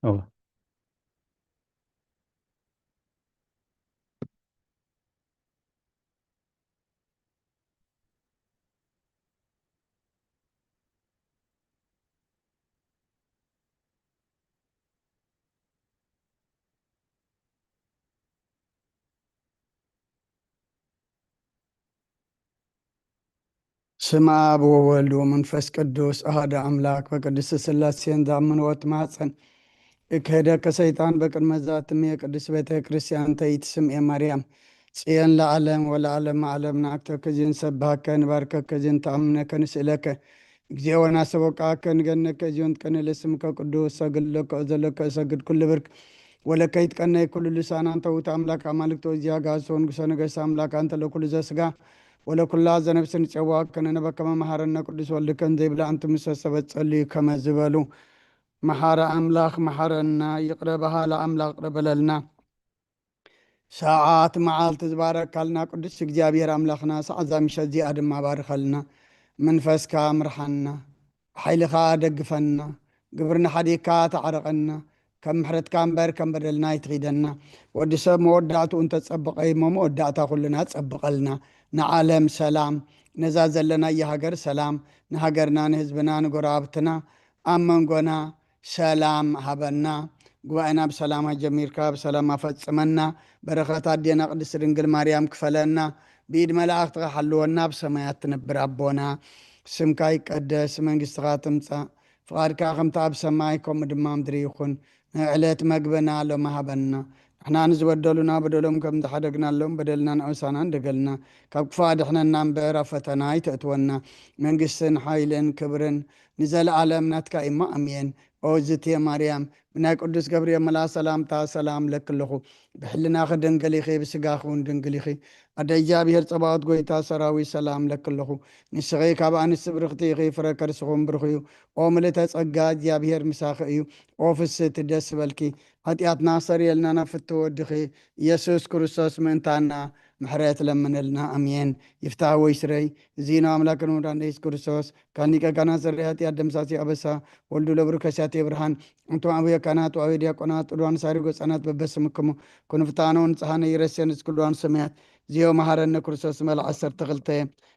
እወ። ስም ኣብ ወወልድ ወመንፈስ ቅዱስ ኣሃደ ኣምላክ በቅድስት ስላሴን ዝኣምንዎ ትማፀን እከደከ ሰይጣን በቅድመ ዛትም የቅድስት ቤተ ክርስቲያን ተይትስምኤ ማርያም ጽዮን ለዓለም ወለዓለም ዓለም ንኣክተከ ዝንሰብሃከ ንባርከከ ዝንተኣምነከ ንስእለከ እግዚኦ ወናሰቦቃከ ንገነከ እዚዮን ትቀነ ለስምከ ቅዱስ ሰግድ ለከ ዘለከ እሰግድ ኩሉ ብርክ ወለከ ይትቀነይ ኩሉ ልሳን አንተ ውእቱ አምላክ አማልክት ወእግዚአ ጋሶ ንጉሰ ነገስት አምላክ አንተ ለኩሉ ዘስጋ ወለኩላ ዘነፍስ ንጸዋከ ነነበከመ መሐረነ ቅዱስ ወልድከ እንዘይብላ አንቱ ምሰ ሰበት ጸልዩ ከመ ዝበሉ መሐረ አምላክ መሐረና ይቅረ በሃላ አምላክ ቅረ በለልና። ሰዓት መዓልቲ ዝባረካልና ቅዱስ እግዚኣብሔር ኣምላኽና ሰዓት ዛምሸት እዚኣ ድማ ባርኸልና። መንፈስካ ምርሓና፣ ሓይልኻ ደግፈና፣ ግብርና ሓዲግካ ተዓረቐና። ከም ምሕረትካ እምበር ከም በደልና ኣይትኺደና። ወዲ ሰብ መወዳእትኡ እንተጸብቐይ እሞ መወዳእታ ኩልና ጸብቐልና። ንዓለም ሰላም፣ ነዛ ዘለናያ ሃገር ሰላም፣ ንሃገርና ንህዝብና ንጎረባብትና ኣብ መንጎና ሰላም ሃበና። ጉባኤና ብሰላም ኣጀሚርካ ብሰላም ኣፈጽመና። በረኸት ኣዴና ቅድስት ድንግል ማርያም ክፈለና። ብኢድ መላእኽትኻ ሓልወና። ኣብ ሰማያት ትነብር ኣቦና ስምካ ይቀደስ፣ መንግስትኻ ትምጻእ፣ ፍቓድካ ከምቲ ኣብ ሰማይ ከምኡ ድማ ምድሪ ይኹን። ንዕለት መግብና ሎሚ ሃበና። ንሕና ንዝበደሉና በደሎም ከም ዝሓደግናሎም በደልና ንኣውሳና እንደገልና ካብ ክፉእ ኣድሕነና እምበር ኣብ ፈተና ኣይተእትወና። መንግስትን ሓይልን ክብርን ንዘለኣለም ናትካ እሞ ኣሜን። ኦዝትየ ማርያም ብናይ ቅዱስ ገብርኤል መልኣ ሰላምታ ሰላም ለክለኹ። ብሕልናኺ ድንግል ኢኺ፣ ብስጋኺ እውን ድንግል ኢኺ። ኣደ እግዚኣብሔር ጸባኦት ጎይታ ሰራዊት ሰላም ለክለኹ። ንስኺ ካብ ኣንስቲ ብርኽቲ ኢኺ፣ ፍረ ከርስኹም ብሩኽ እዩ። ኦ ምልእተ ጸጋ እግዚኣብሔር ምሳኺ እዩ። ኦ ፍስቲ ደስ በልኪ። ሓጢኣትና ሰሪየልና ናብ ፍትሒ ወድኺ ኢየሱስ ክርስቶስ ምእንታና ምሕረት ለምንልና። ኣሜን። ይፍታህ ወይ ስረይ። እዚ ነው አምላክን ወዳን ኢየሱስ ክርስቶስ ካን ሊቀ ካህናት ዘርያ ኃጢአት ደምሳሲ አበሳ ወልዱ ለብሩ ከሳቴ ብርሃን እንቶም አብየ ካህናት ወአብየ ዲያቆናት ጥዱዋን ሳሪ ጎጻናት በበስምክሙ ኩንፍታኖ ንጽሐነ ይረሴን እስክልዋን ሰማያት ዚዮ መሐረነ ክርስቶስ መልዓ ዓሰርተ ክልተ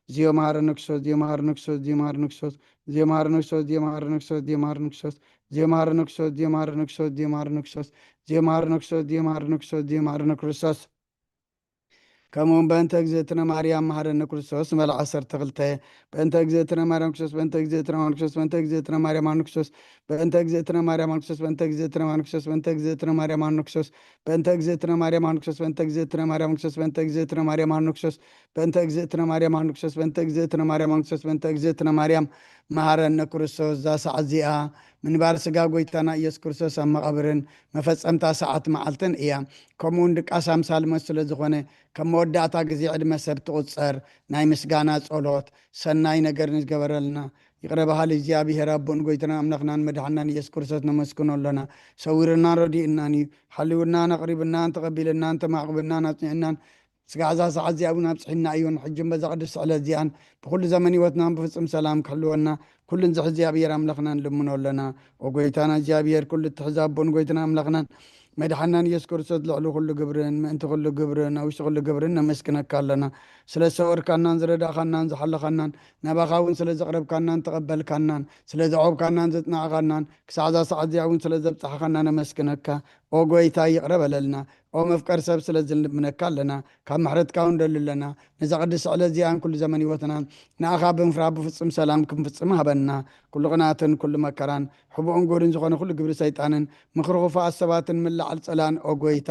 ዚዮ መሐረነ ክርስቶስ ዚዮ መሐረነ ክርስቶስ ዚዮ መሐረነ ክርስቶስ ዚዮ መሐረነ ክርስቶስ ዚዮ መሐረነ ክርስቶስ ዚዮ መሐረነ ክርስቶስ ዚዮ መሐረነ ክርስቶስ ዚዮ መሐረነ ክርስቶስ ዚዮ መሐረነ ክርስቶስ ዚዮ መሐረነ ክርስቶስ ዚዮ መሐረነ ክርስቶስ ከምኡውን በእንተ እግዝእትነ ማርያም መሐረነ ክርስቶስ መልዓ ዓሰርተ ክልተ በእንተ እግዝእትነ ማርያም ክርስቶስ በእንተ እግዝእትነ ማርያም ክርስቶስ በእንተ እግዝእትነ ማርያም ማን ክርስቶስ በእንተ እግዝእትነ ማርያም ማን ክርስቶስ በእንተ እግዝእትነ ማርያም ክርስቶስ በእንተ እግዝእትነ ማርያም ማን ክርስቶስ በእንተ እግዝእትነ ማርያም ማን ክርስቶስ በእንተ እግዝእትነ ማርያም ክርስቶስ በእንተ እግዝእትነ ማርያም ማን ክርስቶስ በእንተ እግዝእትነ ማርያም ማን ክርስቶስ በእንተ እግዝእትነ ማርያም ማን ክርስቶስ በእንተ እግዝእትነ ማርያም መሐረነ ክርስቶስ። እዛ ሰዓት እዚኣ ምንባር ስጋ ጎይታና ኢየሱስ ክርስቶስ ኣብ መቓብርን መፈጸምታ ሰዓት መዓልትን እያ። ከምኡ እውን ድቃስ ኣምሳል መስሎ ዝኾነ ከም መወዳእታ ግዜ ዕድመ ሰብ ትቑጸር ናይ ምስጋና ጸሎት ሰናይ ነገር ንዝገበረልና ይቕረ በሃሊ እግዚኣብሔር ኣቦን ጎይታና ኣምላኽናን መድሓናን ኢየሱስ ክርስቶስ ነመስግኖ ኣሎና። ሰዊርናን ረዲእናን እዩ። ሓልውናን ኣቕሪብናን ተቐቢልናን ተማዕቕብናን ኣጽኒዕናን ስጋዕ እዛ ሰዓት እዚኣ እውን ኣብፅሒና እዩ። ንሕጅን በዛ ቅድስቲ ዕለት እዚኣን ብኩሉ ዘመን ህይወትናን ብፍጹም ሰላም ክሕልወና ኩሉ ንዝሕ እግዚኣብሔር ኣምላኽና ንልምኖ ኣለና። ኦ ጎይታና እግዚኣብሔር ኩሉ እትሕዝ ኣቦን ጎይታና ኣምላኽናን መድሓናን ኢየሱስ ክርስቶስ ልዕሊ ኩሉ ግብርን ምእንቲ ኩሉ ግብርን ኣብ ውሽጢ ኩሉ ግብርን ነመስግነካ ኣለና። ስለ ዝሰወርካናን ዝረዳእኻናን ዝሓለኻናን ናባኻ እውን ስለ ዘቕረብካናን ተቐበልካናን ስለ ዘዕቆብካናን ዘጽናዕኻናን ክሳዕ እዛ ሰዓት እዚኣ እውን ስለ ዘብጻሕኻና ነመስግነካ። ኦ ጎይታ ይቕረ በለልና። ኦ መፍቀር ሰብ ስለ ዝልምነካ ኣለና። ካብ ምሕረትካ እውን ደሊ ኣለና። ነዛ ቅድስቲ ዕለት እዚኣን ኩሉ ዘመን ህይወትና ንኣኻ ብምፍራህ ብፍጹም ሰላም ክንፍጽም ሃበና። ኩሉ ቅንኣትን ኩሉ መከራን ሕቡእን ጉህርን ዝኾነ ኩሉ ግብሪ ሰይጣንን ምኽሪ ክፉኣት ሰባትን ምልዓል ጸላን ኦ ጎይታ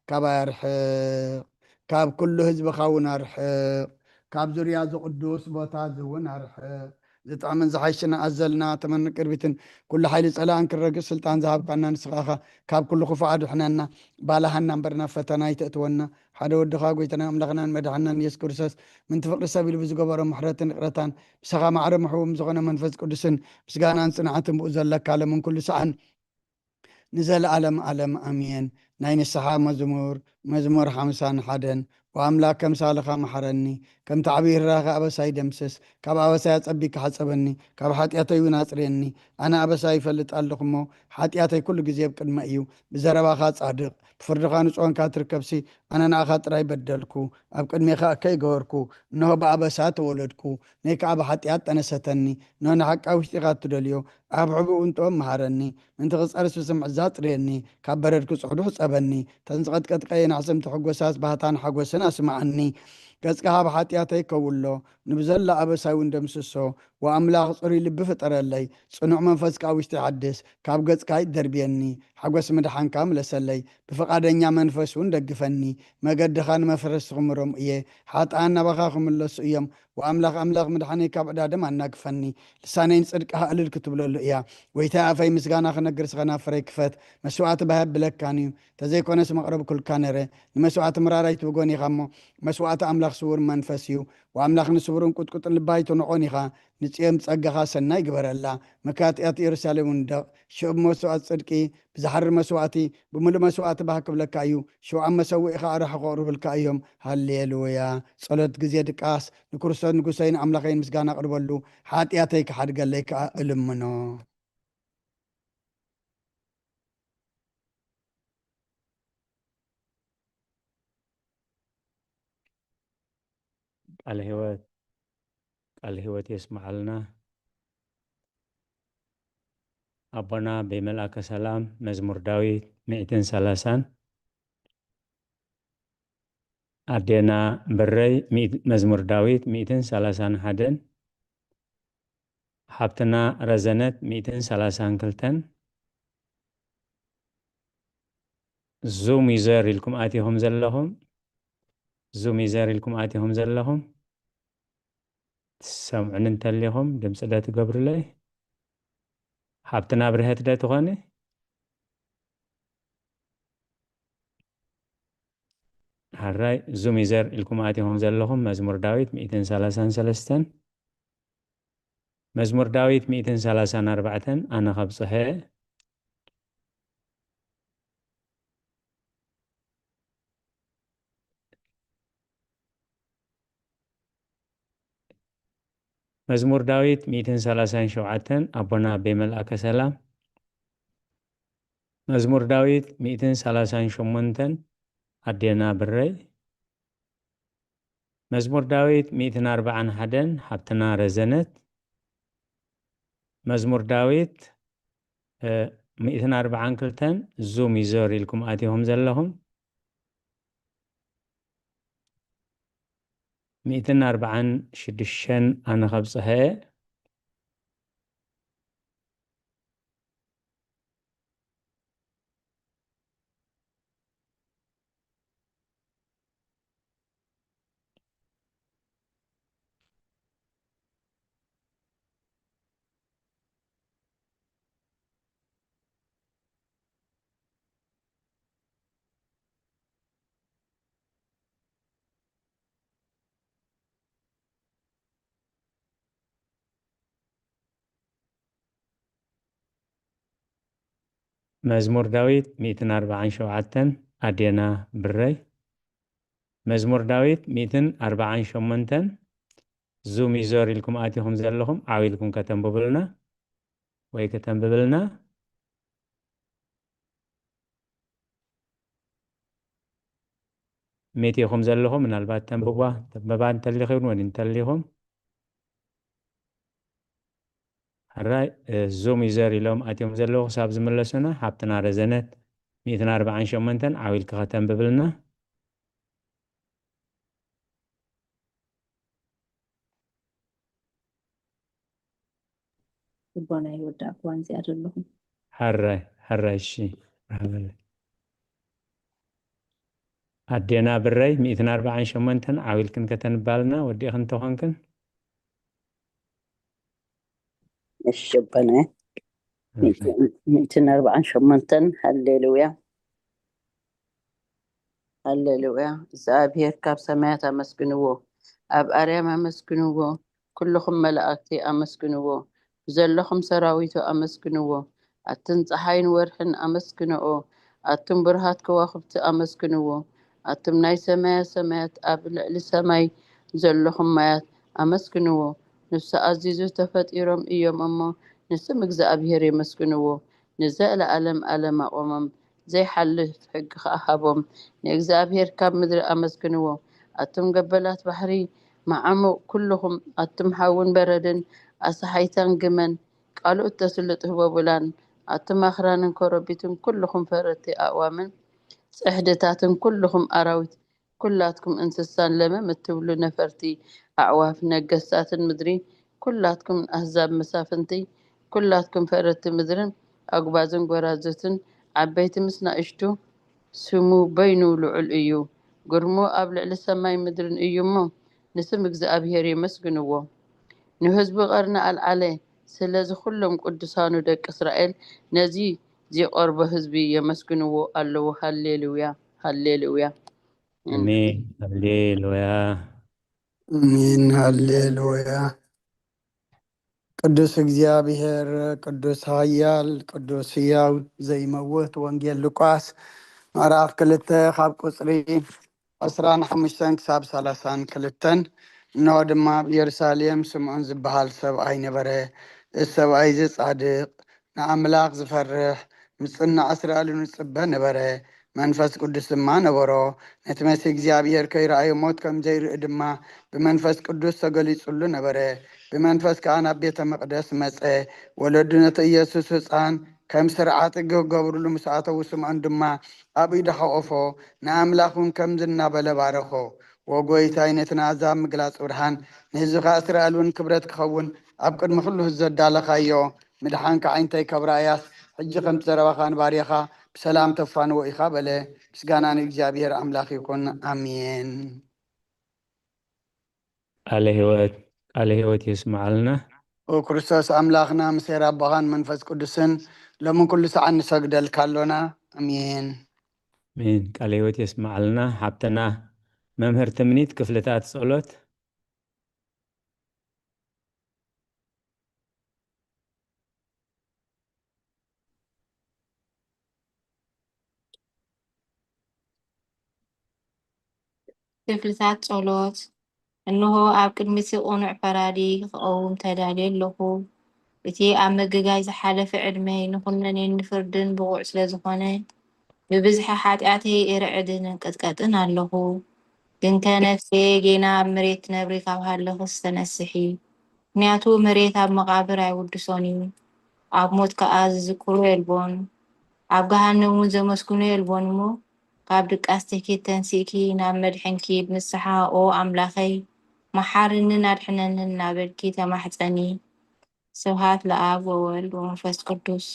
ካባይ ኣርሕቕ። ካብ ኩሉ ህዝብኻ እውን ኣርሕቕ። ካብ ዙርያ እዚ ቅዱስ ቦታ እዚ እውን ኣርሕቕ። ዝጥዕምን ዝሓይሽን ኣዘልና ተመን ቅርቢትን ኩሉ ሓይሊ ጸላእን ክረግጽ ስልጣን ዝሃብካና ንስኻ ኢኻ። ካብ ኩሉ ክፉእ ኣድሕነና። ባልሃና እምበር ናብ ፈተና ኣይተእትወና። ሓደ ወድኻ ጎይታና ኣምላኽናን መድሓናን ኢየሱስ ክርስቶስ ምንቲ ፍቕሪ ሰብ ኢሉ ብዝገበሮ ምሕረትን ይቕረታን ምሳኻ ማዕረ ምሕቡም ዝኾነ መንፈስ ቅዱስን ምስጋናን ጽንዓትን ብኡ ዘለካ ለምን ኩሉ ሰዓን ንዘለኣለም ኣለም ኣሜን። ናይ ንስሓ መዝሙር መዝሙር ሓምሳን ሓደን ወኣምላኽ፣ ከምሳልኻ መሓረኒ፣ ከምቲ ዓብዪ ርህራኸ ኣበሳይ ደምስስ። ካብ ኣበሳይ ኣጸቢካ ሓጸበኒ፣ ካብ ሓጢኣተይ እውን ኣጽርየኒ። ኣነ ኣበሳይ ይፈልጥ ኣለኹ እሞ፣ ሓጢኣተይ ኩሉ ግዜ ኣብ ቅድመይ እዩ። ብዘረባኻ ጻድቕ፣ ብፍርድኻ ንጹህ ኮንካ ትርከብሲ፣ ኣነ ንኣኻ ጥራይ በደልኩ፣ ኣብ ቅድሜኻ እከይ ገበርኩ። እንሆ ብኣበሳ ተወለድኩ፣ ነይ ከኣ ብሓጢኣት ጠነሰተኒ። እንሆ ንሓቂ ኣብ ውሽጢኻ እትደልዮ፣ ኣብ ሕቡእ እውን ጥበብ መሃረኒ። ምእንቲ ክጸርስ ብስምዒት ኣጽርየኒ፣ ካብ በረድ ክጽሕዱ ሕጸበኒ። እተን ዝቐጥቀጥካየን ኣሕሰምቲ ሕጎሳስ ባህታን ሓጎስን ኣስምዓኒ። ገጽካ ካብ ሓጢኣተይ ከውሎ፣ ንብዘላ ኣበሳይ እውን ደምስሶ። ወኣምላኽ ጽሩይ ልቢ ፍጠረለይ፣ ጽኑዕ መንፈስ ከኣ ውሽጢ ሓድስ። ካብ ገጽካ ኣይትደርብየኒ፣ ሓጎስ ምድሓንካ ምለሰለይ። ብፍቓደኛ መንፈስ እውን ደግፈኒ። መገድኻ ንመፍረስቲ ክምሮም እየ፣ ሓጥኣን ናባኻ ክምለሱ እዮም። ወኣምላኽ ኣምላኽ ምድሓነይ ካብ ዕዳ ደም ኣናግፈኒ። ልሳነይ ንጽድቅኻ እልል ክትብለሉ እያ። ጎይታይ ኣፈይ ምስጋና ክነግር ስኸ ናብ ፍረይ ክፈት። መስዋእቲ ባህ የብለካን እዩ። ተዘይኮነስ መቕረብኩልካ ነረ። ንመስዋእቲ ምራር ኣይትብጎን ኢኻ እሞ፣ መስዋእቲ ኣምላኽ ስዉር መንፈስ እዩ። ወኣምላኽ ንስቡርን ቁጥቁጥን ልቢ ኣይትንዖን ኢኻ። ንጽዮን ጸጋኻ ሰናይ ግበረላ። መካትያት ኢየሩሳሌም ውንደቕ። ሽዑ ብመስዋእቲ ጽድቂ፣ ብዝሓሪ መስዋእቲ፣ ብምሉእ መስዋእቲ ባህ ክብለካ እዩ። ሽዑ ኣብ መሰውኢኻ ኣራሑ ከቕርቡልካ እዮም። ሃሌሉያ። ጸሎት ግዜ ድቃስ። ንክርስቶስ ንጉሰይን ኣምላኸይን ምስጋና ኣቕርበሉ። ሓጢኣተይ ክሓድገለይ ከኣ እልምኖ። ቃለ ህይወት፣ ቃለ ህይወት የስምዓልና። ኣቦና ብመልኣከ ሰላም መዝሙር ዳዊት ሚእትን ሰላሳን፣ ኣዴና ብረይ ሚእት-፣ መዝሙር ዳዊት ሚእትን ሰላሳን ሓደን፣ ሓብትና ረዘነት ሚእትን ሰላሳን ክልተን፣ ዙም ዩዘር ኢልኩም ኣቲኹም ዘለኹም፣ ዙም ዩዘር ኢልኩም ኣቲኹም ዘለኹም፣ ትሰምዑኒ እንተሊኹም ድምፂ ዶ ትገብሩለይ? ሓብትና ብርሀት ዶ ትኾኒ? ሓራይ ዙም ዩዘር ኢልኩም ኣቲኹም ዘለኹም፣ መዝሙር ዳዊት ሚእትን ሰላሳን ሰለስተን፣ መዝሙር ዳዊት ሚእትን ሰላሳን ኣርባዕተን ኣነ ከብጽሐ። መዝሙር ዳዊት ሚእትን ሰላሳን ሸውዓተን ኣቦና ኣቤ መልኣከ ሰላም። መዝሙር ዳዊት ሚእትን ሰላሳን ሸሞንተን ኣዴና ብረይ። መዝሙር ዳዊት ሚእትን ኣርባዓን ሓደን ሓብትና ረዘነት። መዝሙር ዳዊት፣ እ፣ ሚእትን ኣርባዓን ክልተን ዙም ዩዘር ኢልኩም ኣቲኹም ዘለኹም። ሚእትን ኣርባዓን ሽዱሽተን ኣነ ከብጽሐ። መዝሙር ዳዊት ሚእትን ኣርባዓን ሸውዓተን ኣዴና ብረይ። መዝሙር ዳዊት ሚእትን ኣርባዓን ሸሞንተን ዙም ዩዘር ኢልኩም ኣቲኹም ዘለኹም ዓው ኢልኩም ከተንብቡልና ወይ ከተንብብልና። ሜቴኹም ዘለኹም ምናልባት ተንብቧ፣ ተንበባ እንተሊኹም ወይ እንተሊኹም። ሕራይ፣ እ፣ ዙም ዩዘር ኢሎም ኣትዮም ዘለዉ ክሳብ ዝምለሱና፣ ሓብትና ረዘነት ሚእትን ኣርባዓን ሸሞንተን ዓው ኢልኪ ከተንብብልና። ልቦና ይወዳእኩዋን እዚኣ ዘለኹም። ሕራይ፣ ሕራይ፣ እሺ፣ መርሓባ። ኣዴና ብረይ፣ ሚእትን ኣርባዓን ሸሞንተን ዓው ኢልክን ከተንባልና፣ ወዲእኽን እንተኾንክን። እሺ፣ ኣቦና። ሕራይ። ሚእትን ኣርባዓን ሸሞንተን፣ ሃሌሉያ። ሃሌሉያ። እግዚኣብሔር ካብ ሰማያት ኣመስግንዎ፣ ኣብ ኣርያም ኣመስግንዎ፣ ኩልኹም መላእክቲ ኣመስግንዎ፣ ብዘለኹም ሰራዊቱ ኣመስግንዎ። ኣትን ጸሓይን ወርሕን ኣመስግንኦ፣ ኣቱም ብሩሃት ከዋኽብቲ ኣመስግንዎ። ኣቱም ናይ ሰማያ ሰማያት፣ ኣብ ልዕሊ ሰማይ ዘለኹም ማያት ኣመስግንዎ። ንሱ ኣዚዙ ተፈጢሮም እዮም እሞ፣ ንስም እግዚኣብሔር የመስግንዎ። ንዘለኣለም ኣለም ኣቖሞም፣ ዘይሓልፍ ሕጊ ኸኣ ሃቦም። ንእግዚኣብሔር ካብ ምድሪ ኣመስግንዎ። ኣቱም ገበላት ባሕሪ፣ መዓሙቕ ኩልኹም፣ ኣቱም ሓውን በረድን፣ ኣሳሓይታን ግመን፣ ቃሉ እተስልጥ ህቦብላን፣ ኣቱም ኣኽራንን ኮረቢትን፣ ኩልኹም ፈረድቲ ኣእዋምን ጽሕድታትን፣ ኩልኹም ኣራዊት፣ ኩላትኩም እንስሳን ለመም እትብሉ ነፈርቲ ኣዕዋፍ፣ ነገስታትን ምድሪ፣ ኩላትኩም ኣህዛብ መሳፍንቲ፣ ኩላትኩም ፈረድቲ ምድርን ኣጉባዝን ጎራዙትን፣ ዓበይቲ ምስ ናእሽቱ፣ ስሙ በይኑ ልዑል እዩ። ግርሙ ኣብ ልዕሊ ሰማይ ምድርን እዩ እሞ፣ ንስም እግዚኣብሔር የመስግንዎ። ንህዝቡ ቀርኒ ኣልዓለ፣ ስለዚ ኩሎም ቅዱሳኑ ደቂ እስራኤል ነዚ ዚቐርቦ ህዝቢ የመስግንዎ ኣለዉ። ሃሌሉያ፣ ሃሌሉያ። ኣሜን። ሃሌሉያ። ኣሜን። ሃሌሉያ። ቅዱስ እግዚኣብሔር፣ ቅዱስ ኃያል፣ ቅዱስ ሕያው ዘይመውት። ወንጌል ሉቃስ ምዕራፍ ክልተ ካብ ቁጽሪ ዕስራን ሓሙሽተን ክሳብ ሰላሳን ክልተን። እንሆ ድማ ኣብ ኢየሩሳሌም ስምዖን ዝበሃል ሰብኣይ ነበረ። እዚ ሰብኣይ እዚ ጻድቕ፣ ንኣምላኽ ዝፈርሕ፣ ምጽናዕ እስራኤል እውን ዝጽበ ነበረ። መንፈስ ቅዱስ ድማ ነበሮ። ነቲ መሲህ እግዚኣብሔር ከይረኣዮ ሞት ከም ዘይርኢ ድማ ብመንፈስ ቅዱስ ተገሊጹሉ ነበረ። ብመንፈስ ከኣ ናብ ቤተ መቕደስ መጸ። ወለዱ ነቲ ኢየሱስ ህፃን ከም ስርዓት ሕጊ ክገብርሉ ምስ ኣተዉ፣ ስምዖን ድማ ኣብ ኢዱ ሓቆፎ፣ ንኣምላኽ እውን ከምዚ እናበለ ባረኾ። ወጎይታይ ነቲ ንኣሕዛብ ምግላጽ ብርሃን፣ ንህዝብኻ እስራኤል እውን ክብረት ክኸውን ኣብ ቅድሚ ኩሉ ህዝቢ ዘዳለኻዮ ምድሓንካ ዓይንተይ ካብ ረኣያስ፣ ሕጂ ከምቲ ዘረባኻ ንባርያኻ ብሰላም ተፋንዎ ኢኻ በለ። ምስጋና ንእግዚኣብሔር ኣምላኽ ይኹን። ኣሜን። ቃለ ህይወት ቃለ ህይወት የስምዓልና። ኦ ክርስቶስ ኣምላኽና፣ ምስ ኄር ኣቦኻን መንፈስ ቅዱስን ሎምን ኩሉ ሰዓት ንሰግደልካ ኣሎና። ኣሜን። ኣሜን። ቃለ ህይወት የስምዓልና። ሓብትና መምህር ትምኒት ክፍልታት ጸሎት። ክፍልታት ጸሎት። እንሆ፣ ኣብ ቅድሚ እቲ ቅኑዕ ፈራዲ ክቐውም ተዳልየ ኣለኹ። እቲ ኣብ ምግጋይ ዝሓለፈ ዕድመይ ንኹነኔን ንፍርድን ብቑዕ ስለ ዝኾነ፣ ብብዝሒ ሓጢኣተይ እርዕድን እንቅጥቀጥን ኣለኹ። ግንከ ነፍሰየ ጌና ኣብ መሬት ትነብሪ ካብ ሃለኽስ ተነስሒ። ምኽንያቱ መሬት ኣብ መቓብር ኣይውድሶን እዩ፣ ኣብ ሞት ከኣ ዝዝክሮ የልቦን፣ ኣብ ገሃነም እውን ዘመስግኖ የልቦን እሞ፣ ካብ ድቃስ ትኪት ተንሲእኪ ናብ መድሕንኪ ብንስሓ ኦ ኣምላኸይ መሓርንን ኣድሕነንን እናበልኪ ተማሕጸኒ። ስብሃት ለኣብ ወወልድ ወመንፈስ ቅዱስ።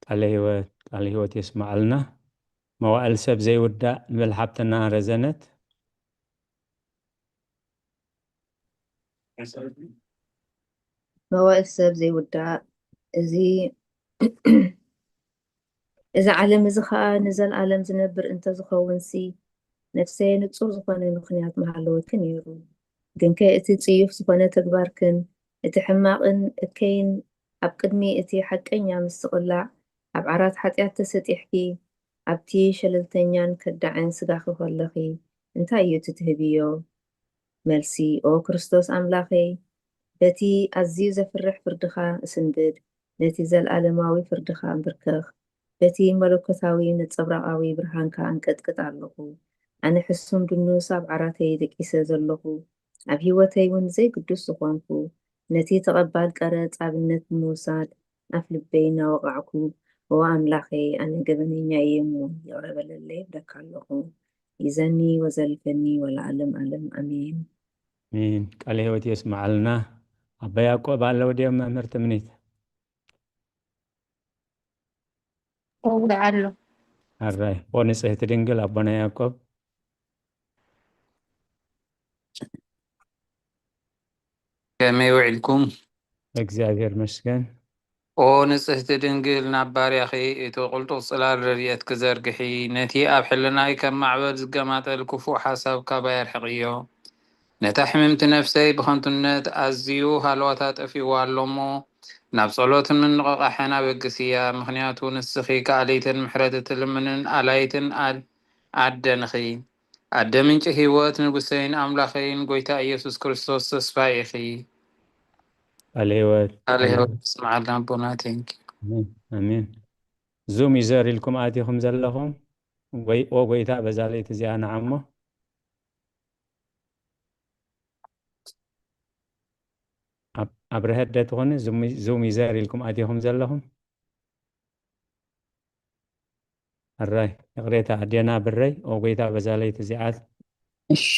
ቃለ ህይወት ቃለ ህይወት የስምዓልና። መዋእል ሰብ ዘይውዳእ ንበል ሓብትና ረዘነት። መዋእል ሰብ ዘይውዳእ እዚ እዚ ዓለም እዚ ኸኣ ንዘልኣለም ዝነብር እንተዝኸውንሲ፣ ነፍሰየ ንጹር ዝኾነ ምኽንያት ምሃለወኪ ነይሩ። ግንከ እቲ ጽዩፍ ዝኾነ ተግባርክን እቲ ሕማቕን እከይን ኣብ ቅድሚ እቲ ሓቀኛ ምስቕላዕ ኣብ ዓራት ሓጢኣት ተሰጢሕኪ ኣብቲ ሸለልተኛን ከዳዕን ስጋኺ ከለኺ እንታይ እዩ እቲ ትህብዮ? መልሲ፣ ኦ ክርስቶስ ኣምላኸይ፣ በቲ ኣዝዩ ዘፍርሕ ፍርድኻ እስንብድ፣ ነቲ ዘለኣለማዊ ፍርድኻ እንብርከኽ፣ በቲ መለኮታዊ ነጸብራቓዊ ብርሃንካ እንቀጥቅጥ ኣለኹ። ኣነ ሕሱም ድኑስ ኣብ ዓራተይ ደቂሰ ዘለኹ፣ ኣብ ህይወተይ እውን ዘይግዱስ ዝኾንኩ፣ ነቲ ተቐባል ቀረጽ ኣብነት ብምውሳድ ኣፍ ልበይ እናወቓዕኩ፣ እወ ኣምላኸይ፣ ኣነ ገበነኛ እየ እሞ ይቕረ በለለይ እብለካ ኣለኹ። ይዘኒ ወዘልፈኒ ወለዓለም ዓለም ኣሜን። ኣሜን። ቃለ ህይወት የስምዓልና። ኣባ ያዕቆብ ኣለዉ ድዮም መምህር ትምኒት? እወ ኣሎ። ኣራይ ኦ ንጽህቲ ድንግል ኣቦና ያዕቆብ። ከመይ ውዒልኩም? እግዚኣብሔር መስገን። ኦ ንጽህቲ ድንግል፣ ናብ ባርያኺ እቲ ቅልጡፍ ጽላል ረድኤትኪ ዘርግሒ፣ ነቲ ኣብ ሕልናይ ከም ማዕበል ዝገማጠል ክፉእ ሓሳብ ካባይ ኣርሕቕዮ። ነታ ሕምምቲ ነፍሰይ ብኸንቱነት ኣዝዩ ሃለዋታ ጠፊእዋ ኣሎ እሞ፣ ናብ ጸሎትን ምንቕቓሕን ኣበግስያ፣ ምኽንያቱ ንስኺ ከኣሊትን ምሕረት እትልምንን ኣላይትን ኣድ-፣ ኣደንኺ ኣደ ምንጪ ህይወት ንጉሰይን ኣምላኸይን ጎይታ ኢየሱስ ክርስቶስ ተስፋ ኢኺ። ቃል ህይወት ቃል ህይወት ስምዓልና ኣቦና። ቴንኪ ኣሜን። ዙም ይዘር ኢልኩም ኣቲኹም ዘለኹም ወይ ኦ ጎይታ በዛ ለይቲ እዚኣ ንዓሞ ኣብ ርሀት ደ ትኾኒ ዙም ይዘር ኢልኩም ኣቲኹም ዘለኹም ኣራይ ይቕሬታ ኣዴና ብረይ ኦ ጎይታ በዛ ለይቲ እዚኣት እሺ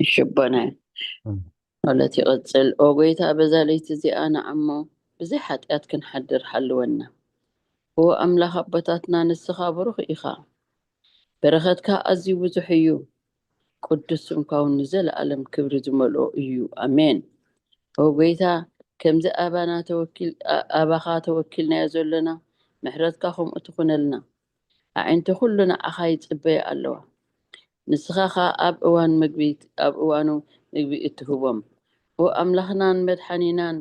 እሺ ኣቦና ማለት ይቕጽል። ኦ ጎይታ በዛ ለይቲ እዚኣ ንዓሞ ብዘይ ሓጢኣት ክንሓድር ሓልወና። ኦ ኣምላኽ ኣቦታትና ንስኻ ብሩኽ ኢኻ። በረኸትካ ኣዝዩ ብዙሕ እዩ። ቅዱስ ስምካ እውን ንዘለኣለም ክብሪ ዝመልኦ እዩ። ኣሜን። ኦ ጎይታ ከምዚ ኣባና ተወኪል ኣባኻ ተወኪልናዮ ዘሎና ምሕረትካ ከምኡ ትኹነልና። ኣዒንቲ ኩሉ ንዓኻ ይጽበያ ኣለዋ። ንስኻ ኸኣ ኣብ እዋን ምግቢ ኣብ እዋኑ ምግቢ እትህቦም። ኦ ኣምላኽናን መድሓኒናን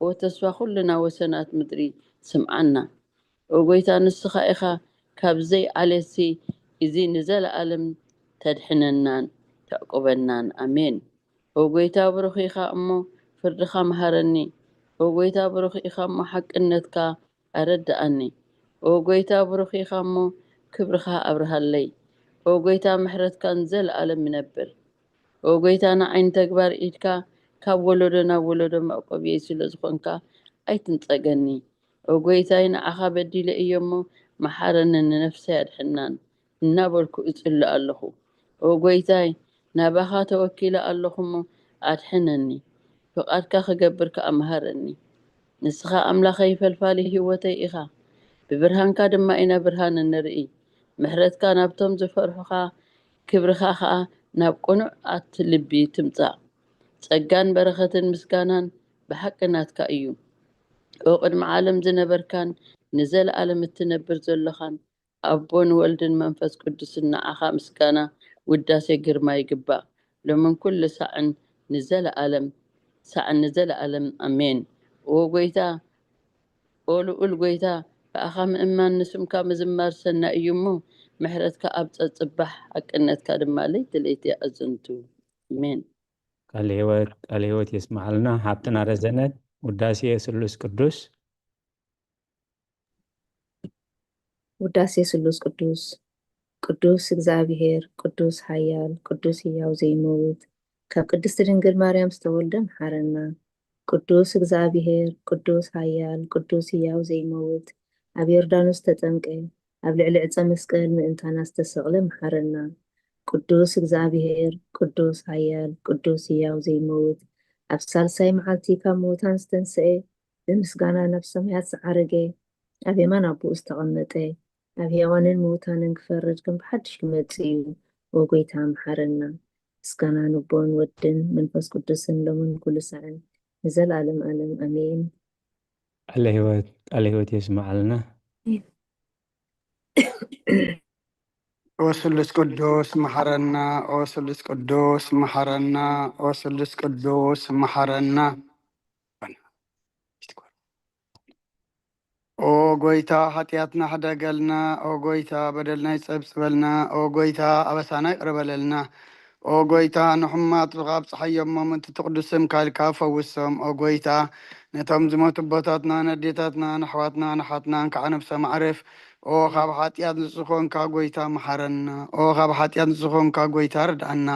ኦ ተስፋ ኩልና ወሰናት ምድሪ ስምዓና። ኦ ጎይታ ንስኻ ኢኻ ካብ ዘይ ዓሌትሲ እዚ ንዘለኣለም ተድሕነናን ተዕቁበናን። ኣሜን። ኦ ጎይታ ብሩኽ ኢኻ እሞ ፍርድኻ መሃረኒ። ኦ ጎይታ ብሩኽ ኢኻ እሞ ሓቅነትካ ኣረድኣኒ። ኦ ጎይታ ብሩኽ ኢኻ እሞ ክብርኻ ኣብርሃለይ። ኦ ጎይታ ምሕረትካ ንዘለኣለም ይነብር። ኦ ጎይታ ንዓይ ንተግባር ኢድካ ካብ ወለዶ ናብ ወለዶ መዕቆብየይ ስለ ዝኾንካ ኣይትንጸገኒ። ኦ ጎይታይ ንዓኻ በዲለ እየ እሞ መሓረኒ ንነፍሰይ ኣድሕናን እናበልኩ እጽሊ ኣለኹ። ኦ ጎይታይ ናባኻ ተወኪለ ኣለኹ እሞ ኣድሕነኒ። ፍቓድካ ክገብር ከኣ መሃረኒ። ንስኻ ኣምላኸይ ፈልፋሊ ህይወተይ ኢኻ። ብብርሃንካ ድማ ኢና ብርሃን እንርኢ። ምሕረትካ ናብቶም ዝፈርሑኻ ክብርኻ ኸኣ ናብ ቅኑዓት ልቢ ትምጻእ። ጸጋን በረኸትን ምስጋናን ብሓቂ ናትካ እዩ። ኦ ቅድሚ ዓለም ዝነበርካን ንዘለኣለም እትነብር ዘሎኻን ኣቦን ወልድን መንፈስ ቅዱስን ንዓኻ ምስጋና ውዳሴ ግርማ ይግባእ ሎምን ኩሉ ሳዕን ንዘለኣለም ሳዕን ንዘለኣለም ኣሜን። ኦ ጎይታ ኦ ልኡል ጎይታ ብኣኻ ምእማን ንስምካ ምዝማር ሰናይ እዩ እሞ ምሕረትካ ኣብ ጸጽባሕ ሓቅነትካ ድማ ለይቲ ለይቲ ኣዘንቱ። ኣሜን። ቃል ህይወት ቃል ህይወት የስማዓልና። ሓብትና ረዘነት ውዳሴ ስሉስ ቅዱስ ውዳሴ ስሉስ ቅዱስ። ቅዱስ እግዚኣብሔር፣ ቅዱስ ሓያል፣ ቅዱስ ህያው ዘይመውት፣ ካብ ቅድስቲ ድንግል ማርያም ዝተወልደ መሓረና። ቅዱስ እግዚኣብሔር፣ ቅዱስ ሓያል፣ ቅዱስ ህያው ዘይመውት፣ ኣብ ዮርዳኖስ ዝተጠምቀ፣ ኣብ ልዕሊ ዕፀ መስቀል ምእንታና ዝተሰቕለ መሓረና። ቅዱስ እግዚኣብሔር፣ ቅዱስ ሓያል፣ ቅዱስ ህያው ዘይመውት፣ ኣብ ሳልሳይ መዓልቲ ካብ ምዉታን ዝተንስኤ፣ ብምስጋና ናብ ሰማያት ዝዓረገ፣ ኣብ የማን ኣቦኡ ዝተቐመጠ፣ ኣብ ሕያዋንን ምዉታንን ክፈርድ ከም ብሓድሽ ክመጽእ እዩ። ኦ ጎይታ፣ መሓረና። ምስጋና ንቦን ወድን መንፈስ ቅዱስን ሎምን ኩሉ ሳዕን ንዘለኣለም ኣለም ኣሜን። ቃለ ህይወት ቃለ ህይወት የስምዓልና። ኦ ስሉስ ቅዱስ መሓረና፣ ኦ ስሉስ ቅዱስ መሓረና፣ ኦ ስሉስ ቅዱስ መሓረና። ኦ ጎይታ ሓጢኣትና ሕደገልና፣ ኦ ጎይታ በደልና ይጸብጽበልና፣ ኦ ጎይታ ኣበሳና ይቕረ በለልና። ኦ ጎይታ ንሕሙማት ኣብጽሓዮም እሞ ምእንቲ እቲ ቅዱስ ስምካ ኢልካ ፈውሶም። ኦ ጎይታ ነቶም ዝሞቱ ኣቦታትና፣ ነዴታትና፣ ንኣሕዋትና፣ ንሓትና እንካዓ ነብሶም ኣዕርፍ። ኦ ካብ ሓጢኣት ንጹህ ኮንካ ጎይታ መሓረና። ኦ ካብ ሓጢኣት ንጹህ ኮንካ ጎይታ ርድኣና።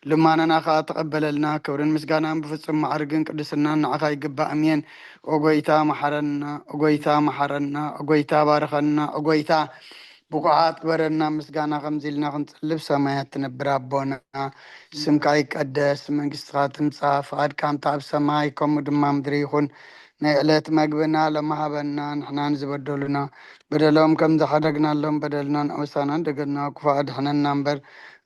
ልማናና ከኣ ተቐበለልና። ክብርን ምስጋናን ብፍጹም ማዕርግን ቅድስናን ንዓኻ ይግባእ። ኣሜን። ኦ ጎይታ መሓረና፣ ኦ ጎይታ መሓረና፣ ኦ ጎይታ ባርኸና፣ ኦ ጎይታ ብቑዓት ግበረና። ምስጋና ከምዚ ኢልና ክንጽሊ ኣብ ሰማያት ትነብር ኣቦና፣ ስምካ ይቀደስ፣ መንግስትኻ ትምጻእ፣ ፍቓድካ ከምታ ኣብ ሰማይ ከምኡ ድማ ምድሪ ይኹን። ናይ ዕለት መግብና ሎሚ ሃበና፣ ንሕና ንዝበደሉና በደሎም ከም ዝሓደግናሎም በደልናን ኣበሳናን ደገና ክፉእ ኣድሕነና እምበር፣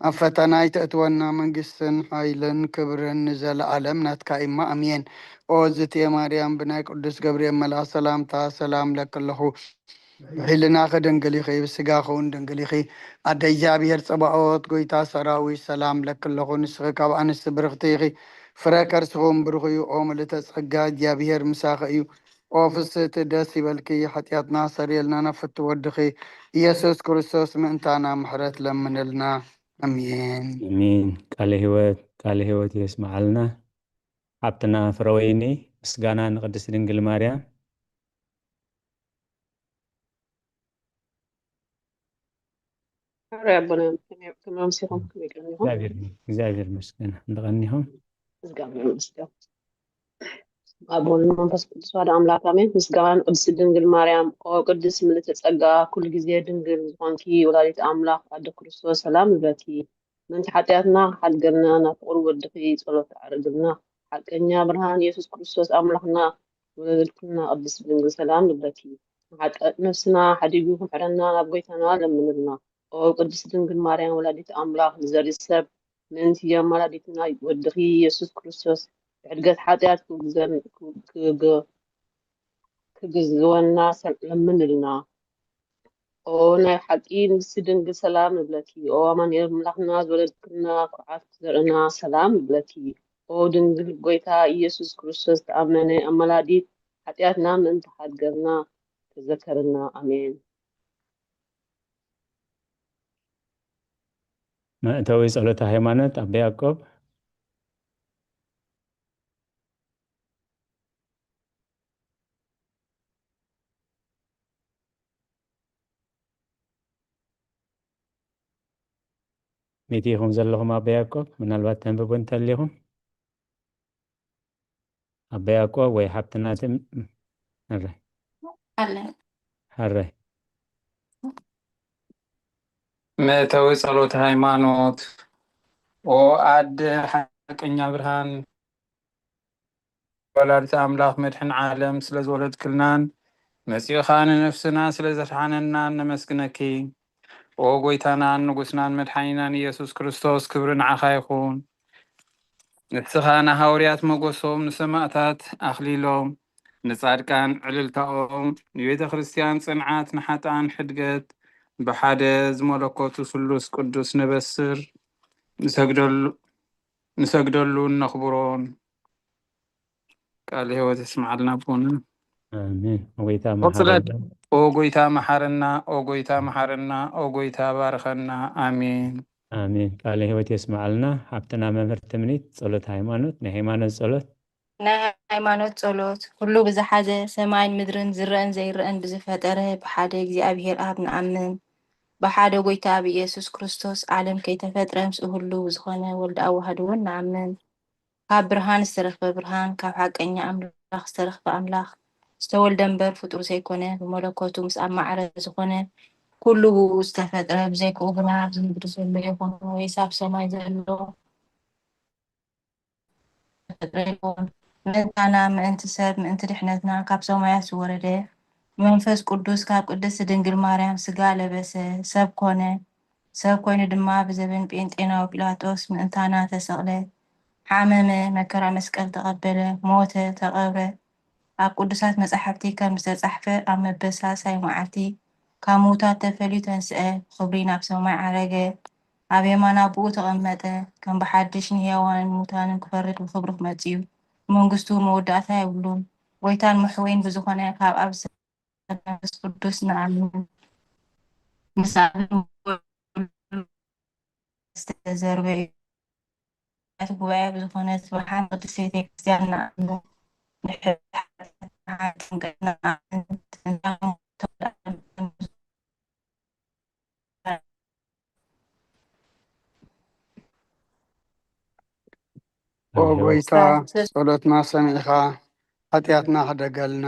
ኣብ ፈተና ኣይተእትወና፣ መንግስትን ሓይልን ክብርን ንዘለኣለም ናትካ እዩ እሞ፣ ኣሜን። ኦ ዝትየ ማርያም፣ ብናይ ቅዱስ ገብርኤል መልኣኽ ሰላምታ ሰላም እለኪ ኣለኹ። ብሕልናኺ ድንግል ኢኺ፣ ብስጋኺ እውን ድንግል ኢኺ። ኣደ እግዚኣብሔር ጸባኦት፣ ጎይታ ሰራዊት፣ ሰላም እለኪ ኣለኹ። ንስኺ ካብ ኣንስቲ ብርኽቲ ኢኺ፣ ፍረ ከርስኺ እውን ብሩኽ እዩ። ኦ ምልእተ ጸጋ፣ እግዚኣብሔር ምሳኺ እዩ። ኦ ፍስህቲ ደስ ይበልኪ፣ ሓጢኣትና ሰርየልና ናብ ፍቱ ወድኺ ኢየሱስ ክርስቶስ ምእንታና ምሕረት ለምንልና። ኣሜን። ኣሜን። ቃለ ህይወት ቃለ ህይወት የስምዓልና። ሓብትና ፍረወይኒ ምስጋና ንቅድስት ድንግል ማርያም። ረ ኣቦና ከመምሲኹም ከመይቀኒኹም እግዚኣብሔር ይመስገን። እንደቀኒኹም ምስጋና ይመስገን። ኣብ ወልድ መንፈስ ቅዱስ ሓደ ኣምላክ ኣሜን። ምስጋና ንቅድስቲ ድንግል ማርያም። ኦ ቅድስት ምልዕቲ ጸጋ፣ ኩሉ ግዜ ድንግል ዝኾንኪ ወላዲት ኣምላክ ኣደ ክርስቶስ ሰላም ንብለኪ። ምእንቲ ሓጢኣትና ክሓድገልና ናብ ፍቕሪ ወድኺ ጸሎት ኣዕርግልና። ሓቀኛ ብርሃን ኢየሱስ ክርስቶስ ኣምላኽና ዝወለደልክልና ቅድስት ድንግል ሰላም ንብለኪ። ንሓጢኣት ነፍስና ሓዲጉ ክምሕረና ናብ ጎይታና ለምንልና። ኦ ቅድስት ድንግል ማርያም ወላዲት ኣምላኽ ንዘርኢ ሰብ ምእንቲ ኣማላዲትና ወድኺ ኢየሱስ ክርስቶስ ብሕድገት ሓጢኣት ክግዘን- ክግ- ክግዝወና ሰ- ለምንልና። ኦ ናይ ሓቂ ንግስቲ ድንግል ሰላም ንብለኪ። ኦ ኣማኑኤል ኣምላኽና ዝወለድክልና ኩርዓት ዘርእና ሰላም ንብለኪ። ኦ ድንግል ጎይታ ኢየሱስ ክርስቶስ ተኣመነ ኣማላዲት ሓጢኣትና ምእንቲ ሓድገርና ተዘከርና። ኣሜን። መእተዊ ጸሎተ ሃይማኖት ኣባ ያዕቆብ። ሚእቲ ኢኹም ዘለኹም ኣባ ያዕቆብ፣ ምናልባት ተንብቡ እንተሊኹም። ኣባ ያዕቆብ ወይ ሓብትና ትም- ሕራይ ኣለ ሕራይ መእተዊ ጸሎት ሃይማኖት። ኦ ኣደ ሓቀኛ ብርሃን፣ ወላዲት ኣምላኽ መድሕን ዓለም ስለ ዝወለድክልናን መጺኡ ኸኣ ንነፍስና ስለ ዘድሓነናን ነመስግነኪ። ኦ ጎይታናን ንጉስናን መድሓኒናን ኢየሱስ ክርስቶስ፣ ክብሪ ንዓኻ ይኹን። ንስኻ ንሃዋርያት መጎሶም፣ ንሰማእታት ኣኽሊሎም፣ ንጻድቃን ዕልልታኦም፣ ንቤተ ክርስቲያን ጽንዓት፣ ንሓጥኣን ሕድገት፣ ብሓደ ዝመለኮቱ ስሉስ ቅዱስ ነበስር፣ ንሰግደሉ ንሰግደሉን ነኽብሮን። ቃል ህይወት የስምዓልና ኣቦና። ኣሜን። ጎይታ ወጽለት መሓረና። ኦ ጎይታ መሓረና፣ ኦ ጎይታ መሓረና፣ ኦ ጎይታ ባርኸና። ኣሜን። ኣሜን። ቃለ ህይወት የስምዓልና። ሓብትና መምህር ትምኒት ጸሎት ሃይማኖት፣ ናይ ሃይማኖት ጸሎት። ናይ ሃይማኖት ጸሎት። ኩሉ ብዝሓዘ ሰማይን ምድርን ዝረአን ዘይረአን ብዝፈጠረ ብሓደ እግዚኣብሔር ኣብ ንኣምን። ብሓደ ጎይታ ኣብ ኢየሱስ ክርስቶስ ዓለም ከይተፈጥረ ምስኡ ህልው ዝኾነ ወልድ ኣዋህድዎን ንኣምን። ካብ ብርሃን ዝተረኽበ ብርሃን፣ ካብ ሓቀኛ ኣምላኽ ዝተረኽበ ኣምላኽ፣ ዝተወልደ እምበር ፍጡር ዘይኮነ፣ ብመለኮቱ ምስ ኣብ ማዕረ ዝኾነ፣ ኩሉ ብኡ ዝተፈጥረ፣ ብዘይ ብኡ ግና ኣብዚ ምድሪ ዘሎ ይኹን ወይስ ኣብ ሰማይ ዘሎ ዝተፈጥረ ይኹን። ምእንታና፣ ምእንቲ ሰብ፣ ምእንቲ ድሕነትና ካብ ሰማያት ዝወረደ መንፈስ ቅዱስ ካብ ቅድስቲ ድንግል ማርያም ስጋ ለበሰ፣ ሰብ ኮነ። ሰብ ኮይኑ ድማ ብዘበን ጴንጤናዊ ጲላጦስ ምእንታና ተሰቕለ፣ ሓመመ፣ መከራ መስቀል ተቐበለ፣ ሞተ፣ ተቐብረ። ኣብ ቅዱሳት መጻሕፍቲ ከም ዝተጻሕፈ ኣብ መበል ሳልሳይ መዓልቲ ካብ ምዉታት ተፈልዩ ተንስአ፣ ብኽብሪ ናብ ሰማይ ዓረገ፣ ኣብ የማን ኣቦኡ ተቐመጠ። ከም ብሓድሽ ንህያዋንን ምዉታንን ክፈርድ ብኽብሪ ክመጽእ እዩ። መንግስቱ መወዳእታ የብሉን። ጎይታን መሕወይን ብዝኾነ ካብ ኣብ መንፈስ ቅዱስ ንኣምን። ምስ ኣብ ዝተዘርበ እዩ። እቲ ጉባኤ ብዝኾነት ብሓንቲ ቅድስቲ ቤተ ክርስቲያን ንኣምን። ንሕብረት ሓጢኣት ንኣምን። ጥንታዊ ተወልደ ኦ ጎይታ፣ ጸሎትና ሰሚዕኻ ሓጢኣትና ሕደገልና።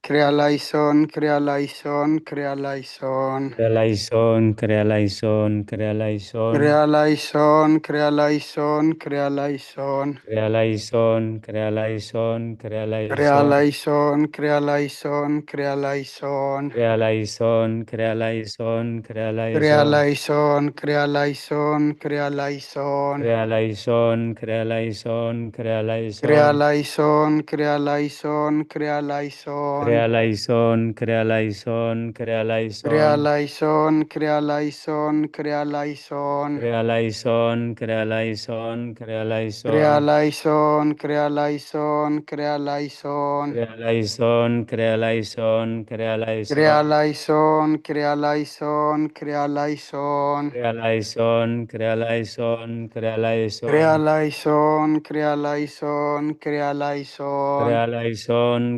ክሪያ ላይሶን፣ ክሪያ ላይሶን፣ ክሪያ ላይሶን። ክሪያ ላይሶን፣ ክሪያ ላይሶን፣ ክሪያ ላይሶን። ክሪያ ላይሶን፣ ክሪያ ላይሶን፣ ክሪያ ላይሶን። ክሪያ ላይሶን፣ ክሪያ ላይሶን፣ ክሪያ ክሪያ ላይሶን። ላይሶን፣ ክሪያ ላይሶን፣ ክሪያ ላይሶን። ክሪያ ላይሶን፣ ክሪያ ላይሶን፣ ክሪያ ክሪያ ላይሶን። ላይሶን፣ ክሪያ ላይሶን፣ ክሪያ ላይሶን። ክሪያ ላይሶን፣ ክሪያ ላይሶን፣ ክሪያ ላይሶን። ክሪያ ላይሶን፣ ክሪያ ላይሶን፣ ክሪያ ላይሶን። ክሪያ ላይሶን፣ ክሪያ ላይሶን፣ ክሪያ ላይሶን። ክሪያ ላይሶን፣ ክሪያ ላይሶን፣ ክሪያ ላይሶን። ክሪያ ላይሶን፣ ክሪያ ላይሶን፣ ክሪያ ላይሶን። ክሪያ ላይሶን፣ ክሪያ ላይሶን፣ ክሪያ ላይሶን። ክሪያ ላይሶን፣ ክሪያ ላይሶን፣ ክሪያ ላይሶን። ክሪያ ላይሶን፣ ክሪያ ላይሶን፣ ክሪያ ላይሶን። ክሪያ ላይሶን፣ ክሪያ ላይሶን፣ ክሪያ ላይሶን። ክሪያ ላይሶን፣ ክሪያ ላይሶን፣ ክሪያ ላይሶን። ክሪያ ላይሶን፣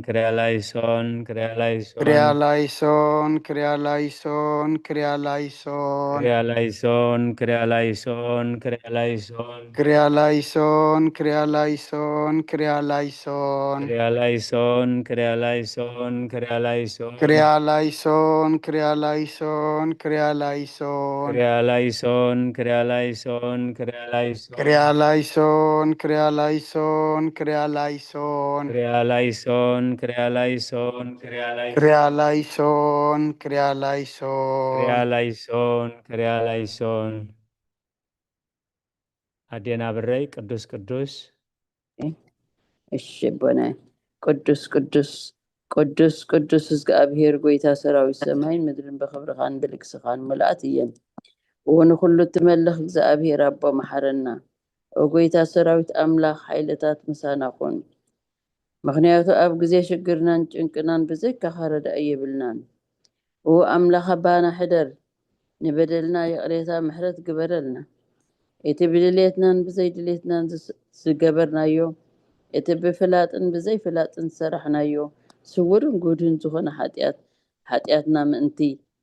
ክሪያ ላይሶን፣ ክሪያ ላይሶን። ክሪያ ላይሶን፣ ክሪያ ላይሶን፣ ክሪያ ላይሶን። ክሪያ ላይሶን፣ ክሪያ ላይሶን፣ ክሪያ ላይሶን። ክሪያ ላይሶን፣ ክሪያ ላይሶን፣ ክሪያ ላይሶን። ክሪያ ላይሶን፣ ክሪያ ላይሶን፣ ክሪያ ላይሶን። ክሪያ ላይሶን፣ ክሪያ ላይሶን፣ ክሪያ ላይሶን። ክሪያ ላይሶን፣ ክሪያ ላይሶን፣ ክሪያ ላይሶን። ክሪያ ላይሶን፣ ክሪያ ላይሶን፣ ክሪያ ላይሶን። ክሪያ ላይሶን፣ ክሪያ ላይሶን፣ ክሪያ ላይሶን። ክሪያ ላይሶን፣ ክሪያ ላይሶን። ክሪያ ላይሶን፣ ክሪያ ላይሶን። ኣዴና ብረይ ቅዱስ ቅዱስ። እሺ ኣቦና። ቅዱስ ቅዱስ ቅዱስ ቅዱስ እግዚኣብሔር ጎይታ ሰራዊት ሰማይን ምድርን ብኽብርኻን ብልግስኻን ምሉኣት እየን። ኦ ንኹሉ እትመልኽ እግዚኣብሔር ኣቦ መሓረና። ኦ ጎይታ ሰራዊት ኣምላኽ ሓይልታት ምሳና ኩን። ምኽንያቱ ኣብ ግዜ ሽግርናን ጭንቅናን ብዘይካኻ ረዳኢ የብልናን። ኦ ኣምላኽ ኣባና ሕደር፣ ንበደልና ይቕሬታ ምሕረት ግበረልና። እቲ ብድሌትናን ብዘይድሌትናን ዝስ- ዝገበርናዮ፣ እቲ ብፍላጥን ብዘይፍላጥን ዝሰራሕናዮ ስውርን ጉድን ዝኾነ ሓጢኣት፣ ሓጢኣትና ምእንቲ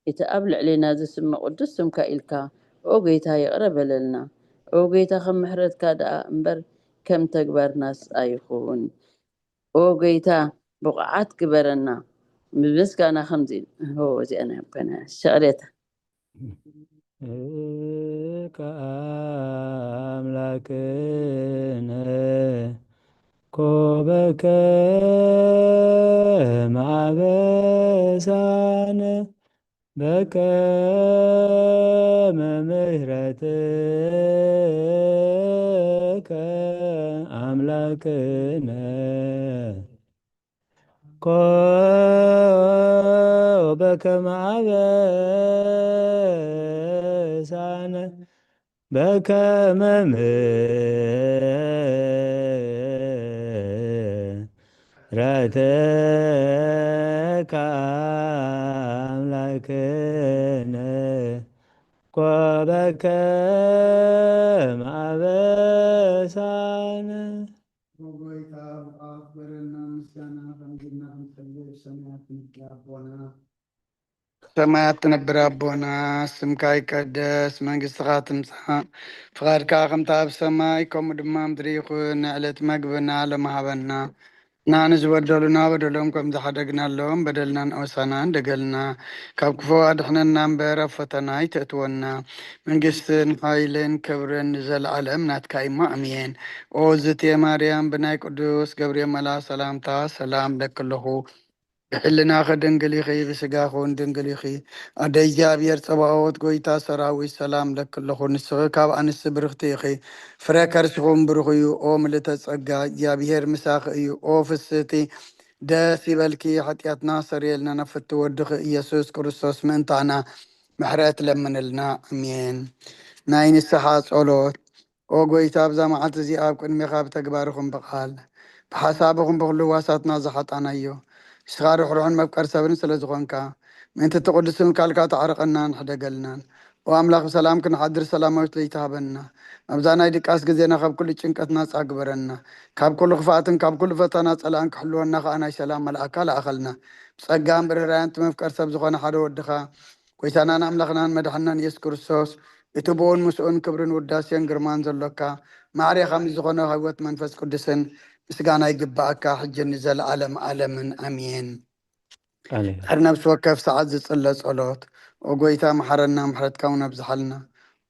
እቲ ኣብ ልዕሌና ዝስመ ቅዱስ ስምካ ኢልካ ኦ ጎይታ ይቕረ በለልና። ኦ ጎይታ ከም ምሕረትካ ደኣ እምበር ከም ተግባርናስ ኣይኹን። ኦ ጎይታ ብቑዓት ግበረና። ብምስጋና ከምዚ ሆ እዚኣ ናይ ኣቦና ሸቕሌታ እካ ኣምላክነ ኮበከ ማበሳነ በከመ ምሕረትከ ኣምላክነ ኮበከመ አበሳነ በከመ ምሕረትከ አምላክነ ኮበከመ አበሳነ። ጎይታ ብኣፍ በረና ምስጋና ከምዚና ክንጸልይ ሰማያት ንግዳ ኣቦና ሰማያት ትነብር ኣቦና፣ ስምካ ይቀደስ፣ መንግስትኻ ትምጻእ፣ ፍቓድካ ከምታ ኣብ ሰማይ ከምኡ ድማ ምድሪ ይኹን። ንዕለት መግብና ሎሚ ሃበና፣ እና ንዝበደሉና በደሎም ከም ዝሓደግናሎም በደልናን ኣወሳናን ደገልና፣ ካብ ክፉ ኣድሕነና እምበር ኣብ ፈተና ኣይተእትወና። መንግስትን ሓይልን ክብርን ንዘለኣለም ናትካ እሞ ኣሜን። ኦ ዝቴ ማርያም ብናይ ቅዱስ ገብርኤል መልኣኽ ሰላምታ ሰላም ለክለኹ ብሕልናኺ ድንግል ኢኺ፣ ብስጋኺ እውን ድንግል ኢኺ። ኣደ እግዚኣብሔር ጸባኦት፣ ጎይታ ሰራዊት፣ ሰላም ለክለኹ። ንስኺ ካብ ኣንስቲ ብርኽቲ ኢኺ፣ ፍረ ከርስኹም ብሩኽ እዩ። ኦ ምልእተ ጸጋ፣ እግዚኣብሔር ምሳኺ እዩ። ኦ ፍስህቲ፣ ደስ ይበልኪ፣ ሓጢኣትና ሰርየልና፣ ናብ ፍቲ ወድኺ ኢየሱስ ክርስቶስ ምእንታና ምሕረት ለምንልና። ኣሜን። ናይ ንስሓ ጸሎት። ኦ ጎይታ፣ ኣብዛ መዓልቲ እዚኣ ኣብ ቅድሜኻ ብተግባርኹም ብቓል ብሓሳብኹም ብኹሉ ዋሳትና ዝሓጣናዮ፣ ንስኻ ርሕሩሕን መፍቀር ሰብን ስለ ዝኾንካ፣ ምእንቲ እቲ ቅዱስ ስምካ ኢልካ ተዓርቐናን ሕደገልናን። ኦ ኣምላኽ፣ ብሰላም ክንሓድር ሰላማዊት ለይቲ ሃበና። ኣብዛ ናይ ድቃስ ግዜና ካብ ኩሉ ጭንቀት ናጻ ግበረና። ካብ ኩሉ ክፍኣትን ካብ ኩሉ ፈተና ጸላእን ክሕልወና ከኣ ናይ ሰላም መልኣካ ለኣኸልና። ብጸጋን ብርህራያን እቲ መፍቀር ሰብ ዝኾነ ሓደ ወድኻ፣ ጎይታናን ኣምላኽናን መድሓንናን ኢየሱስ ክርስቶስ፣ እቲ ብኡን ምስኡን ክብርን ውዳሴን ግርማን ዘሎካ፣ ማዕሬኻ ምስ ዝኾነ ህይወት መንፈስ ቅዱስን ምስጋና ይግብኣካ፣ ሕጂ ንዘለኣለም ኣለምን ኣሜን። ኣሜን። ድሕሪ ነፍሲ ወከፍ ሰዓት ዝጽለ ጸሎት። ኦ ጎይታ፣ መሓረና፣ ምሕረትካ እውን ኣብዝሓልና።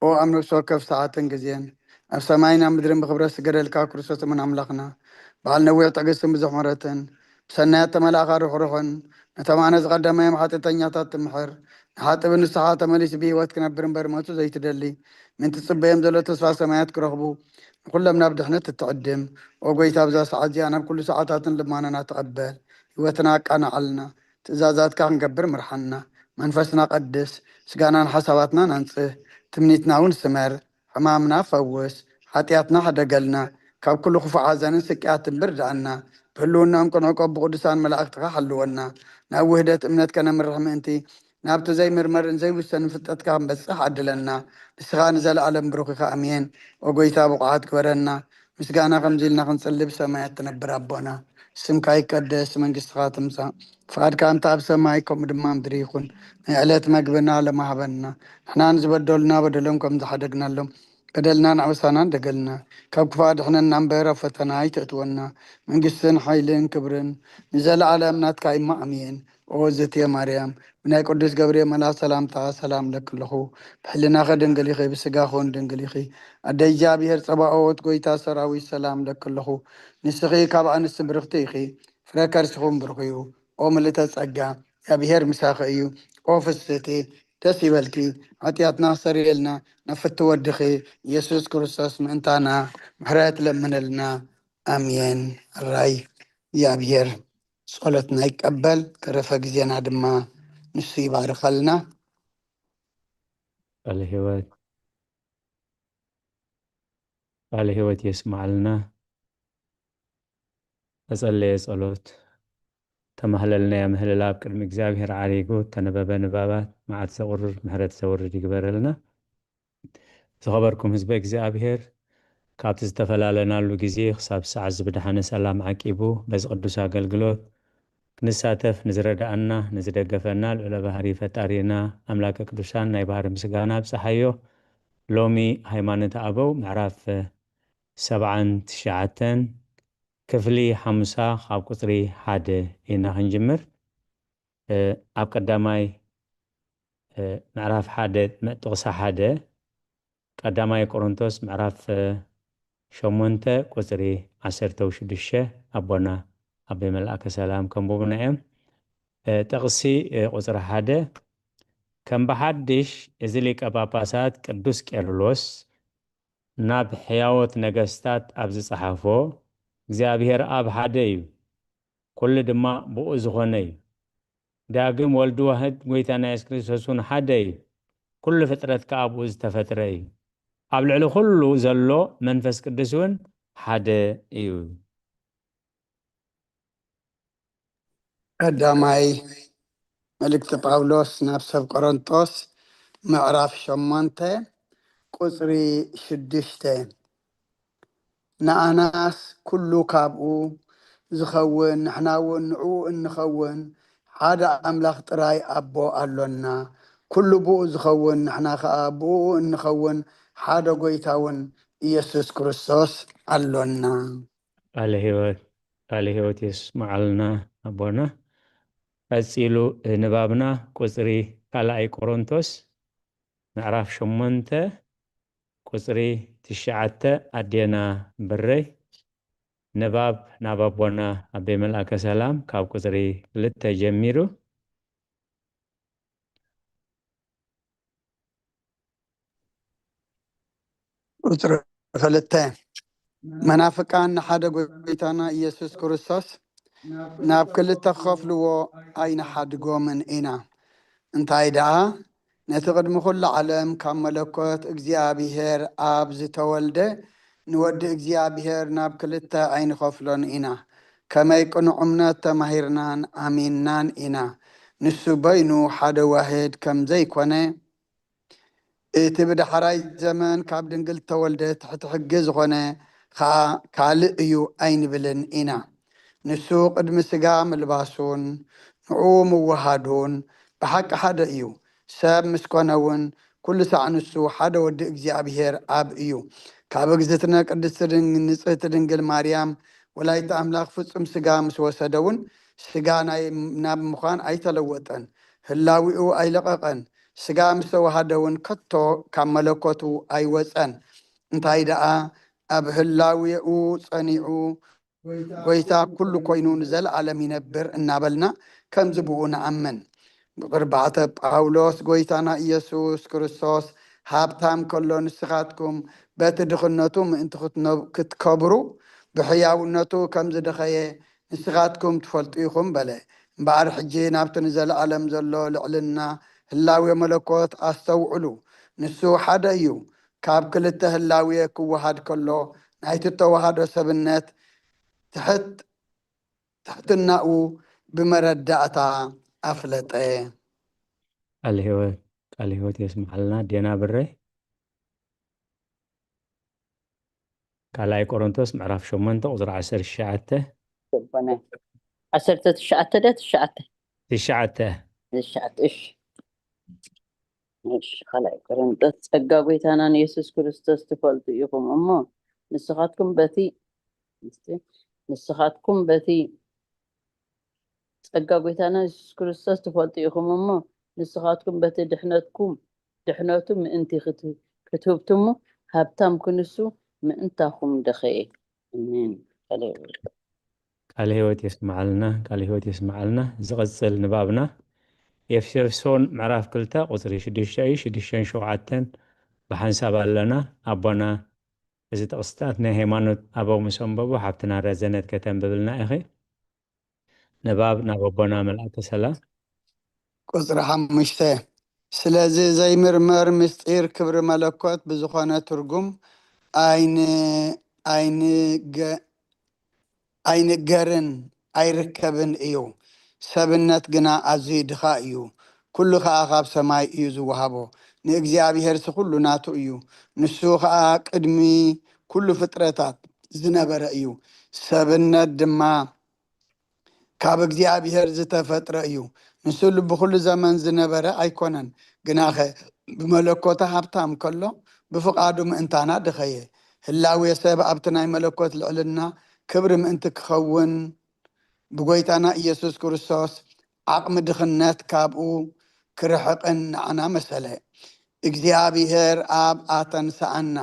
ኦ ኣብ ነፍሲ ወከፍ ሰዓትን ግዜን፣ ኣብ ሰማይን ኣብ ምድርን ብኽብረት ዝገደልካ ክርስቶስ እሙን ኣምላኽና፣ በዓል ነዊሕ ትዕግስትን ብዙሕ ምሕረትን፣ ብሰናያት ተመላእኻ ርሑሩሕን፣ ነቶም ኣነ ዝቐደማዮም ሓጢኣተኛታት ትምሕር፣ ንሓጥብ ንስሓ ተመሊሱ ብህይወት ክነብር እምበር ሞቱ ዘይትደሊ፣ ምእንቲ ትጽበዮም ዘሎ ተስፋ ሰማያት ክረኽቡ፣ ንኹሎም ናብ ድሕነት እትዕድም። ኦ ጎይታ፣ ኣብዛ ሰዓት እዚኣ ናብ ኩሉ ሰዓታትን ልማናና ተቐበል። ህይወትና ኣቃናዓልና። ትእዛዛትካ ክንገብር ምርሓና። መንፈስና ቀድስ፣ ስጋናን ሓሳባትናን ኣንጽህ። ትምኒትና እውን ስመር። ሕማምና ፈውስ። ሓጢኣትና ሕደገልና። ካብ ኩሉ ክፉእ ሓዘንን ስቅያትን ብርድኣና። ብህልውናኦም ክንዕቆብ ብቅዱሳን መላእክትኻ ሓልወና። ናብ ውህደት እምነት ከነምርሕ ምእንቲ፣ ናብቲ ዘይምርመርን ዘይውሰንን ፍልጠትካ ክንበጽሕ ዓድለና። ንስኻ ንዘለኣለም ብሩኽ ኢኻ። ኣሜን። ኦ ጎይታ፣ ብቑዓት ግበረና። ምስጋና ከምዚ ኢልና ክንጽሊ፣ ብሰማያት ትነብር ኣቦና፣ ስምካ ይቀደስ፣ መንግስትኻ ትምጻእ፣ ፍቓድካ እንተ ኣብ ሰማይ ከምኡ ድማ ምድሪ ይኹን። ናይ ዕለት መግብና ሎሚ ሃበና። ንሕና ንዝበደሉና በደሎም ከም ዝሓደግናሎም፣ በደልናን ኣበሳናን ደገልና። ካብ ክፉእ ኣድሕነና እምበር፣ ኣብ ፈተና ኣይተእትወና። መንግስትን ሓይልን ክብርን ንዘለኣለም ናትካ እዩ። ኣሜን። ኦ ዝትየ ማርያም፣ ብናይ ቅዱስ ገብርኤል መልኣክ ሰላምታ ሰላም ለኪ ኣለኹ። ብሕልናኺ ድንግል ኢኺ፣ ብስጋኺ እውን ድንግል ኢኺ። ኣደ እግዚኣብሔር ጸባኦት፣ ጎይታ ሰራዊት፣ ሰላም ለኪ ኣለኹ። ንስኺ ካብ ኣንስቲ ብርኽቲ ኢኺ፣ ፍረ ከርስኺ እውን ብሩኽ እዩ። ኦ ምልእተ ጸጋ፣ እግዚኣብሔር ምሳኺ እዩ። ኦ ፍስሕቲ፣ ደስ ይበልኪ፣ ሓጢኣትና ክሰርየልና፣ ናብ ፍቲ ወድኺ ኢየሱስ ክርስቶስ ምእንታና ምሕረት ለምነልና። ኣሜን። ራይ እግዚኣብሔር ጸሎትና ይቀበል፣ ተረፈ ግዜና ድማ ንሱ ይባርኸልና። ቃለ ሕይወት፣ ቃለ ሕይወት የስማዓልና። ተጸለየ ጸሎት፣ ተማህለልናዮ ምህልላ ኣብ ቅድሚ እግዚኣብሔር ዓሪጉ፣ ተነበበ ንባባት፣ መዓት ዘቑርር፣ ምሕረት ዘውርድ ይግበረልና። ዝኸበርኩም ህዝበ እግዚኣብሔር፣ ካብቲ ዝተፈላለናሉ ግዜ ክሳብ ሰዓት ዝብድሓነ ሰላም ዓቂቡ፣ በዚ ቅዱስ ኣገልግሎት ክንሳተፍ ንዝረድኣና፣ ንዝደገፈና ልዑለ ባህሪ ፈጣሪና ኣምላከ ቅዱሳን ናይ ባህሪ ምስጋና ኣብጽሓዮ። ሎሚ ሃይማኖተ ኣበው ምዕራፍ ሰብዓን ትሽዓተን ክፍሊ ሓሙሳ ካብ ቁጽሪ ሓደ ኢና ክንጅምር። እ፣ ኣብ ቀዳማይ፣ እ፣ ምዕራፍ ሓደ፣ ጥቕሲ ሓደ፣ ቀዳማይ ቆሮንቶስ ምዕራፍ፣ እ፣ ሸሞንተ ቁጽሪ ዓሰርተ ሽዱሽተ ኣቦና ኣቤ መልኣከ ሰላም ከንብቡና እዮም። እ፣ ጥቕሲ፣ እ፣ ቁጽሪ ሓደ፣ ከም ብሓድሽ እዚ ሊቀ ጳጳሳት ቅዱስ ቄርሎስ ናብ ሕያዎት ነገስታት ኣብ ዝጸሓፎ፣ እግዚኣብሔር ኣብ ሓደ እዩ፣ ኩሉ ድማ ብኡ ዝኾነ እዩ። ዳግም ወልድ ዋህድ ጎይታና የሱስ ክርስቶስ እውን ሓደ እዩ። ኩሉ ፍጥረት ከኣ ብኡ ዝተፈጥረ እዩ። ኣብ ልዕሊ ኩሉ ዘሎ መንፈስ ቅዱስ እውን ሓደ እዩ። ቀዳማይ መልእክቲ ጳውሎስ ናብ ሰብ ቆሮንጦስ ምዕራፍ ሸሞንተ ቁጽሪ ሽዱሽተ። ንኣናስ ኩሉ ካብኡ ዝኸውን፣ ንሕና እውን ንዕኡ እንኸውን ሓደ ኣምላኽ ጥራይ ኣቦ ኣሎና። ኩሉ ብኡ ዝኸውን፣ ንሕና ኸኣ ብኡ እንኸውን ሓደ ጐይታ እውን ኢየሱስ ክርስቶስ ኣሎና። ቃለ ሕይወት፣ ቃለ ሕይወት የስምዓልና ኣቦና። ቀጺሉ ንባብና ቁጽሪ ካልኣይ ቆሮንቶስ ምዕራፍ ሸሞንተ ቁጽሪ ትሽዓተ ኣዴና ብረይ። ንባብ ናብ ኣቦና ኣቤ መልኣከ ሰላም ካብ ቁጽሪ ክልተ ጀሚሩ። ቁጽሪ ክልተ። መናፍቃን ንሓደ ጐይታና ኢየሱስ ክርስቶስ ናብ ክልተ ክኸፍልዎ ኣይንሓድጎምን ኢና። እንታይ ደኣ፣ ነቲ ቅድሚ ኹሉ ዓለም ካብ መለኮት እግዚኣብሔር ኣብ ዝተወልደ ንወዲ እግዚኣብሔር ናብ ክልተ ኣይንኸፍሎን ኢና። ከመይ ቅኑዕ እምነት ተማሂርናን ኣሚንናን ኢና። ንሱ በይኑ ሓደ ዋህድ ከም ዘይኮነ፣ እቲ ብዳሕራይ ዘመን ካብ ድንግል ተወልደ ትሕቲ ሕጊ ዝኾነ ኸኣ ካልእ እዩ ኣይንብልን ኢና። ንሱ ቅድሚ ሥጋ ምልባሱን ንዕኡ ምውሃዱን ብሓቂ ሓደ እዩ። ሰብ ምስ ኮነ እውን ኩሉ ሳዕ ንሱ ሓደ ወዲ እግዚኣብሔር ኣብ እዩ። ካብ እግዝእትነ ቅድስቲ ድን-፣ ንጽህቲ ድንግል ማርያም ወላዲተ ኣምላኽ ፍጹም ሥጋ ምስ ወሰደ እውን ሥጋ ናይ፣ ናብ ምዃን ኣይተለወጠን። ህላዊኡ ኣይለቐቐን። ሥጋ ምስ ተዋሃደ እውን ከቶ ካብ መለኮቱ ኣይወጸን። እንታይ ደኣ ኣብ ህላዊኡ ጸኒዑ ጐይታ ኩሉ ኮይኑ ንዘለዓለም ይነብር እናበልና ከምዚ ብኡ ንኣምን። ብቕርባዕተ ጳውሎስ ጐይታና ኢየሱስ ክርስቶስ ሃብታም ከሎ ንስኻትኩም በቲ ድኽነቱ ምእንቲ ክትነ-፣ ክትከብሩ ብሕያውነቱ ከም ዝደኸየ ንስኻትኩም ትፈልጡ ኢኹም በለ። እምበኣር ሕጂ ናብቲ ንዘለኣለም ዘሎ ልዕልና ህላዌ መለኮት ኣስተውዕሉ። ንሱ ሓደ እዩ። ካብ ክልተ ህላዌ ክወሃድ ከሎ ናይቲ ተዋህዶ ሰብነት ትሕት ትሕትናኡ ብመረዳእታ ኣፍለጠ። ቃል ህይወት ቃል ህይወት የስምዓልና። ዴና ብረ ካልኣይ ቆሮንቶስ ምዕራፍ ሸሞንተ ቁፅሪ ዓሰርተ ትሽዓተ። ዝኾነ ዓሰርተ ትሽዓተ ደ ትሽዓተ ትሽዓተ ትሽዓተ እሺ። እሺ፣ ካልኣይ ቆሮንቶስ። ጸጋ ጎይታና ንየሱስ ክርስቶስ ትፈልጡ ኢኹም እሞ ንስኻትኩም በቲ ንስኻትኩም በቲ ጸጋ ጎይታና የሱስ ክርስቶስ ትፈልጡ ኢኹም እሞ ንስኻትኩም በቲ ድሕነትኩም ድሕነቱ ምእንቲ ክት- ክትህብትሙ ሃብታም ክንሱ ምእንታኹም ደኸየ። ኣሜን። ሃሌሉያ። ቃል ህይወት የስምዓልና። ቃል ህይወት የስምዓልና። ዝቐጽል ንባብና ኤፌሶን ምዕራፍ ክልተ ቁጽሪ ሽዱሽተ እዩ። ሽዱሽተን ሸውዓተን ብሓንሳብ ኣለና። ኣቦና፣ እዚ ጥቕስታት ናይ ሃይማኖት ኣበው ምስ ኣንበቡ ሓብትና ረዘነት ከተንብብልና ኢኺ። ንባብ ናብ ኣቦና መልኣከ ሰላም። ቁጽሪ ሓሙሽተ። ስለዚ ዘይምርመር ምስጢር ክብሪ መለኮት ብዝኾነ ትርጉም ኣይን ኣይንገ ኣይንገርን ኣይርከብን እዩ። ሰብነት ግና ኣዝዩ ድኻ እዩ። ኩሉ ኸኣ ካብ ሰማይ እዩ ዝወሃቦ። ንእግዚኣብሔርሲ ኩሉ ናቱ እዩ። ንሱ ኸኣ ቅድሚ ኩሉ ፍጥረታት ዝነበረ እዩ። ሰብነት ድማ ካብ እግዚኣብሔር ዝተፈጥረ እዩ። ንሱ ብኹሉ ዘመን ዝነበረ ኣይኮነን፣ ግናኸ ብመለኮቱ ሃብታም ከሎ ብፍቓዱ ምእንታና ደኸየ። ህላዌ ሰብ ኣብቲ ናይ መለኮት ልዕልና ክብሪ ምእንቲ ክኸውን ብጎይታና ኢየሱስ ክርስቶስ ዓቕሚ ድኽነት ካብኡ ክርሕቕን ንዓና መሰለ። እግዚኣብሔር ኣብ ኣተንስኣና፣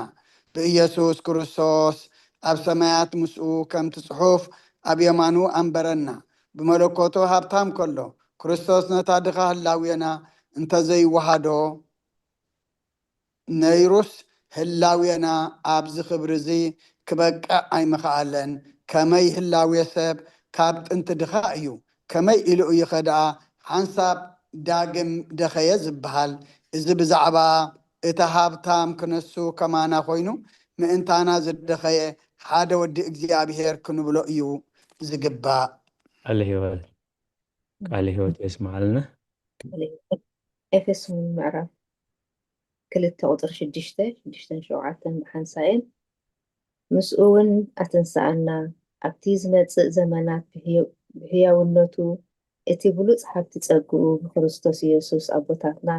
ብኢየሱስ ክርስቶስ ኣብ ሰማያት ምስኡ ከምቲ ጽሑፍ ኣብ የማኑ ኣንበረና። ብመለኮቱ ሃብታም ከሎ ክርስቶስ ነታ ድኻ ህላዌና እንተዘይወሃዶ ነይሩስ ህላዌና ኣብዚ ክብሪ እዚ ክበቅዕ ኣይምኸኣለን። ከመይ ህላዌ ሰብ ካብ ጥንቲ ድኻ እዩ፣ ከመይ ኢሉ እዩ ኸ ደኣ ሓንሳብ ዳግም ደኸየ ዝበሃል? እዚ ብዛዕባ እቲ ሃብታም ክነሱ ከማና ኮይኑ ምእንታና ዝደኸየ ሓደ ወዲ እግዚኣብሔር ክንብሎ እዩ ዝግባእ። ቃለ ህይወት ቃለ ህይወት የስምዓልና። ኤፌሶን ምዕራፍ ክልተ ቁፅሪ ሽዱሽተ ሽዱሽተን ሸውዓተን ብሓንሳኤን ምስኡ እውን ኣተንስኣና ኣብቲ ዝመፅእ ዘመናት ብህያውነቱ እቲ ብሉፅ ሃብቲ ፀግኡ ብክርስቶስ ኢየሱስ ኣቦታትና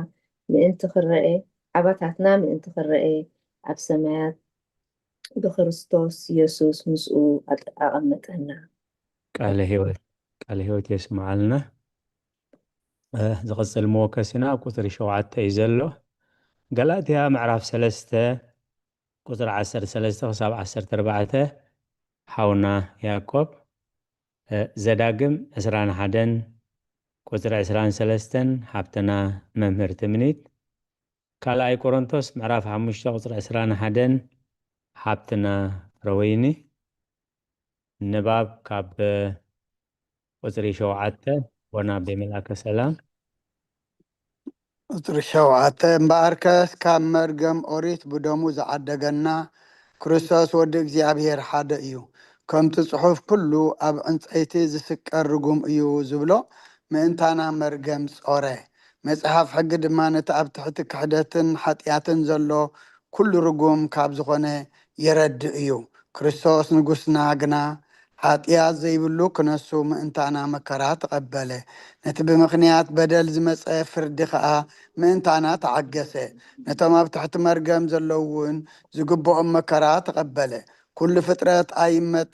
ምእንቲ ክረኤ ኣባታትና ምእንቲ ክረኤ ኣብ ሰማያት ብክርስቶስ ኢየሱስ ምስኡ ኣቐመጠና። ቃለ ህይወት ቃለ ህይወት የስምዓልና። ዝቕፅል መወከሲና ኣብ ቁፅሪ ሸውዓተ እዩ ዘሎ። ገላትያ ምዕራፍ ሰለስተ ቁፅሪ ዓሰርተ ሰለስተ ክሳብ ዓሰርተ ኣርባዕተ ሓውና ያዕቆብ፣ ዘዳግም ዕስራን ሓደን ቁፅሪ ዕስራን ሰለስተን ሓብትና መምህር ትምኒት፣ ካልኣይ ቆሮንቶስ ምዕራፍ ሓሙሽተ ቁፅሪ ዕስራን ሓደን ሓብትና ፍረወይኒ፣ ንባብ ካብ ቁፅሪ ሸውዓተ ወናቤ መልኣከ ሰላም። ቁፅሪ ሸውዓተ። እምበኣርከስ ካብ መርገም ኦሪት ብደሙ ዝዓደገና ክርስቶስ ወዲ እግዚኣብሔር ሓደ እዩ። ከምቲ ጽሑፍ ኩሉ ኣብ ዕንፀይቲ ዝስቀር ርጉም እዩ ዝብሎ ምእንታና መርገም ጾረ። መጽሓፍ ሕጊ ድማ ነቲ ኣብ ትሕቲ ክሕደትን ሓጢኣትን ዘሎ ኩሉ ርጉም ካብ ዝኾነ የረድእ እዩ። ክርስቶስ ንጉስና ግና ሓጢኣት ዘይብሉ ክነሱ ምእንታና መከራ ተቐበለ። ነቲ ብምኽንያት በደል ዝመጸ ፍርዲ ኸኣ ምእንታና ተዓገሰ። ነቶም ኣብ ትሕቲ መርገም ዘለዉ እውን ዝግብኦም መከራ ተቐበለ። ኩሉ ፍጥረት ኣይመጠ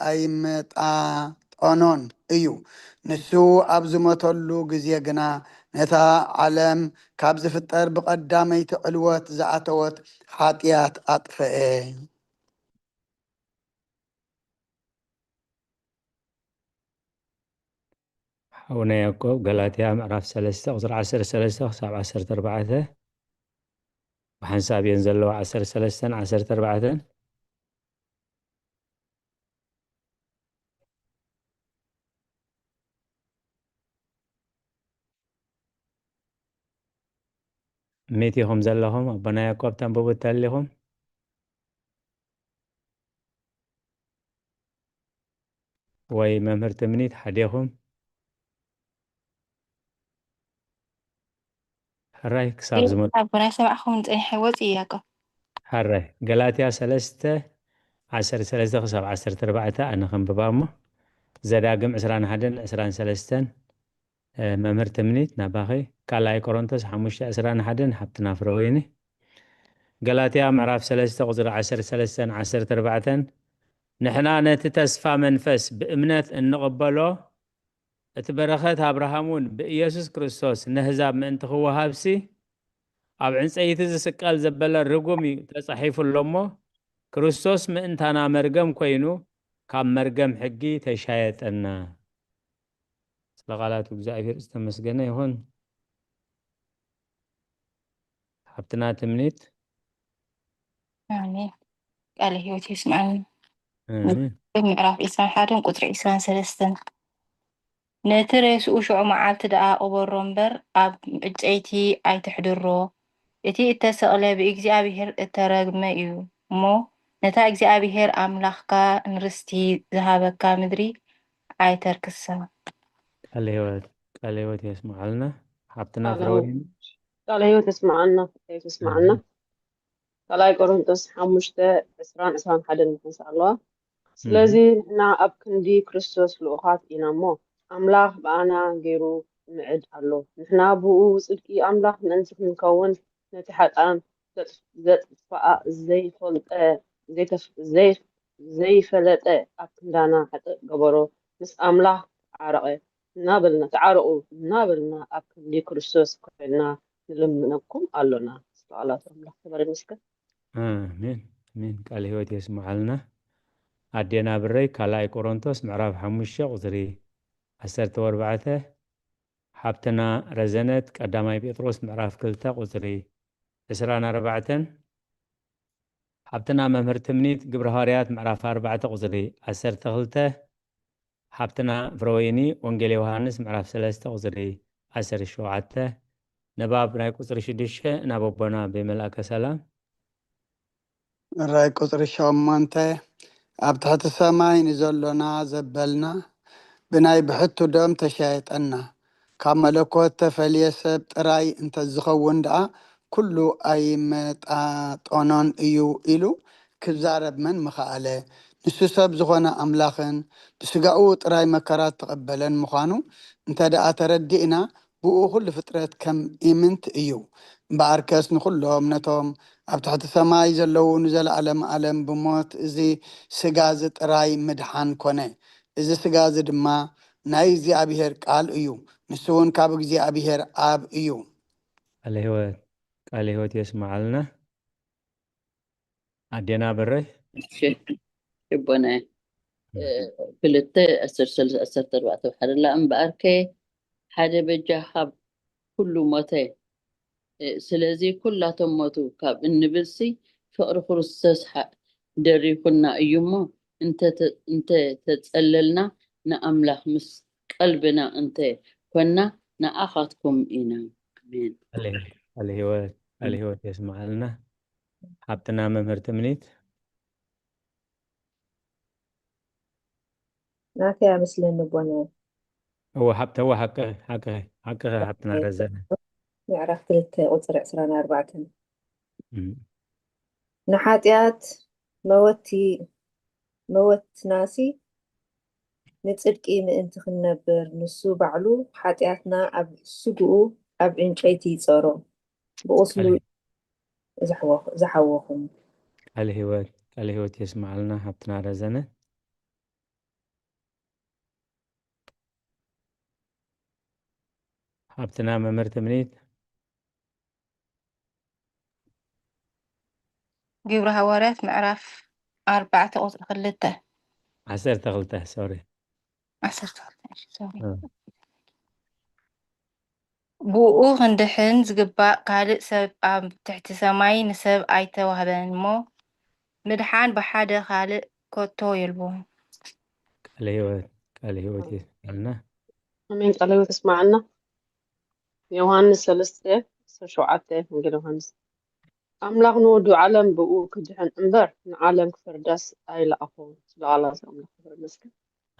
ኣይመጣጠኖን እዩ። ንሱ ኣብ ዝሞተሉ ግዜ ግና ነታ ዓለም ካብ ዝፍጠር ብቐዳመይቲ ዕልወት ዝኣተወት ሓጢኣት ኣጥፈኤ። ሓውና ያዕቆብ፣ ገላትያ ምዕራፍ ሰለስተ ቁፅሪ ዓሰርተ ሰለስተ ክሳብ ዓሰርተ ኣርባዕተ፣ ብሓንሳብ እየን ዘለዋ ዓሰርተ ሰለስተን ዓሰርተ ኣርባዕተን። ሚት ኢኹም ዘለኹም፣ ኣቦና ያዕቆብ ተንብቡ ተሊኹም? ወይ መምህር ትምኒት ሓዴኹም? ሕራይ ክሳብ ዝመ- ኣቦና ሰማዕኹም ጸኒሐ ወጽእ ያዕቆብ። ሕራይ። ገላትያ ሰለስተ፣ ዓሰርተ ሰለስተ ክሳብ ዓሰርተ ኣርባዕተ ኣነ ከንብባ እሞ፣ ዘዳግም ዕስራን ሓደን ዕስራን ሰለስተን፣ እ፣ መምህር ትምኒት ናባኺ። ካልኣይ ቆሮንቶስ ሓሙሽተ ዕስራን ሓደን ሓብትና ፍረወይኒ። ገላትያ ምዕራፍ ሰለስተ ቁጽሪ ዓሰርተ ሰለስተን ዓሰርተ ኣርባዕተን፣ ንሕና ነቲ ተስፋ መንፈስ ብእምነት እንቕበሎ፣ እቲ በረኸት ኣብርሃም እውን ብኢየሱስ ክርስቶስ ነህዛብ ምእንቲ ክወሃብሲ፣ ኣብ ዕንጸይቲ ዝስቀል ዘበለ ርጉም እዩ ተጻሒፉ ኣሎ እሞ፣ ክርስቶስ ምእንታና መርገም ኮይኑ፣ ካብ መርገም ሕጊ ተሻየጠና። ስለ ቃላቱ እግዚኣብሔር ዝተመስገነ ይኹን። ሓብትና ትምኒት። ኣሜን። ቃለ ህይወት የስምዓኒ። ኣሜን። ምዕራፍ ዕስራን ሓደን ቁጽሪ ዕስራን ሰለስተን። ነቲ ሬስኡ ሽዑ መዓልቲ ደኣ ቅበሮ እምበር፣ ኣብ ዕጨይቲ ኣይትሕድሮ። እቲ እተሰቕለ ብእግዚኣብሔር እተረግመ እዩ እሞ፣ ነታ እግዚኣብሔር ኣምላኽካ ንርስቲ ዝሃበካ ምድሪ ኣይተርክሳ። ቃለ ህይወት፣ ቃለ ህይወት የስምዓልና። ሓብትና ቃለ ፍረወይኒ። ቃለ ህይወት የስምዓልና፣ የስምዓልና። ኣሜን። ካልኣይ ቆሮንቶስ ሓሙሽተ ዕስራን ዕስራን ሓደን ምሕንሳ ኣለዋ። ስለዚ ንሕና ኣብ ክንዲ ክርስቶስ ልኡኻት ኢና እሞ፣ ኣምላኽ ብኣና ገይሩ ምዕድ ኣሎ። ንሕና ብኡ ጽድቂ ኣምላኽ ምእንቲ ክንከውን፣ ነቲ ሓጥኣን ዘጥ-፣ ዘጥፍኣ ዘይፈልጠ፣ ዘይተፍ-፣ ዘይ-፣ ዘይፈለጠ ኣብ ክንዳና ሓጥእ ገበሮ፣ ምስ ኣምላኽ ተዓረቐ እናበልና፣ ተዓረቑ እናበልና ኣብ ክንዲ ክርስቶስ ኮይንና ንልምነኩም ኣሎና። ስለ ቃላት ኣምላኽ ክብሪ ይመስገን። ኣሜን፣ ኣሜን። ቃለ ህይወት የስምዓልና። ኣዴና ብረይ፣ ካልኣይ ቆሮንቶስ ምዕራፍ ሓሙሽተ ቁጽሪ ዓሰርተ ኣርባዕተ፣ ሓብትና ረዘነት፣ ቀዳማይ ጴጥሮስ ምዕራፍ ክልተ ቁጽሪ ዕስራን ኣርባዕተን፣ ሓብትና መምህር ትምኒት፣ ግብረ ሃዋርያት ምዕራፍ ኣርባዕተ ቁጽሪ ዓሰርተ ክልተ፣ ሓብትና ፍረወይኒ፣ ወንጌል ዮሃንስ ምዕራፍ ሰለስተ ቁጽሪ ዓሰርተ ሸውዓተ፣ ንባብ ናይ ቁጽሪ ሽዱሽተ ናብ ኣቦና ብመልኣከ ሰላም። ራይ ቁጽሪ ሸሞንተ፣ ኣብ ትሕቲ ሰማይ ንዘሎና ዘበልና ብናይ ብሕቱ ደም ተሻየጠና። ካብ መለኮት ተፈልየ ሰብ ጥራይ እንተዝኸውን ደኣ፣ ኩሉ ኣይመጣጠኖን እዩ ኢሉ ክዛረብ መን ምኸኣለ? ንሱ ሰብ ዝኾነ ኣምላኽን ብስጋኡ ጥራይ መከራ ዝተቐበለን ምዃኑ እንተ ደኣ ተረዲእና፣ ብኡ ኩሉ ፍጥረት ከም ኢምንት እዩ። እምበኣርከስ ንኹሎም ነቶም ኣብ ትሕቲ ሰማይ ዘለዉ ንዘለኣለም ኣለም ብሞት እዚ ስጋ እዚ ጥራይ ምድሓን ኮነ። እዚ ስጋ እዚ ድማ ናይ እግዚኣብሔር ቃል እዩ። ንሱ እውን ካብ እግዚኣብሔር ኣብ እዩ። ቃለ ህይወት፣ ቃለ ህይወት የስምዓልና። ኣዴና በረይ። እሺ፣ ልቦናየ። እ፣ ክልተ፣ ዓሰርተ ሰለስተ፣ ዓሰርተ ኣርባዕተ፣ ሓደ ላ እምበኣርከ ሓደ በጃ ካብ ኩሉ ሞተ። እ፣ ስለዚ ኩላቶም ሞቱ ካብ እንብልሲ ፍቕሪ ክርስቶስ ሓ-፣ ደሪኹና እዩ እሞ፣ እንተ ተ-፣ እንተ ተጸለልና ንኣምላኽ ምስ ቀልብና እንተ ኮንና ንኣኻትኩም ኢና። ኣሜን። ቃለ፣ ቃለ ህይወት፣ ቃለ ህይወት የስምዓልና። ሓብትና መምህር ትምኒት። ናተይ ኣመስለኒ ቦነ። እወ፣ ሓብተ፣ እወ፣ ሓቅኺ፣ ሓቅኺ፣ ሓቅኺ፣ ሓብትና ረዘነ። ምዕራፍ ክልተ ቁጽሪ ዕስራን ኣርባዕተን። እም። ንሓጢኣት መወቲ-፣ መወትናሲ ንጽድቂ ምእንቲ ክንነብር፣ ንሱ ባዕሉ ሓጢኣትና ኣብ ስግኡ ኣብ ዕንጨይቲ ይጸሮ። ብቁስሉ ቃል ዝሓወ-፣ ዝሓወኹም። ቃለ ህይወት፣ ቃለ ህይወት የስምዓልና ሓብትና ረዘነ። ሓብትና መምህር ትምኒት። ግብሪ ሃዋርያት ምዕራፍ ኣርባዕተ ቁጽሪ ክልተ። ዓሰርተ ክልተ፣ ሶሪ። ዓሰርተ ክልተ፣ እሺ፣ ሶሪ። እ። ብኡ ክንድሕን ዝግባእ ካልእ ሰብ ኣብ ትሕቲ ሰማይ ንሰብ ኣይተዋህበን እሞ፣ ምድሓን ብሓደ ካልእ ከቶ የልቦን። ቃለ ህይወት፣ ቃለ ህይወት የስምዓልና። ኣሜን። ቃለ ህይወት የስምዓልና። ዮሃንስ ሰለስተ ዓሰርተ ሸውዓተ፣ ወንጌል ዮሃንስ። ኣምላኽ ንወዱ ዓለም ብኡ ክድሕን እምበር ንዓለም ክፈርዳስ ኣይለኣኾን። ስለ ቃላት ኣምላኽ ክብሪ ይመስገን።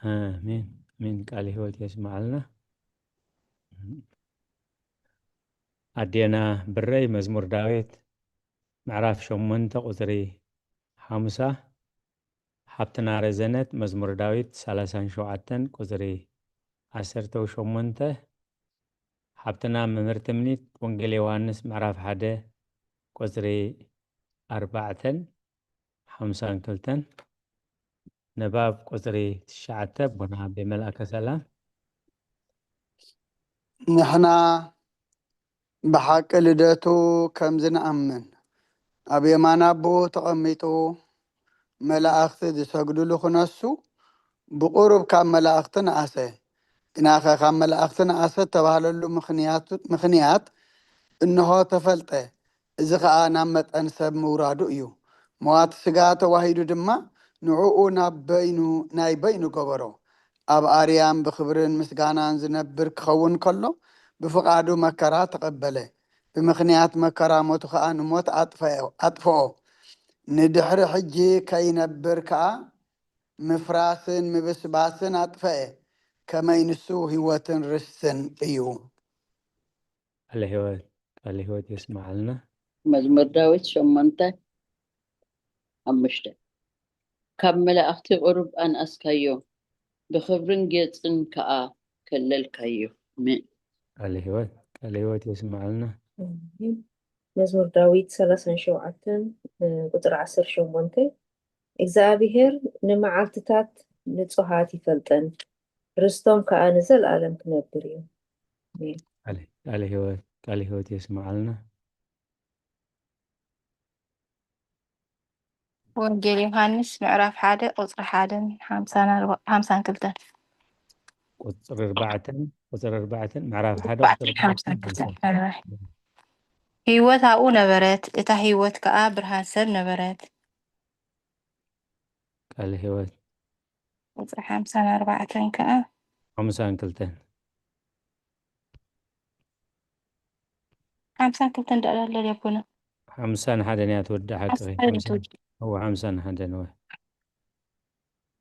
ኣሜን፣ ኣሜን። ቃለ ህይወት የስምዓልና። ኣዴና ብረይ መዝሙር ዳዊት ምዕራፍ ሸሞንተ ቁጽሪ ሓሙሳ፣ ሓብትና ረዘነት መዝሙር ዳዊት ሰላሳን ሸውዓተን ቁጽሪ ዓሰርተ ሸሞንተ፣ ሓብትና መምህር ትምኒት ወንጌል ዮሃንስ ምዕራፍ ሓደ ቁጽሪ ኣርባዕተን ሓምሳን ክልተን፣ ንባብ ቁጽሪ ትሽዓተ ኣቦና ብመልኣከ ሰላም። ንሕና ብሓቂ ልደቱ ከም ዝንኣምን ኣብ የማን ኣቦኡ ተቐሚጡ መላእኽቲ ዝሰግድሉ ክነሱ ብቁሩብ ካብ መላእኽቲ ነኣሰ። ግናኸ ካብ መላእኽቲ ነኣሰ እተባህለሉ ምኽንያት እንሆ ተፈልጠ። እዚ ኸኣ ናብ መጠን ሰብ ምውራዱ እዩ። መዋቲ ስጋ ተዋሂዱ ድማ ንዕኡ ናብ በይኑ ናይ በይኑ ገበሮ። ኣብ ኣርያም ብኽብርን ምስጋናን ዝነብር ክኸውን ከሎ ብፍቓዱ መከራ ተቐበለ። ብምኽንያት መከራ ሞቱ ኸኣ ንሞት ኣጥፈኦ። ንድሕሪ ሕጂ ከይነብር ከኣ ምፍራስን ምብስባስን ኣጥፈአ። ከመይ ንሱ ህይወትን ርስትን እዩ። ቃለ ህይወት፣ ቃለ ህይወት የስምዓልና። መዝሙር ዳዊት ሸሞንተ ሓሙሽተ። ካብ መላእኽቲ ቁሩብ ኣንኣስካዮ፣ ብኽብርን ጌጽን ከኣ ከለልካዮ። ኣሜን። ቃለ ህይወት፣ ቃለ ህይወት የስምዓልና። መዝሙር ዳዊት ሰላሳን ሸውዓተን ቁጽሪ ዓሰርተ ሸሞንተ፣ እግዚኣብሄር ንመዓልትታት ንጹሃት ይፈልጠን፣ ርስቶም ከኣ ንዘለኣለም ክነብር እዩ። ኣሜን። ቃለ ቃለ ህይወት፣ ቃለ ህይወት የስምዓልና። ወንጌል ዮሃንስ ምዕራፍ ሓደ ቁጽሪ ሓደን ሓምሳን ኣርባ- ሓምሳን ክልተን። ቁጽሪ ኣርባዕተን ቁጽሪ ኣርባዕተን ምዕራፍ ሓደ ኣርባዕተን ቁጽሪ ሓምሳን ኣርባዕተን ክልተን። ሕራይ። ህይወት ኣብኡ ነበረት፣ እታ ህይወት ከኣ ብርሃን ሰብ ነበረት። ቃለ ህይወት ቁጽሪ ሓምሳን ኣርባዕተን ከኣ ሓምሳን ክልተን። ሓምሳን ክልተን ደኣ ኣሎ ድያ ኣቦና? ሓምሳን ሓደን እያ ትወድእ ሓቂ። ሓምሳን ሓደን ትወድእ። እወ ሓምሳን ሓደን እወ።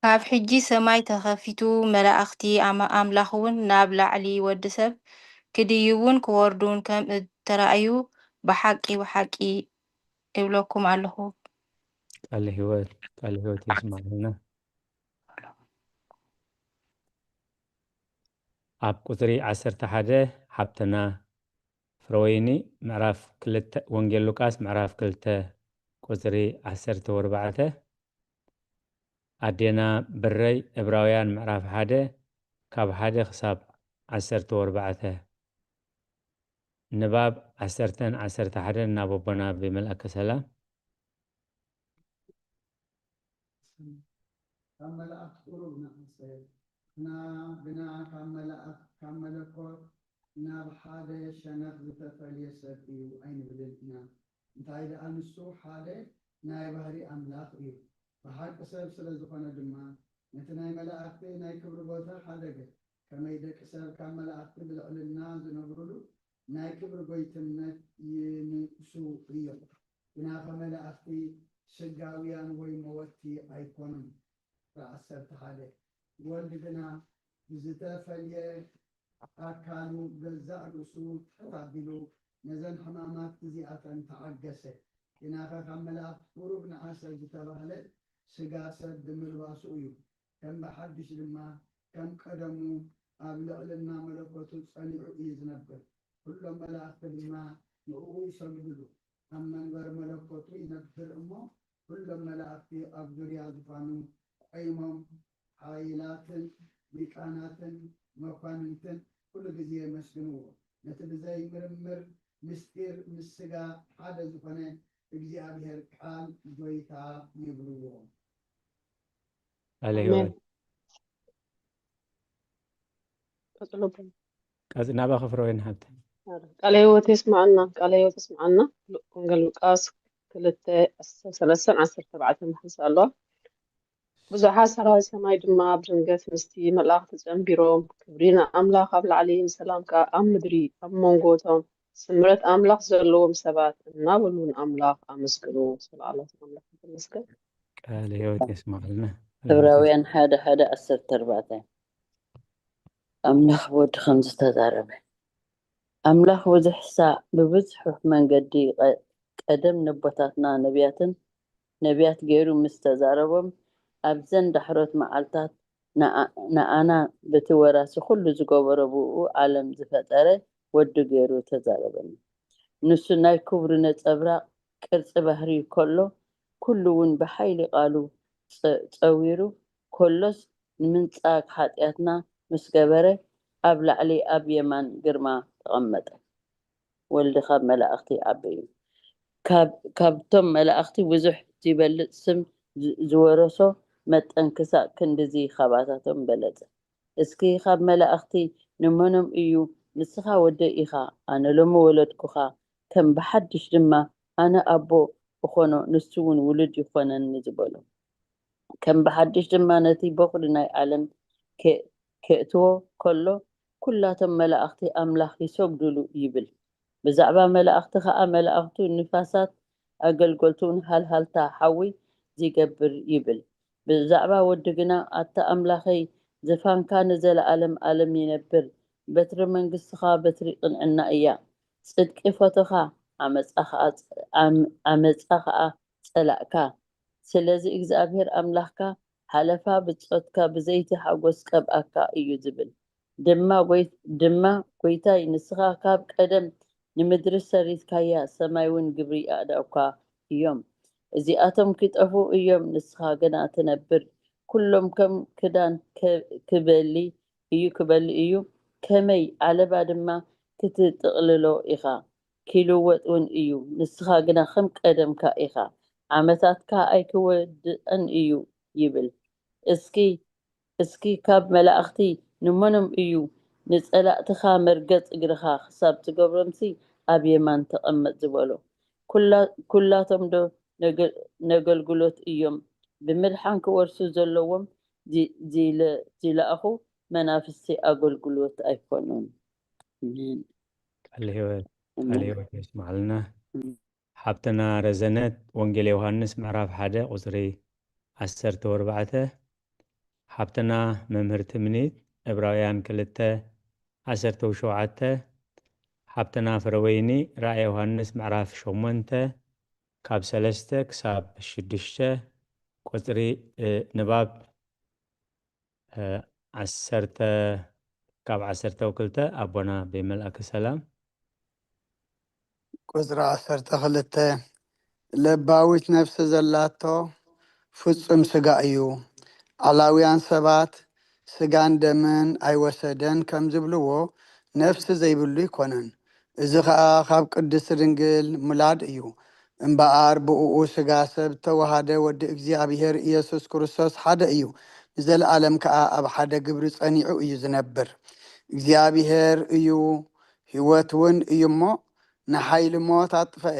ካብ ሕጂ ሰማይ ተኸፊቱ መላእኽቲ ኣማ- ኣምላኽ እውን ናብ ላዕሊ ወዲ ሰብ ክድይቡን ክወርዱን ከም እተራእዩ ብሓቂ ብሓቂ እብለኩም ኣለኹ። ቃለ ህይወት ቃለ ህይወት የስምዓልና። ኣብ ቁጽሪ ዓሰርተ ሓደ ሓብትና ፍረወይኒ ምዕራፍ ክልተ ወንጌል ሉቃስ ምዕራፍ ክልተ ቁጽሪ ዓሰርተ ኣርባዕተ፣ ኣዴና ብረይ ዕብራውያን ምዕራፍ ሓደ ካብ ሓደ ክሳብ ዓሰርተ ኣርባዕተ፣ ንባብ ዓሰርተን ዓሰርተ ሓደን ናብ ኣቦና ብመልኣከ ሰላም። ካብ መላእኽቲ ቁሩብ ነኣሰ፣ ግና ግና ካብ መላእኽቲ ካብ መለኮት ናብ ሓደ ሸነኽ ዝተፈልየ ሰብ እዩ ኣይንብልን ኢና። እንታይ ደኣ ንሱ ሓደ ናይ ባህሪ ኣምላኽ እዩ። ብሓቂ ሰብ ስለ ዝኾነ ድማ ነቲ ናይ መላእኽቲ ናይ ክብሪ ቦታ ሓደገ። ከመይ ደቂ ሰብ ካብ መላእኽቲ ብልዕልና ዝነብሩሉ ናይ ክብሪ ጎይትነት ይንእሱ እዮም። ግናኸ መላእኽቲ ስጋውያን ወይ መወቲ ኣይኮኑን። ዓሰርተ ሓደ ወልድ ግና ብዝተፈልየ ኣካሉ ገዛእ ርእሱ ትሕት ኣቢሉ ነዘን ሕማማት እዚኣተን ተዓገሰ። ግናኸ ካብ መላእኽቲ ቁሩብ ንኣሰ ዝተባህለ ስጋ ሰብ ብምልባሱ እዩ። ከም ብሓድሽ ድማ ከም ቀደሙ ኣብ ልዕልና መለኮቱ ጸኒዑ እዩ ዝነብር። ኩሎም መላእኽቲ ድማ ንእኡ ይሰግድሉ። ኣብ መንበር መለኮቱ ይነብር እሞ ኩሎም መላእኽቲ ኣብ ዙርያ ዙፋኑ ቆይሞም ሓይላትን ሊቃናትን መኳንንትን ኩሉ ግዜ የመስግንዎ። ነቲ ብዘይ ምርምር ምስጢር ምስ ስጋ ሓደ ዝኾነ እግዚኣብሔር ቃል ጎይታ ይብልዎ። ቃለ ኣሜን። ህይወት ቀጽሎ ኣቦና። ቀጽ ናባኺ ፍረወይኒ ሓብተ። ቃለ ህይወት የስምዓና፣ ቃለ ህይወት የስምዓና። ወንጌል ሉቃስ ክልተ፣ ሰለስተን ዓሰርተ ኣርባዕተን ምሕዝ ኣለዋ። ብዙሓት ሰራዊት ሰማይ ድማ ብድንገት ምስቲ መልኣኽ ተጸንቢሮም፣ ክብሪ ንኣምላኽ ኣብ ላዕሊ፣ ንሰላም ከኣ ኣብ ምድሪ ኣብ መንጎ እቶም ስምረት ኣምላኽ ዘለዎም ሰባት እናበሉ ንኣምላኽ ኣመስግኑ። ስለ ኣምላኽ ኣምላኽ ይመስገን። ቃለ ሕይወት የስማዕልና። ዕብራውያን ሓደ ሓደ ዓሰርተ ኣርባዕተ ኣምላኽ ብወዲ ከም ዝተዛረበ ኣምላኽ ብዙሕ ሳዕ ብብዙሕ መንገዲ ቀደም ነቦታትና ነቢያትን ነቢያት ገይሩ ምስ ተዛረቦም ኣብዘን ዳሕሮት መዓልታት ንኣና በቲ ወራሲ ኩሉ ዝገበሮ ብኡ ዓለም ዝፈጠረ ወዱ ገይሩ ተዛረበኒ። ንሱ ናይ ክብሩ ነጸብራቕ ቅርጺ ባህሪ ከሎ ኩሉ እውን ብሓይሊ ቃሉ ጸዊሩ ከሎስ ንምንጻግ ሓጢኣትና ምስ ገበረ ኣብ ላዕሊ ኣብ የማን ግርማ ተቐመጠ። ወልዲ ካብ መላእኽቲ ዓቢ እዩ። ካብቶም መላእኽቲ ብዙሕ ዝበልጽ ስም ዝወረሶ መጠን ክሳእ ክንድዚ ካባታቶም በለጸ። እስኪ ካብ መላእኽቲ ንመኖም እዩ ንስኻ ወደይ ኢኻ፣ ኣነ ሎሚ ወለድኩኻ፣ ከም ብሓድሽ ድማ ኣነ ኣቦ እኾኖ ንሱ እውን ውሉድ ይኾነኒ ዝበሎ። ከም ብሓድሽ ድማ ነቲ በኹሪ ናይ ዓለም ኬእትዎ ከሎ ኩላቶም መላእኽቲ ኣምላኽ ይሰግዱሉ ይብል። ብዛዕባ መላእኽቲ ኸኣ መላእኽቱ ንፋሳት ኣገልገልቱን ሃልሃልታ ሓዊ ዚገብር ይብል። ብዛዕባ ወዲ ግና ኣታ ኣምላኸይ ዝፋንካ ንዘለኣለም ኣለም ይነብር፣ በትሪ መንግስትኻ በትሪ ቅንዕና እያ። ጽድቂ ፈተኻ፣ ዓመፃ ኸዓ ጸላእካ። ስለዚ እግዚኣብሔር ኣምላኽካ ሓለፋ ብጾትካ ብዘይቲ ሓጎስ ቀብኣካ እዩ ዝብል። ድማ ድማ ጎይታይ ንስኻ ካብ ቀደም ንምድሪ ሰሪትካያ ሰማይ እውን ግብሪ ኣእዳውካ እዮም። እዚኣቶም ኪጠፉ እዮም፣ ንስኻ ግና ትነብር። ኩሎም ከም ክዳን ክበሊ እዩ ክበሊ እዩ፣ ከመይ ዓለባ ድማ ክትጥቕልሎ ኢኻ። ኪልወጥ እውን እዩ፣ ንስኻ ግና ከም ቀደምካ ኢኻ፣ ዓመታትካ ኣይክወድእን እዩ ይብል። እስኪ እስኪ ካብ መላእኽቲ ንመኖም እዩ ንጸላእትኻ መርገጽ እግርኻ ክሳብ ትገብሮምሲ ኣብ የማን ተቐመጥ ዝበሎ? ኩላቶም ዶ ነገልግሎት እዮም? ብምድሓን ክወርሱ ዘለዎም ዚለኣኹ መናፍስቲ ኣገልግሎት ኣይኮኑን። ቃለ ሕይወት ቃለ ሕይወት የስማዕልና። ሓብትና ረዘነት ወንጌል ዮሃንስ ምዕራፍ ሓደ ቁፅሪ ዓሰርተ ወርባዕተ። ሓብትና መምህርቲ ምኒት ዕብራውያን ክልተ ዓሰርተ ወሸውዓተ። ሓብትና ፍረወይኒ ራእየ ዮሃንስ ምዕራፍ ሸሞንተ ካብ ሰለስተ ክሳብ ሽዱሽተ ቁፅሪ ንባብ ዓሰርተ ካብ ዓሰርተ ወክልተ ኣቦና ቤመልኣከ ሰላም። ቁፅሪ ዓሰርተ ክልተ ለባዊት ነፍሲ ዘላቶ ፍጹም ስጋ እዩ። ዓላውያን ሰባት ስጋን ደምን ኣይወሰደን ከም ዝብልዎ ነፍሲ ዘይብሉ ይኮነን። እዚ ኸኣ ካብ ቅድስቲ ድንግል ሙላድ እዩ። እምበኣር ብእኡ ስጋ ሰብ ተዋሃደ ወዲ እግዚኣብሔር ኢየሱስ ክርስቶስ ሓደ እዩ። ንዘለኣለም ከኣ ኣብ ሓደ ግብሪ ጸኒዑ እዩ ዝነብር። እግዚኣብሔር እዩ፣ ህይወት እውን እዩ እሞ ንሓይሊ ሞት ኣጥፈኤ።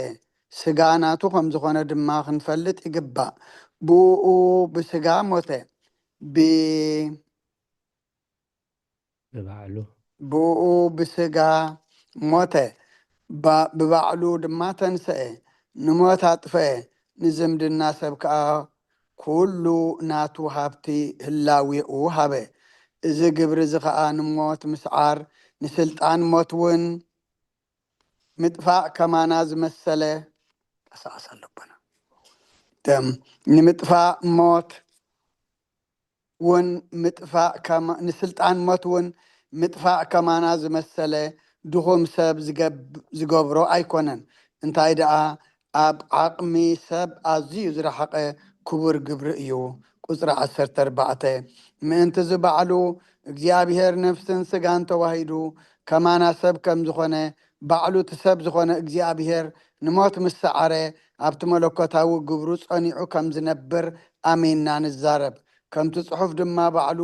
ስጋ ናቱ ከም ዝኾነ ድማ ክንፈልጥ ይግባእ። ብእኡ ብስጋ ሞተ። ብ ብባዕሉ ብእኡ ብስጋ ሞተ፣ ብባዕሉ ድማ ተንስአ፣ ንሞት ኣጥፈአ፣ ንዝምድና ሰብ ከኣ ኩሉ ናቱ ሃብቲ ህላዌኡ ሃበ። እዚ ግብሪ እዚ ኸኣ ንሞት ምስዓር፣ ንስልጣን ሞት እውን ምጥፋእ ከማና ዝመሰለ ተሰዓስ ኣለቦና። ደም ንምጥፋእ ሞት እውን ምጥፋእ ከማ- ንስልጣን ሞት እውን ምጥፋእ ከማና ዝመሰለ ድኹም ሰብ ዝገብ- ዝገብሮ ኣይኮነን። እንታይ ደኣ ኣብ ዓቕሚ ሰብ ኣዝዩ ዝረሓቐ ክቡር ግብሪ እዩ። ቁፅሪ ዓሰርተ ኣርባዕተ ምእንቲ እዚ ባዕሉ እግዚኣብሔር ነፍስን ስጋን ተዋሂዱ ከማና ሰብ ከም ዝኾነ ባዕሉ እቲ ሰብ ዝኾነ እግዚኣብሔር ንሞት ምስ ሰዓረ ኣብቲ መለኮታዊ ግብሩ ጸኒዑ ከም ዝነብር ኣሚንና ንዛረብ። ከምቲ ጽሑፍ ድማ ባዕሉ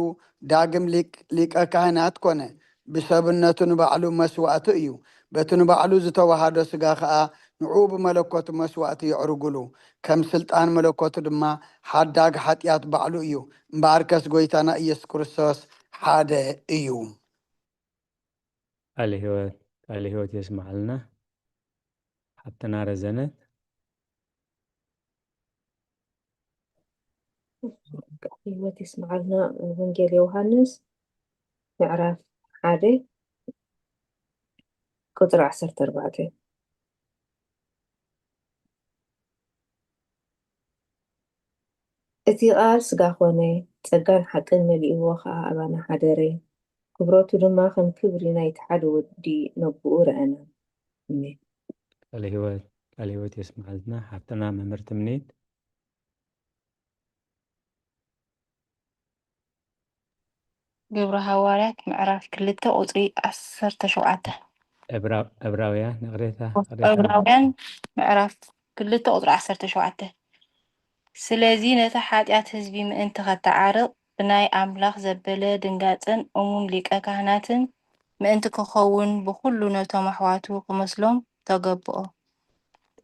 ዳግም ሊቅ- ሊቀ ካህናት ኮነ። ብሰብነቱ ንባዕሉ መስዋእቲ እዩ። በቲ ንባዕሉ ዝተዋሃዶ ስጋ ኸኣ ንዕኡ ብመለኮቱ መስዋእቲ የዕርጉሉ። ከም ስልጣን መለኮቱ ድማ ሓዳግ ሓጢኣት ባዕሉ እዩ። እምበኣርከስ ጎይታና ኢየሱስ ክርስቶስ ሓደ እዩ። ቃለ ህይወት ቃለ ህይወት የስማዓልና። ሓብትና ረዘነት። ህይወት ይስምዓልና። ወንጌል ዮሃንስ ምዕራፍ ሓደ ቁፅሪ ዓሰርተ ኣርባዕተ። እቲ ቃል ስጋ ኾነ፣ ጸጋን ሓቅን መሊእዎ ኸኣ ኣባና ሓደረ። ክብረቱ ድማ ከም ክብሪ ናይቲ ሓደ ወዲ ነቦኡ ረኣና። ኣሜን። ቃለ ህይወት፣ ቃለ ህይወት የስምዓልና ሓፍትና መምህር ትምኒት። ግብረ ሃዋርያት ምዕራፍ ክልተ ቁጽሪ ዓሰርተ ሸውዓተ። ዕብራውያን ንቕሬታ ዕብራውያን ምዕራፍ ክልተ ቁጽሪ ዓሰርተ ሸውዓተ። ስለዚ ነቲ ሓጢኣት ህዝቢ ምእንቲ ኸተዓርቕ ብናይ ኣምላኽ ዘበለ ድንጋጽን እሙን ሊቀ ካህናትን ምእንቲ ክኸውን ብኹሉ ነቶም ኣሕዋቱ ክመስሎም ተገብኦ።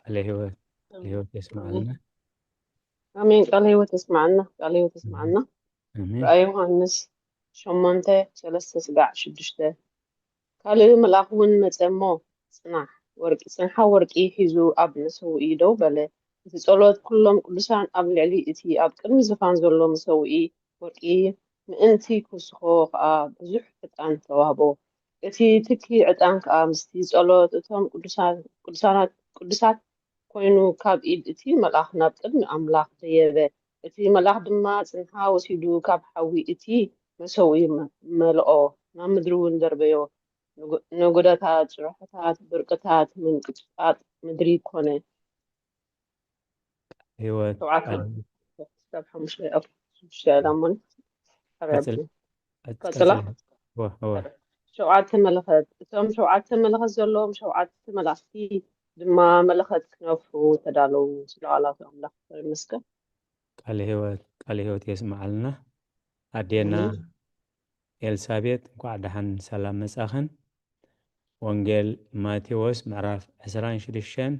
ቃለ ህይወት ቃለ ህይወት የስምዓልና። ኣሜን። ቃለ ህይወት የስምዓልና። ቃለ ህይወት የስምዓልና። ኣሜን። ራእይ ዮሃንስ ሸሞንተ ሰለስተ ስጋዕ ሽዱሽተ። ካልእ መልኣኽ እውን መጸ እሞ፣ ጽናሕ፣ ወርቂ፣ ጽንሓ ወርቂ ሒዙ ኣብ መሰውኢ ደው በለ። እቲ ጸሎት ኩሎም ቅዱሳን ኣብ ልዕሊ እቲ ኣብ ቅድሚ ዝፋን ዘሎ መሰውኢ ወርቂ ምእንቲ ክውስኾ ከኣ ብዙሕ ዕጣን ተዋህቦ። እቲ ትኪ ዕጣን ከኣ ምስቲ ጸሎት እቶም ቅዱሳን ቅዱሳናት ቅዱሳት ኮይኑ ካብ ኢድ እቲ መልኣኽ ናብ ቅድሚ ኣምላኽ ደየበ። እቲ መልኣኽ ድማ ጽንሓ ወሲዱ ካብ ሓዊ እቲ መሰውኢ መ- መልኦ፣ ናብ ምድሪ እውን ደርበዮ። ነጎ- ነጎዳታት፣ ጭርሖታት፣ ብርቅታት፣ ምንቅጥቃጥ ምድሪ ኮነ። ህይወት ሸውዓተ ቃል ክሳብ ሓሙሽተ ኣብ ሽዱሽተ ያላሞን ሓቢራ ቀጽል ብሉ። ቀጽ- ቀጽላ? ቀጽል። ወ- ወ- ሸውዓተ መለኸት። እቶም ሸውዓተ መለኸት ዘለዎም ሸውዓተ መላእኽቲ ድማ መለኸት ክነፍሑ ተዳለዉ። ስለ ቃላቱ ኣምላኽ ይመስገን። ቃለ ህይወት ቃለ ህይወት የስምዓልና። ኣዴና ኣሜን። ኤልሳቤጥ እንኳዕ ደሓን ሰላም መጻኽን። ወንጌል ማቴዎስ ምዕራፍ ዕስራን ሽዱሽተን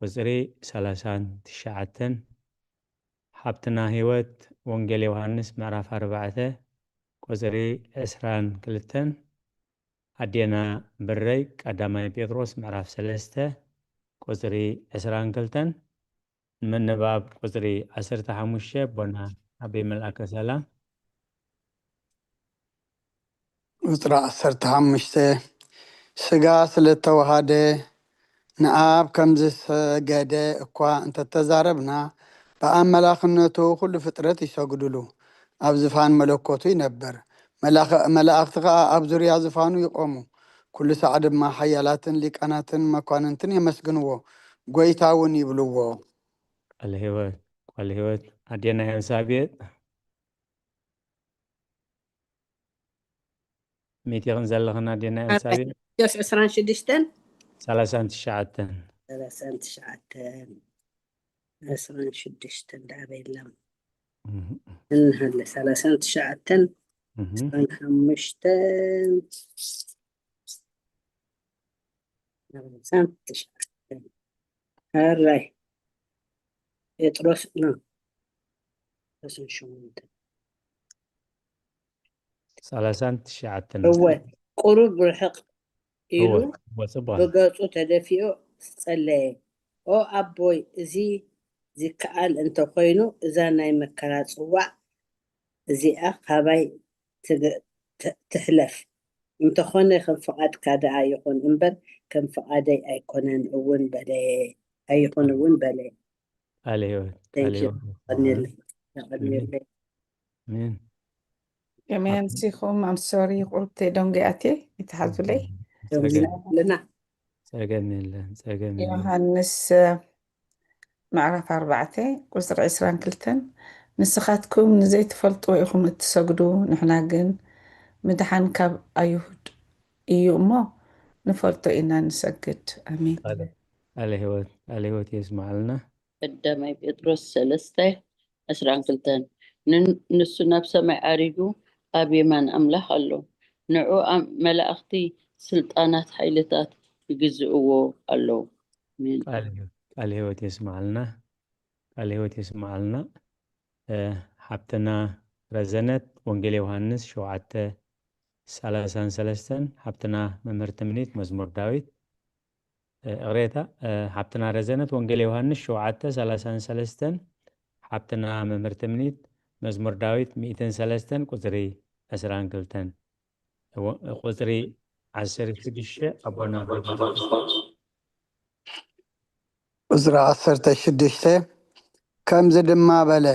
ቁጽሪ ሰላሳን ትሽዓተን። ሓብትና ህይወት ወንጌል ዮሃንስ ምዕራፍ ኣርባዕተ ቁጽሪ ዕስራን ክልተን። ኣዴና ብረይ ቀዳማይ ጴጥሮስ ምዕራፍ ሰለስተ ቁጽሪ ዕስራን ክልተን። ንምንባብ ቁጽሪ ዓሰርተ ሓሙሽተ ኣቦና ኣበይ መልኣከ ሰላም። ቁጽሪ ዓሰርተ ሓሙሽተ። ስጋ ስለ እተዋሃደ ንኣብ ከም ዝሰገደ እኳ እንተተዛረብና፣ ብኣመላኽነቱ ኩሉ ፍጥረት ይሰግዱሉ፣ ኣብ ዝፋን መለኮቱ ይነብር። መላኸ- መላእኽቲ ኸኣ ኣብ ዙርያ ዝፋኑ ይቖሙ። ኩሉ ሳዕ ድማ ሓያላትን ሊቃናትን መኳንንትን የመስግንዎ፣ ጐይታ እውን ይብልዎ። ቃለ ህይወት ቃለ ህይወት ኣዴና ኤልሳቤጥ ሚእቲ ይቕን ዘለኽን ኣዴና ኤልሳቤጥ ዮስ ዕስራን ሽዱሽተን ሰላሳን ትሽዓተን ሰላሳን ትሽዓተን ዕስራን ሽዱሽተን ዳኣ በይሎም እህ፣ እንሃለ ሰላሳን ትሽዓተን እህ። ዕስራን ሓሙሽተን ሰላሳን ትሽዓተን ሕራይ ጴጥሮስ ኖ ሰላሳን ሸሞንተ ሰላሳን ትሽዓተን እወ ቁሩብ ርሕቕ ኢሉ እወ እወ ጽቡቕ ብገጹ ተደፊኡ ጸለየ። ኦ ኣቦይ፣ እዚ ዝከኣል እንተኾይኑ እዛ ናይ መከራ ጽዋዕ እዚኣ ካባይ ትግ- ት- ትሕለፍ፣ እንተኾነ ከም ፍቓድካ ደኣ ይኹን እምበር ከም ፍቓደይ ኣይኮነን እውን በለ ኣይኹን እውን በለ። ቃለ ህይወት ቃለ Thank you። ህይወት ቀንየለይ ቀንየለይ። ኣሜን። ከመይ ኣምሲኹም? ኣም ሶሪ ቁሩብ ተደንጒ ኣትየ ይትሓዙለይ። ደንጉና ኣለና። ጸገም የለን ጸገም የለን። ዮሃንስ ምዕራፍ ኣርባዕተ ቁፅሪ ዕስራን ክልተን ንስኻትኩም ንዘይትፈልጥዎ ኢኹም እትሰግዱ፣ ንሕና ግን ምድሓን ካብ ኣይሁድ እዩ እሞ ንፈልጦ ኢና ንሰግድ። ኣሜን። ቃለ ህይወት ቃለ ህይወት የስምዓልና። ቀዳማይ ጴጥሮስ ሰለስተ ዕስራን ክልተን ን- ንሱ ናብ ሰማይ ዓሪጉ ኣብ የማን ኣምላኽ ኣሎ። ንዑ ኣም- መላእኽቲ ስልጣናት ሓይልታት ይግዝእዎ ኣለዉ። ኣሜን። ቃለ ህይወት ቃለ ህይወት የስምዓልና። ቃለ ህይወት የስምዓልና። እ፣ ሓብትና ረዘነት ወንጌል ዮሃንስ ሸውዓተ ሰላሳን ሰለስተን፣ ሓብትና መምህር ትምኒት መዝሙር ዳዊት እ፣ ይቕሬታ፣ እ፣ ሓብትና ረዘነት ወንጌል ዮሃንስ ሸውዓተ ሰላሳን ሰለስተን፣ ሓብትና መምህር ትምኒት መዝሙር ዳዊት ሚእትን ሰለስተን ቁጽሪ ዕስራን ክልተን፣ ወ-፣ ቁጽሪ ዓሰርተ ሽዱሽተ ኣቦና ቁጽሪ ዓሰርተ ሽዱሽተ ከምዚ ድማ በለ፣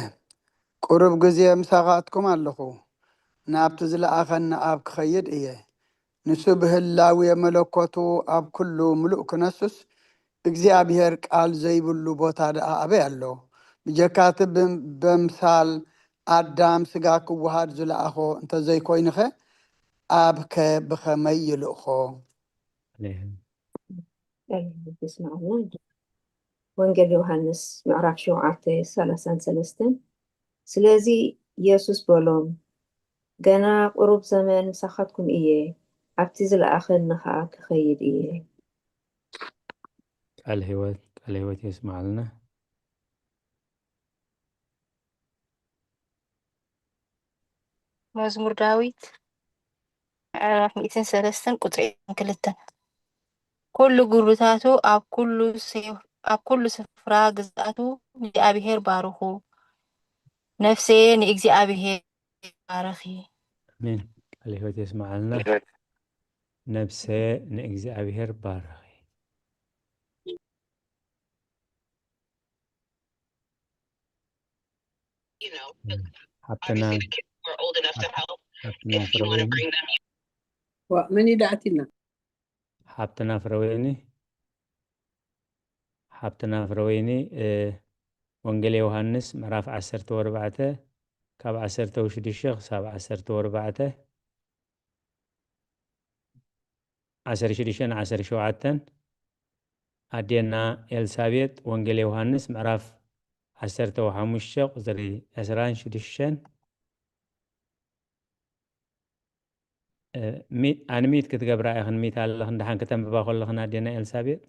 ቁሩብ ግዜ ምሳኻትኩም ኣለኹ፣ ናብቲ ዝለኣኸኒ ኣብ ክኸይድ እየ። ንሱ ብህላዌ መለኮቱ ኣብ ኩሉ ምሉእ ክነሱስ፣ እግዚኣብሔር ቃል ዘይብሉ ቦታ ደኣ ኣበይ ኣሎ? ብጀካቲ ብ-፣ በምሳል ኣዳም ስጋ ክወሃድ ዝለኣኾ እንተዘይኮይኑኸ፣ ኣብከ ብኸመይ ይልእኾ? ይስምዓልና። ወንጌል ዮሃንስ ምዕራፍ ሸውዓተ ሰላሳን ሰለስተን። ስለዚ የሱስ በሎም፣ ገና ቁሩብ ዘመን ምሳኻትኩም እየ፣ ኣብቲ ዝለኣኸኒ ኸኣ ክኸይድ እየ። ቃል ህይወት፣ ቃል ህይወት የስምዓልና። መዝሙር ዳዊት ምዕራፍ ሚእትን ሰለስተን ቁጽሪ ዕስራን ክልተን። ኩሉ ጉርብታቱ ኣብ ኩሉ ሴፍ-፣ ኣብ ኩሉ ስፍራ ግዝኣቱ ንእግዚኣብሔር ባርኹ። ነፍሰየ ንእግዚኣብሔር ባርኺ። ኣሜን። ቃል ህይወት የስምዓልና። ነፍሰ ንእግዚኣብሔር ባርኺ። ሓብትና ሓብትና ፍረወይኒ ዋ መን ይዳዕቲና ሓብትና ፍረወይኒ ሓብትና ፍረወይኒ እ፣ ወንጌል ዮሃንስ ምዕራፍ ዓሰርተ ወርባዕተ ካብ ዓሰርተ ወሽዱሽተ ክሳብ ዓሰርተ ወርባዕተ ዓሰርተ ሽዱሽተ ን ዓሰርተ ሸውዓተን ኣዴና ኤልሳቤጥ ወንጌል ዮሃንስ ምዕራፍ ዓሰርተ ወሓሙሽተ ቁፅሪ ዕስራን ሽዱሽተን ኣንሚት ክትገብራ ኢኽን ሚት ኣለኽን ደሓን ከተንብባ ከለኽን ኣዴና ኤልሳቤጥ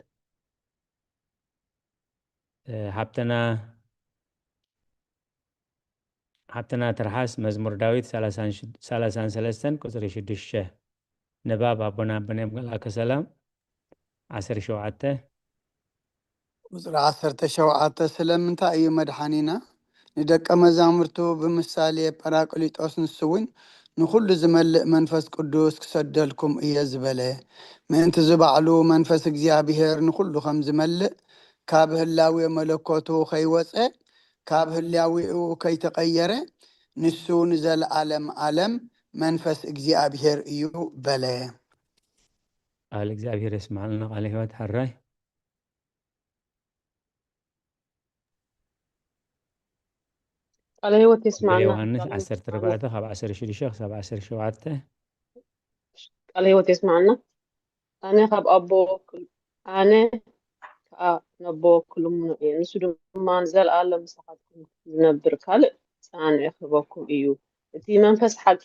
ሓብትና ሓብትና ትርሓስ መዝሙር ዳዊት ሰላሳን ሰለስተን ቁፅሪ ሽዱሽተ ንባብ ኣቦና ኣቦና መላከ ሰላም ዓሰርተ ሸውዓተ ቁፅሪ ዓሰርተ ሸውዓተ ስለምንታይ እዩ መድሓኒና ንደቀ መዛሙርቱ ብምሳሌ ጳራቅሊጦስ ንሱ እውን ንኹሉ ዝመልእ መንፈስ ቅዱስ ክሰደልኩም እየ ዝበለ ምእንቲ ዝባዕሉ መንፈስ እግዚኣብሔር ንኹሉ ከም ዝመልእ ካብ ህላዌ መለኮቱ ከይወፀ ካብ ህላዌኡ ከይተቐየረ ንሱ ንዘለኣለም ኣለም መንፈስ እግዚኣብሔር እዩ በለ። ቃል እግዚኣብሔር የስማዕልና ቃለ ህይወት ሓራይ ቃለ ህይወት የስማዕና ዮሃንስ ዓሰርተ ኣርባዕተ ካብ ዓሰርተ ሽዱሽተ ክሳብ ዓሰርተ ሸውዓተ ቃለ ህይወት የስማዕና ኣነ ካብ ኣቦ ኣነ ከኣ ነቦ ክልምኖ እየ ንሱ ድማ ንዘለኣለም ምሳኻትኩም ዝነብር ካልእ ጸናንዒ ክህበኩም እዩ እቲ መንፈስ ሓቂ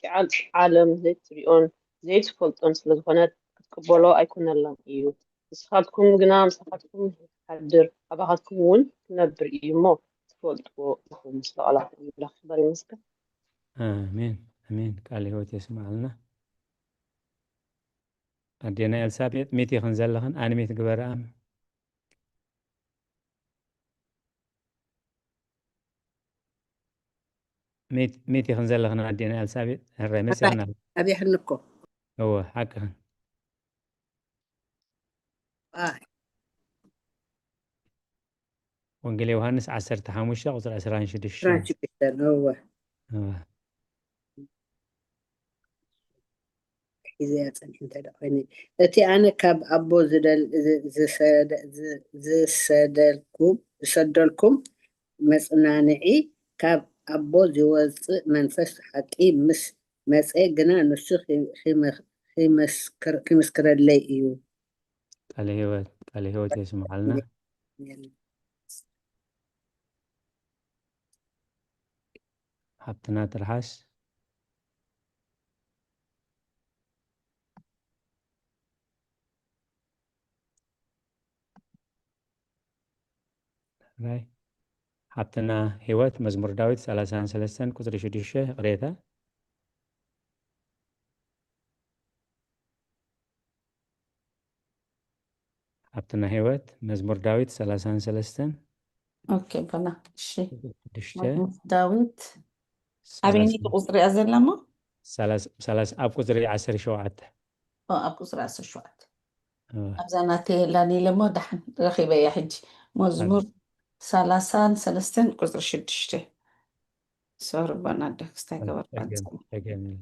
ዓለም ዘይትሪኦን ዘይትፈልጦን ስለ ዝኾነት ክትቅበሎ ኣይኮነላን እዩ ንስኻትኩም ግና ምሳኻትኩም ይሓድር ኣባኻትኩም እውን ክነብር እዩ እሞ ትፈልጥዎ ኢኹም ስለ ቃላት ኣምላኽ ክበር ይመስገን ኣሜን ኣሜን ቃል ህይወት የስማዕልና ኣዴና ኤልሳቤጥ ሚት ኢኽን ዘለኽን ኣንሚት ግበርኣ ሚት ኢኽን ዘለኽን ኣዴና ኤልሳቤጥ ሕራይ መሲኽና ኣብያሕኒ እኮ እወ ሓቅኽን ወንጌል ዮሃንስ ዓሰርተ ሓሙሽተ ቁፅሪ ዕስራን ሽዱሽተን እወ ሒዘያ ፀኒሐ እንታይ ደኣ ኮይነ እቲ ኣነ ካብ ኣቦ ዝሰደልኩም ዝሰደልኩም መፅናንዒ ካብ ኣቦ ዝወፅእ መንፈስ ሓቂ ምስ መፀ ግና ንሱ ክምስክረለይ እዩ። ቃለ ህይወት ቃለ ህይወት የስምዓልና። ሓብትና ትርሓስ ራይ ሓብትና ህይወት መዝሙር ዳዊት ሰላሳን ሰለስተን ቁፅሪ ሽዱሽተ ይቕሬታ ኣብቲ ናይ ህይወት መዝሙር ዳዊት ሰላሳን ሰለስተን ኦኬ፣ በላ። እሺ፣ ሽዱሽተ መዝሙር ዳዊት ኣበይነይቲ ቁፅሪ እያ ዘላ እሞ? ሰላሳ ኣብ ቁፅሪ ዓሰርተ ሸውዓተ ኦ፣ ኣብ ቁፅሪ ዓሰርተ ሸውዓተ ኣብዛ ናተይ የላን ኢለ እሞ፣ ዳሕን ረኺበያ ሕጂ። መዝሙር ሰላሳን ሰለስተን ቁፅሪ ሽዱሽተ። ሶሪ፣ በና ደክስታ ገበር ጸገም ጸገም የለን።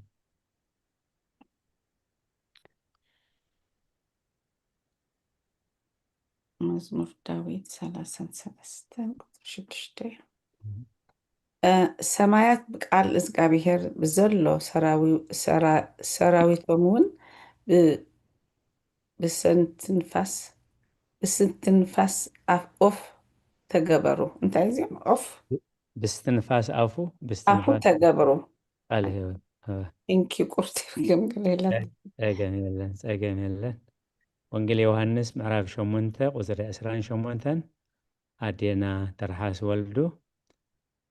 መዝሙር ዳዊት ሰላሳን ሰለስተን ቁፅሪ ሽዱሽተ። እ፣ ሰማያት ብቃል እግዚኣብሔር ብዘሎ ሰራዊ-፣ ሰራ-፣ ሰራዊቶም እውን ብ-፣ ብሰንትንፋስ፣ ብስትንፋስ ኣፍ ኦፍ ተገበሩ። እንታይ እዚኦም? ኦፍ? ብስትንፋስ ኣፉ፣ ኣፉ ብስትንፋስ ተገበሩ። ቃል ህይወት። እ። Thank you፣ ቁርሲ ገምግም የለን። ጸገም የለን፣ ጸገም የለን። ወንጌል ዮሃንስ ምዕራፍ ሸሞንተ ቁፅሪ ዕስራን ሸሞንተን ኣዴና ትርሓስ ወልዱ።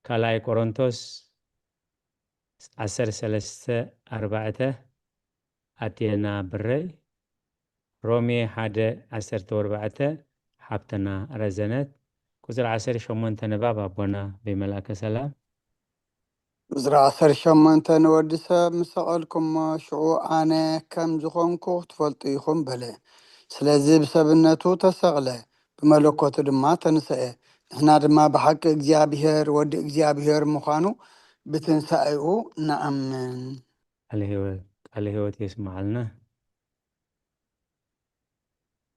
ካልኣይ ቆሮንቶስ ዓሰርተ ሰለስተ ኣርባዕተ ኣዴና ብረይ። ሮሜ ሓደ ዓሰርተ ኣርባዕተ ሓብትና ረዘነት። ቁፅሪ ዓሰርተ ሸሞንተ ንባብ ኣቦና ብመልኣከ ሰላም። ቁፅሪ ዓሰርተ ሸሞንተ ንወዲ ሰብ ምስ ሰቐልኩሞ፣ ሽዑ ኣነ ከም ዝኾንኩ ክትፈልጡ ኢኹም በለ። ስለዚ ብሰብነቱ ተሰቕለ፣ ብመለኮቱ ድማ ተንስኤ። ንሕና ድማ ብሓቂ እግዚኣብሔር ወዲ እግዚኣብሔር ምዃኑ ብትንሳኤኡ ንኣምን። ቃለ ህይወት፣ ቃለ ህይወት የስምዓልና።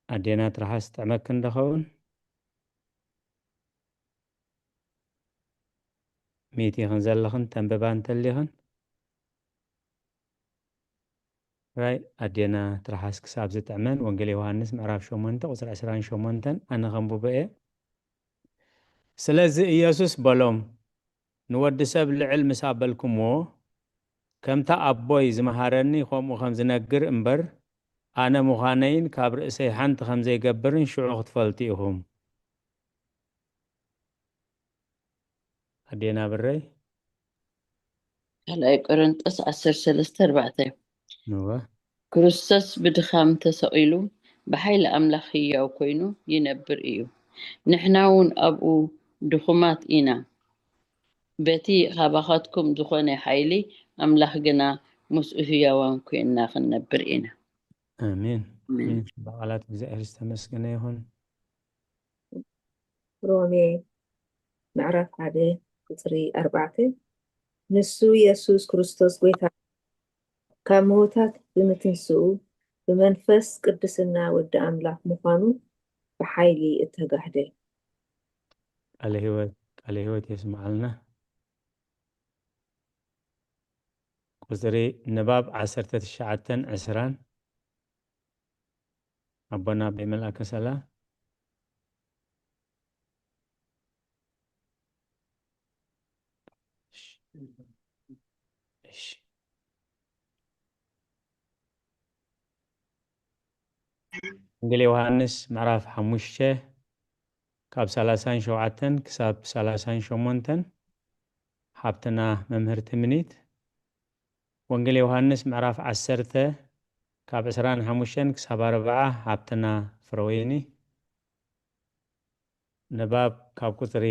ኣዴና ትርሓስ ጥዕመክን ዶ ኸውን? ሚት ኢኽን ዘለኽን ተንብባ እንተሊኽን። ራይ ኣዴና ትርሓስ ክሳብ ዝጥዕመን ወንጌል ዮሃንስ ምዕራፍ ሸሞንተ ቁፅሪ ዕስራን ሸሞንተን ኣነ ከንብቦ እየ። ስለዚ ኢየሱስ በሎም፣ ንወዲ ሰብ ልዕል ምስ ኣበልኩምዎ፣ ከምታ ኣቦይ ዝመሃረኒ ከምኡ ከም ዝነግር እምበር፣ ኣነ ምዃነይን ካብ ርእሰይ ሓንቲ ከም ዘይገብርን ሽዑ ክትፈልጡ ኢኹም። ኣዴና ብረይ። ካልኣይ ቆሮንጦስ ዓሰርተ ሰለስተ ኣርባዕተ። እወ። ክርስቶስ ብድኻም ተሰቒሉ ብሓይሊ ኣምላኽ ህያው ኮይኑ ይነብር እዩ። ንሕና እውን ኣብኡ ድኹማት ኢና። በቲ ካባኻትኩም ዝኾነ ሓይሊ ኣምላኽ ግና ምስኡ ህያዋን ኮይንና ክንነብር ኢና። ኣሜን። ኣሜን። ኣሜን። ብቓላት እግዚኣብሔር ዝተመስገነ ይኹን። ሮሜ ምዕራፍ ሓደ ቁፅሪ ኣርባዕተ ንሱ የሱስ ክርስቶስ ጎይታ ካብ ምዉታት ብምትንስኡ ብመንፈስ ቅድስና ወዲ ኣምላኽ ምዃኑ ብሓይሊ እተጋህደ። ቃለ ህይወት ቃለ ህይወት የስምዓልና። ቁፅሪ ንባብ ዓሰርተ ትሽዓተን ዕስራን ኣቦና ኣቤ መልኣከ ሰላም። እሺ። ወንጌል ዮሃንስ ምዕራፍ ሓሙሽተ ካብ ሰላሳን ሸውዓተን ክሳብ ሰላሳን ሸሞንተን ሓብትና መምህር ትምኒት። ወንጌል ዮሃንስ ምዕራፍ ዓሰርተ ካብ ዕስራን ሓሙሽተን ክሳብ ኣርብዓ ሓብትና ፍረወይኒ። ንባብ ካብ ቁፅሪ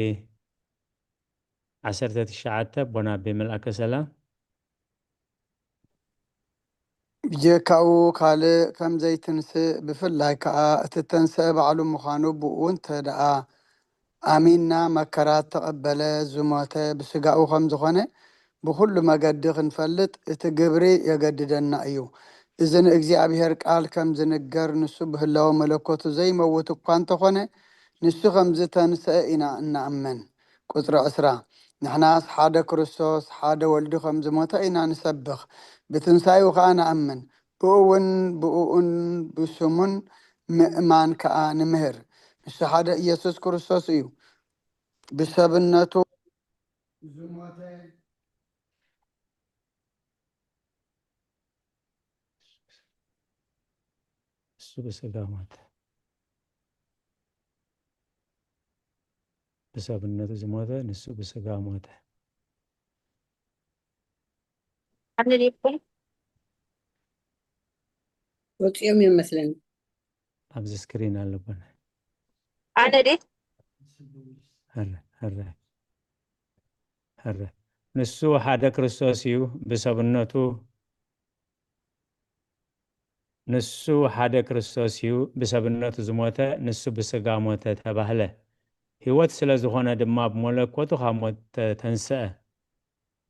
ዓሰርተ ትሽዓተ ኣቦና ኣቤ መልኣከ ሰላም። ብጀካኡ ካልእ ከም ዘይትንስእ፣ ብፍላይ ከኣ እቲ እተንስአ ባዕሉ ምዃኑ፣ ብኡ እንተ ደኣ ኣሚንና መከራ እተቐበለ፣ ዝሞተ ብስጋኡ ከም ዝኾነ ብኹሉ መገዲ ክንፈልጥ እቲ ግብሪ የገድደና እዩ። እዚ ንእግዚኣብሔር ቃል ከም ዝንገር፣ ንሱ ብህላወ መለኮቱ ዘይመውት እኳ እንተኾነ፣ ንሱ ከም ዝተንስአ ኢና እንኣምን። ቁጽሪ ዕስራ ንሕናስ ሓደ ክርስቶስ፣ ሓደ ወልዲ ከም ዝሞተ ኢና ንሰብኽ፣ ብትንሳኤኡ ኸኣ ንኣምን። ብእኡ እውን ብእኡን ብስሙን ምእማን ከኣ ንምህር። ንሱ ሓደ ኢየሱስ ክርስቶስ እዩ። ብሰብነቱ ዝሞተ እሱ ብስጋ ሞተ። ብሰብነቱ ዝሞተ ንሱ ብስጋ ሞተ። ኣነ ዲኹም ወፂኦም እዮም መስለኒ። ኣብዚ ስክሪን ኣለቦና። ኣነ ዴ ሀረ ሀረ ሀረ ንሱ ሓደ ክርስቶስ እዩ። ብሰብነቱ ንሱ ሓደ ክርስቶስ እዩ። ብሰብነቱ ዝሞተ ንሱ ብስጋ ሞተ ተባህለ። ህይወት ስለ ዝኾነ ድማ ብመለኮቱ ካብ ሞት ተንስአ።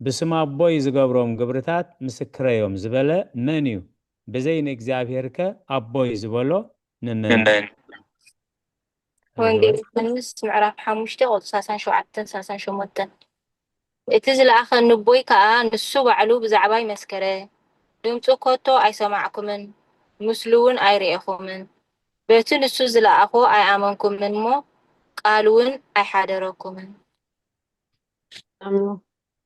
ብስም ኣቦይ ዝገብሮም ግብርታት ምስክረዮም ዝበለ መን እዩ? ብዘይ ንእግዚኣብሔር ከ ኣቦይ ዝበሎ ንመን? ወንጌል ዮሃንስ ምዕራፍ ሓሙሽተ ቁጽሪ ሰላሳን ሸውዓተን ሰላሳን ሸሞንተን። እቲ ዝለኣኸኒ ኣቦይ ከኣ ንሱ ባዕሉ ብዛዕባይ መስከረ። ድምጹ ከቶ ኣይሰማዕኩምን፣ ምስሉ እውን ኣይርኤኹምን። በቲ ንሱ ዝለኣኾ ኣይኣመንኩምን እሞ ቃል እውን ኣይሓደረኩምን። ኣሜን።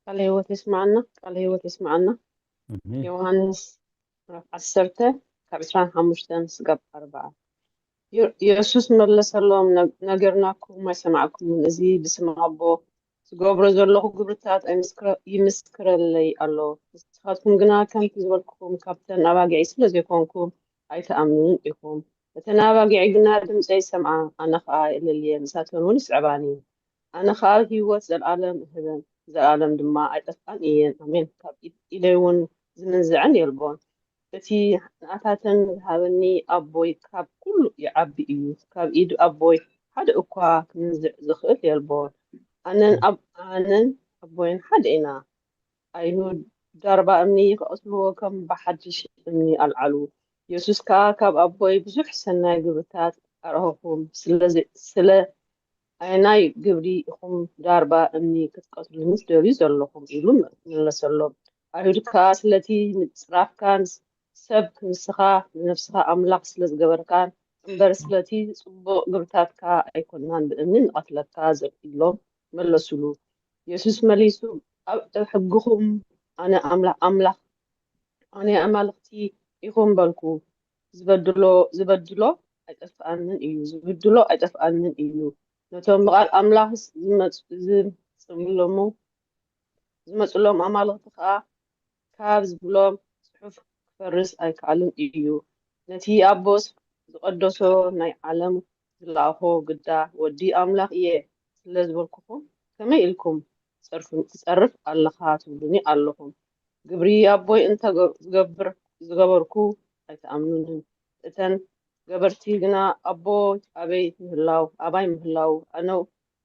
ቃለ ህይወት የስማዓና፣ ቃለ ህይወት የስማዓና። ኣሜን። ዮሃንስ ምዕራፍ ዓሰርተ ካብ ዕስራን ሓሙሽተን ስጋብ ኣርባዓ። የ- የሱስ መለሰሎም፣ "ነ- ነጊርናኩም ኣይሰማዕኩምን። እዚ ብስም ኣቦ ዝገብሮ ዘለኹ ግብርታት ኣይምስክረ- ይምስክረለይ ኣሎ። ንስኻትኩም ግና ከምቲ ዝበልኩኹም ካብተን ኣባጊዐይ ስለ ዘይኮንኩም ኣይትኣምኑን ኢኹም። እተን ኣባጊዐይ ግና ድምፀይ ይሰምዓ፣ ኣነ ኸኣ የዕልለየን፣ ንሳተን እውን ይስዕባኒ። ኣነ ኸኣ ህይወት ዘለኣለም እህበን፣ ዘለኣለም ድማ ኣይጠፍኣን እየን። ኣሜን። ካብ ኢድ- ኢደይ እውን ዝምንዝዐን የልቦን። እቲ ንኣታተን ዝሃበኒ ኣቦይ ካብ ኩሉ ይዓቢ እዩ። ካብ ኢድ ኣቦይ ሓደ እኳ ክምንዝዕ ዝኽእል የልቦን። ኣነን ኣብ ኣነን ኣቦይን ሓደ ኢና። ኣይሁድ ዳርባ እምኒ ክቐትልዎ ከም ብሓድሽ እምኒ ኣልዓሉ። የሱስ ከኣ ካብ ኣቦይ ብዙሕ ሰናይ ግብርታት ኣርኣኹም። ስለዚ ስለ ኣየናይ ግብሪ ኢኹም ዳርባ እምኒ ክትቀትሉኒ ትደልዩ ዘለኹም? ኢሉ መለሰሎም። ኣይሁድ ከኣ ስለቲ ምጽራፍካን ሰብ ንስኻ ንነብስኻ ኣምላኽ ስለ ዝገበርካን እምበር ስለቲ ጽቡቕ ግብርታትካ ኣይኮንናን ብእምኒ ንቐትለካ ዘ- ኢሎም መለሱሉ። የሱስ መሊሱ ኣብ ሕግኹም ኣነ ኣምላኽ ኣምላኽ ኣነ ኣማልኽቲ ኢኹም በልኩ። ዝበድሎ ዝበድሎ ኣይጠፍኣንን እዩ፣ ዝብድሎ ኣይጠፍኣንን እዩ። ነቶም ብቓል ኣምላኽ ዝመጽ- ዝጽምሎሙ ዝመጽሎም ኣማልኽቲ ከኣ ካብ ዝብሎም ጽሑፍ ክፈርስ ኣይከኣልን እዩ። ነቲ ኣቦስ ዝቐደሶ ናይ ዓለም ዝለኣኾ ግዳ ወዲ ኣምላኽ እየ ስለ ዝበልኩኹም ከመይ ኢልኩም ትጸርፍ ኣለኻ ትብሉኒ ኣለኹም? ግብሪ ኣቦይ እንተ ዝገብር ዝገበርኩ ኣይትኣምኑንን። እተን ገበርቲ ግና ኣቦ ኣበይ ምህላው ኣባይ ምህላው ኣነ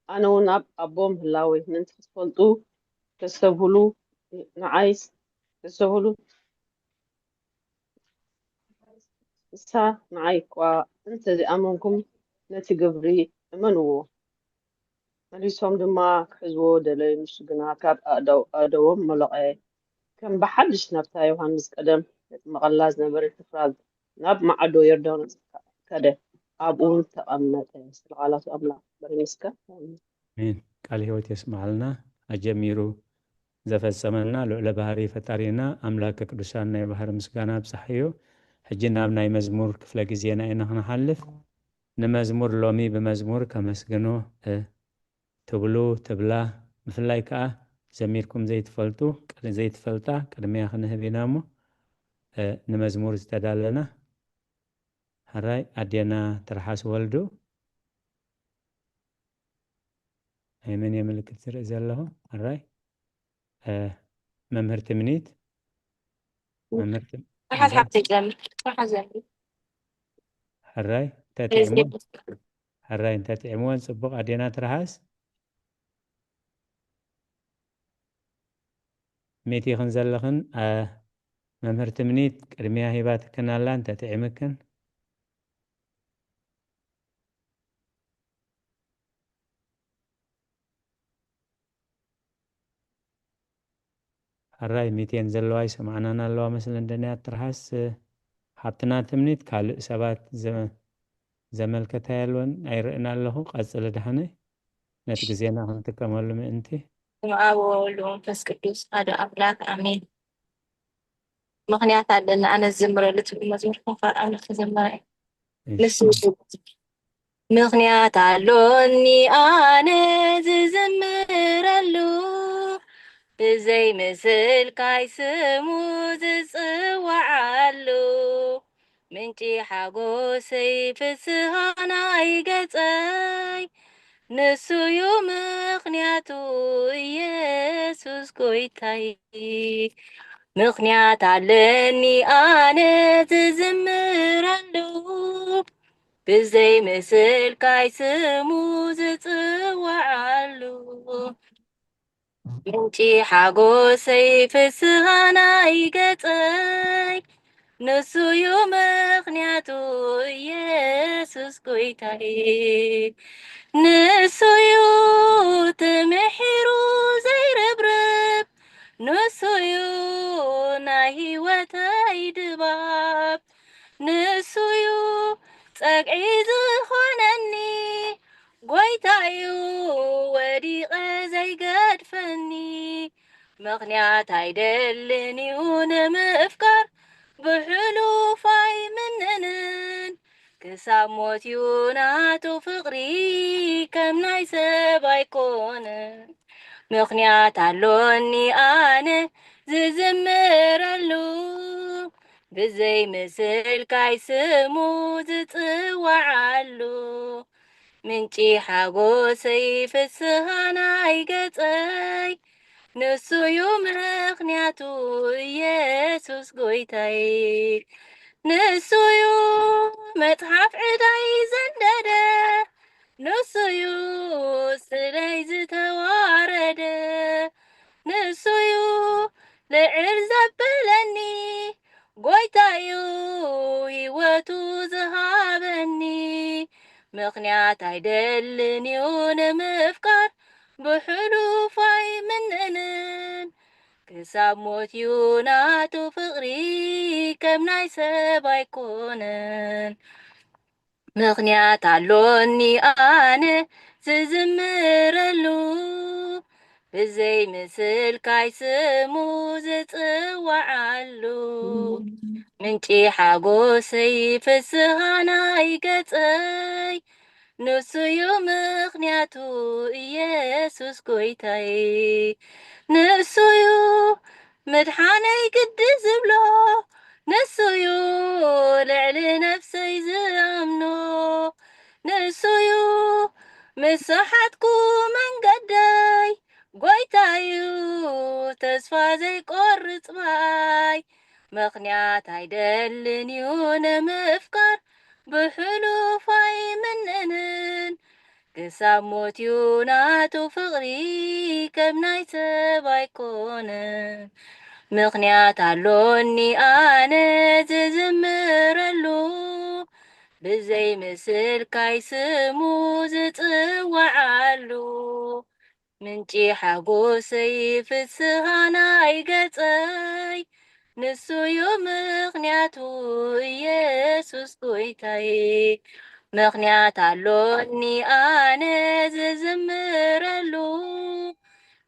ኣነ እውን ኣብ ኣቦ ምህላወይ ምእንቲ ክትፈልጡ ተስተብህሉ ንዓይ ተስተብህሉ ንሳ ንዓይ እኳ እንተ ዘይኣመንኩም ነቲ ግብሪ እመንዎ። መሊሶም ድማ ክሕዝዎ ደለዩ፣ ንሱ ግና ካብ ኣእዳዎም መለቐ። ከም ብሓድሽ ናብታ ዮሃንስ ቀደም የጥምቐላ ዝነበረት ስፍራ ናብ ማዕዶ ዮርዳኖስ ከደ፣ ኣብኡ እውን ተቐመጠ። ስለ ቃላቱ ኣምላኽ ክብር ይመስገን። ኣሜን። ኣሜን። ቃል ህይወት የስምዓልና። ኣጀሚሩ ዘፈጸመና ልዑለ ባህሪ ፈጣሪና ኣምላከ ቅዱሳን ናይ ባህሪ ምስጋና ኣብጽሓዮ። ሕጂ ናብ ናይ መዝሙር ክፍለ ግዜና ኢና ክንሓልፍ። ንመዝሙር ሎሚ ብመዝሙር ከመስግኖ እ፣ ትብሉ ትብላ፣ ብፍላይ ከኣ ዘሚርኩም ዘይትፈልጡ ቅድ- ዘይትፈልጣ ቅድሚያ ክንህብ ኢና እሞ እ፣ ንመዝሙር ዝተዳለና ሕራይ ኣዴና ትርሓስ ወልዱ። ናይ መን እየ ምልክት ዝርኢ ዘለኹ? ሕራይ እ፣ መምህር ትምኒት መምህር ትም- ትርሓስ ሓፍተይ ጀምር። ትርሓስ ጀምር። ሕራይ እንተጥዕሙ ሕራይ እንተጥዕምወን ጽቡቕ ኣዴና ትርሓስ። ሚት ኢኽን ዘለኽን እ፣ መምህር ትምኒት ቅድሚያ ሂባትክን ኣላ እንተጥዕምክን። ሕራይ ሚት እየን ዘለዋ ይሰምዓናን ኣለዋ መስለን ደንያት ትርሓስ ሓብትና ትምኒት ካልእ ሰባት ዘ- ዘመልከታ ያለውን ኣይርእን ኣለኹ። ቀጽሊ ደሓነ ነቲ ግዜና ክንጥቀመሉ ምእንቲ። በስመ ኣብ ወወልድ ወመንፈስ ቅዱስ ሓደ ኣምላክ ኣሜን። ምኽንያት ኣለኒ ኣነ ዝዝምረሉ ትብል መዝሙር ክንፋር ኣምላክ ተዘመረ እዩ። ንሱ ምኽንያት ኣሎኒ ኣነ ዝዝምረሉ ብዘይ ምስልካይ ስሙ ዝጽዋዓሉ ምንጪ ሓጎሰይ ፍስሃ ናይ ገጸይ፣ ንሱዩ ምኽንያቱ ኢየሱስ ጎይታይ። ምኽንያት ኣለኒ ኣነ ዝዝምረሉ፣ ብዘይ ምስልካይ ስሙ ዝጽዋዓሉ። ምንጪ ሓጎሰይ ፍስሃ ናይ ገጸይ፣ ንሱዩ ምኽንያቱ ኢየሱስ ጎይታይ። ንሱዩ ትምሒሩ ዘይርብርብ፣ ንሱዩ ናይ ህይወተይ ድባብ። ንሱዩ ጸግዒ ዝኾነኒ፣ ጎይታዩ ወዲቐ ዘይገድፈኒ። ምኽንያት ኣይደልን እዩ ንምፍቃር፣ ብሕሉፍ ኣይምንንን። ክሳብ ሞት እዩ ናቱ ፍቕሪ፣ ከም ናይ ሰብ ኣይኮነን። ምኽንያት ኣሎኒ ኣነ ዝዝምረሉ፣ ብዘይ ምስልካይ ስሙ ዝጽዋዓሉ። ምንጪ ሓጎሰይ ፍስሃ ናይ ገጸይ፣ ንሱዩ ምኽንያቱ ኢየሱስ ጎይታይ። ንሱዩ መጽሓፍ ዕዳይ ዘንደደ፣ ንሱዩ ስለይ ዝተዋረደ፣ ንሱዩ ልዕል ዘበለኒ፣ ጎይታዩ ህይወቱ ዝሃበኒ። ምኽንያት ኣይደልን እዩ ንምፍቃር፣ ብሕሉፍ ኣይምንንን። ክሳብ ሞት እዩ ናቱ ፍቕሪ፣ ከም ናይ ሰብ ኣይኮነን። ምኽንያት ኣሎኒ ኣነ ዝዝምረሉ፣ ብዘይ ምስልካይ ስሙ ዝጽዋዓሉ። ምንጪ ሓጎሰይ ፍስሃ ናይ ገጸይ፣ ንሱዩ ምኽንያቱ ኢየሱስ ጎይታይ። ንሱዩ ምድሓነይ ግዲ ዝብሎ፣ ንሱዩ ልዕሊ ነፍሰይ ዝኣምኖ። ንሱዩ ምስ ሰሓትኩ መንገደይ፣ ጎይታዩ ተስፋ ዘይቆርጽ ባይ። ምኽንያት ኣይደልን እዩ ንምፍቃር፣ ብሕሉፍ ኣይምንንን። ክሳብ ሞት እዩ ናቱ ፍቕሪ፣ ከም ናይ ሰብ ኣይኮነን። ምኽንያት ኣሎኒ ኣነ ዝዝምረሉ፣ ብዘይ ምስልካይ ስሙ ዝጽዋዓሉ። ምንጪ ሓጎሰይ ፍስሃ ናይ ገጸይ፣ ንሱዩ ምኽንያቱ ኢየሱስ ጎይታይ። ምኽንያት ኣሎኒ ኣነ ዝዝምረሉ፣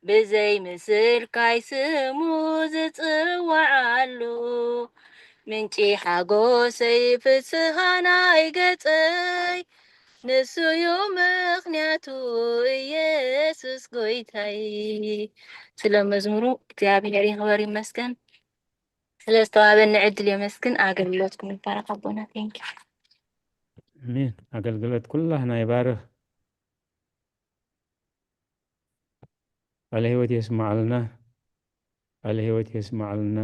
ብዘይ ምስልካይ ስሙ ዝጽዋዓሉ። ምንጪ ሓጎሰይ ፍስሃ ናይ ገጸይ፣ ንሱዩ ምኽንያቱ ኢየሱስ ጎይታይ። ስለ መዝሙሩ እግዚኣብሔር ይኽበር ይመስገን። ስለ ዝተዋህበኒ ዕድል የመስግን። ኣገልግሎትኩም ይባረክ ኣቦና። Thank you። ኣሜን። ኣገልግሎት ኩላህና ይባርክ። ቃለ ህይወት የስማዓልና። ቃለ ህይወት የስማዓልና።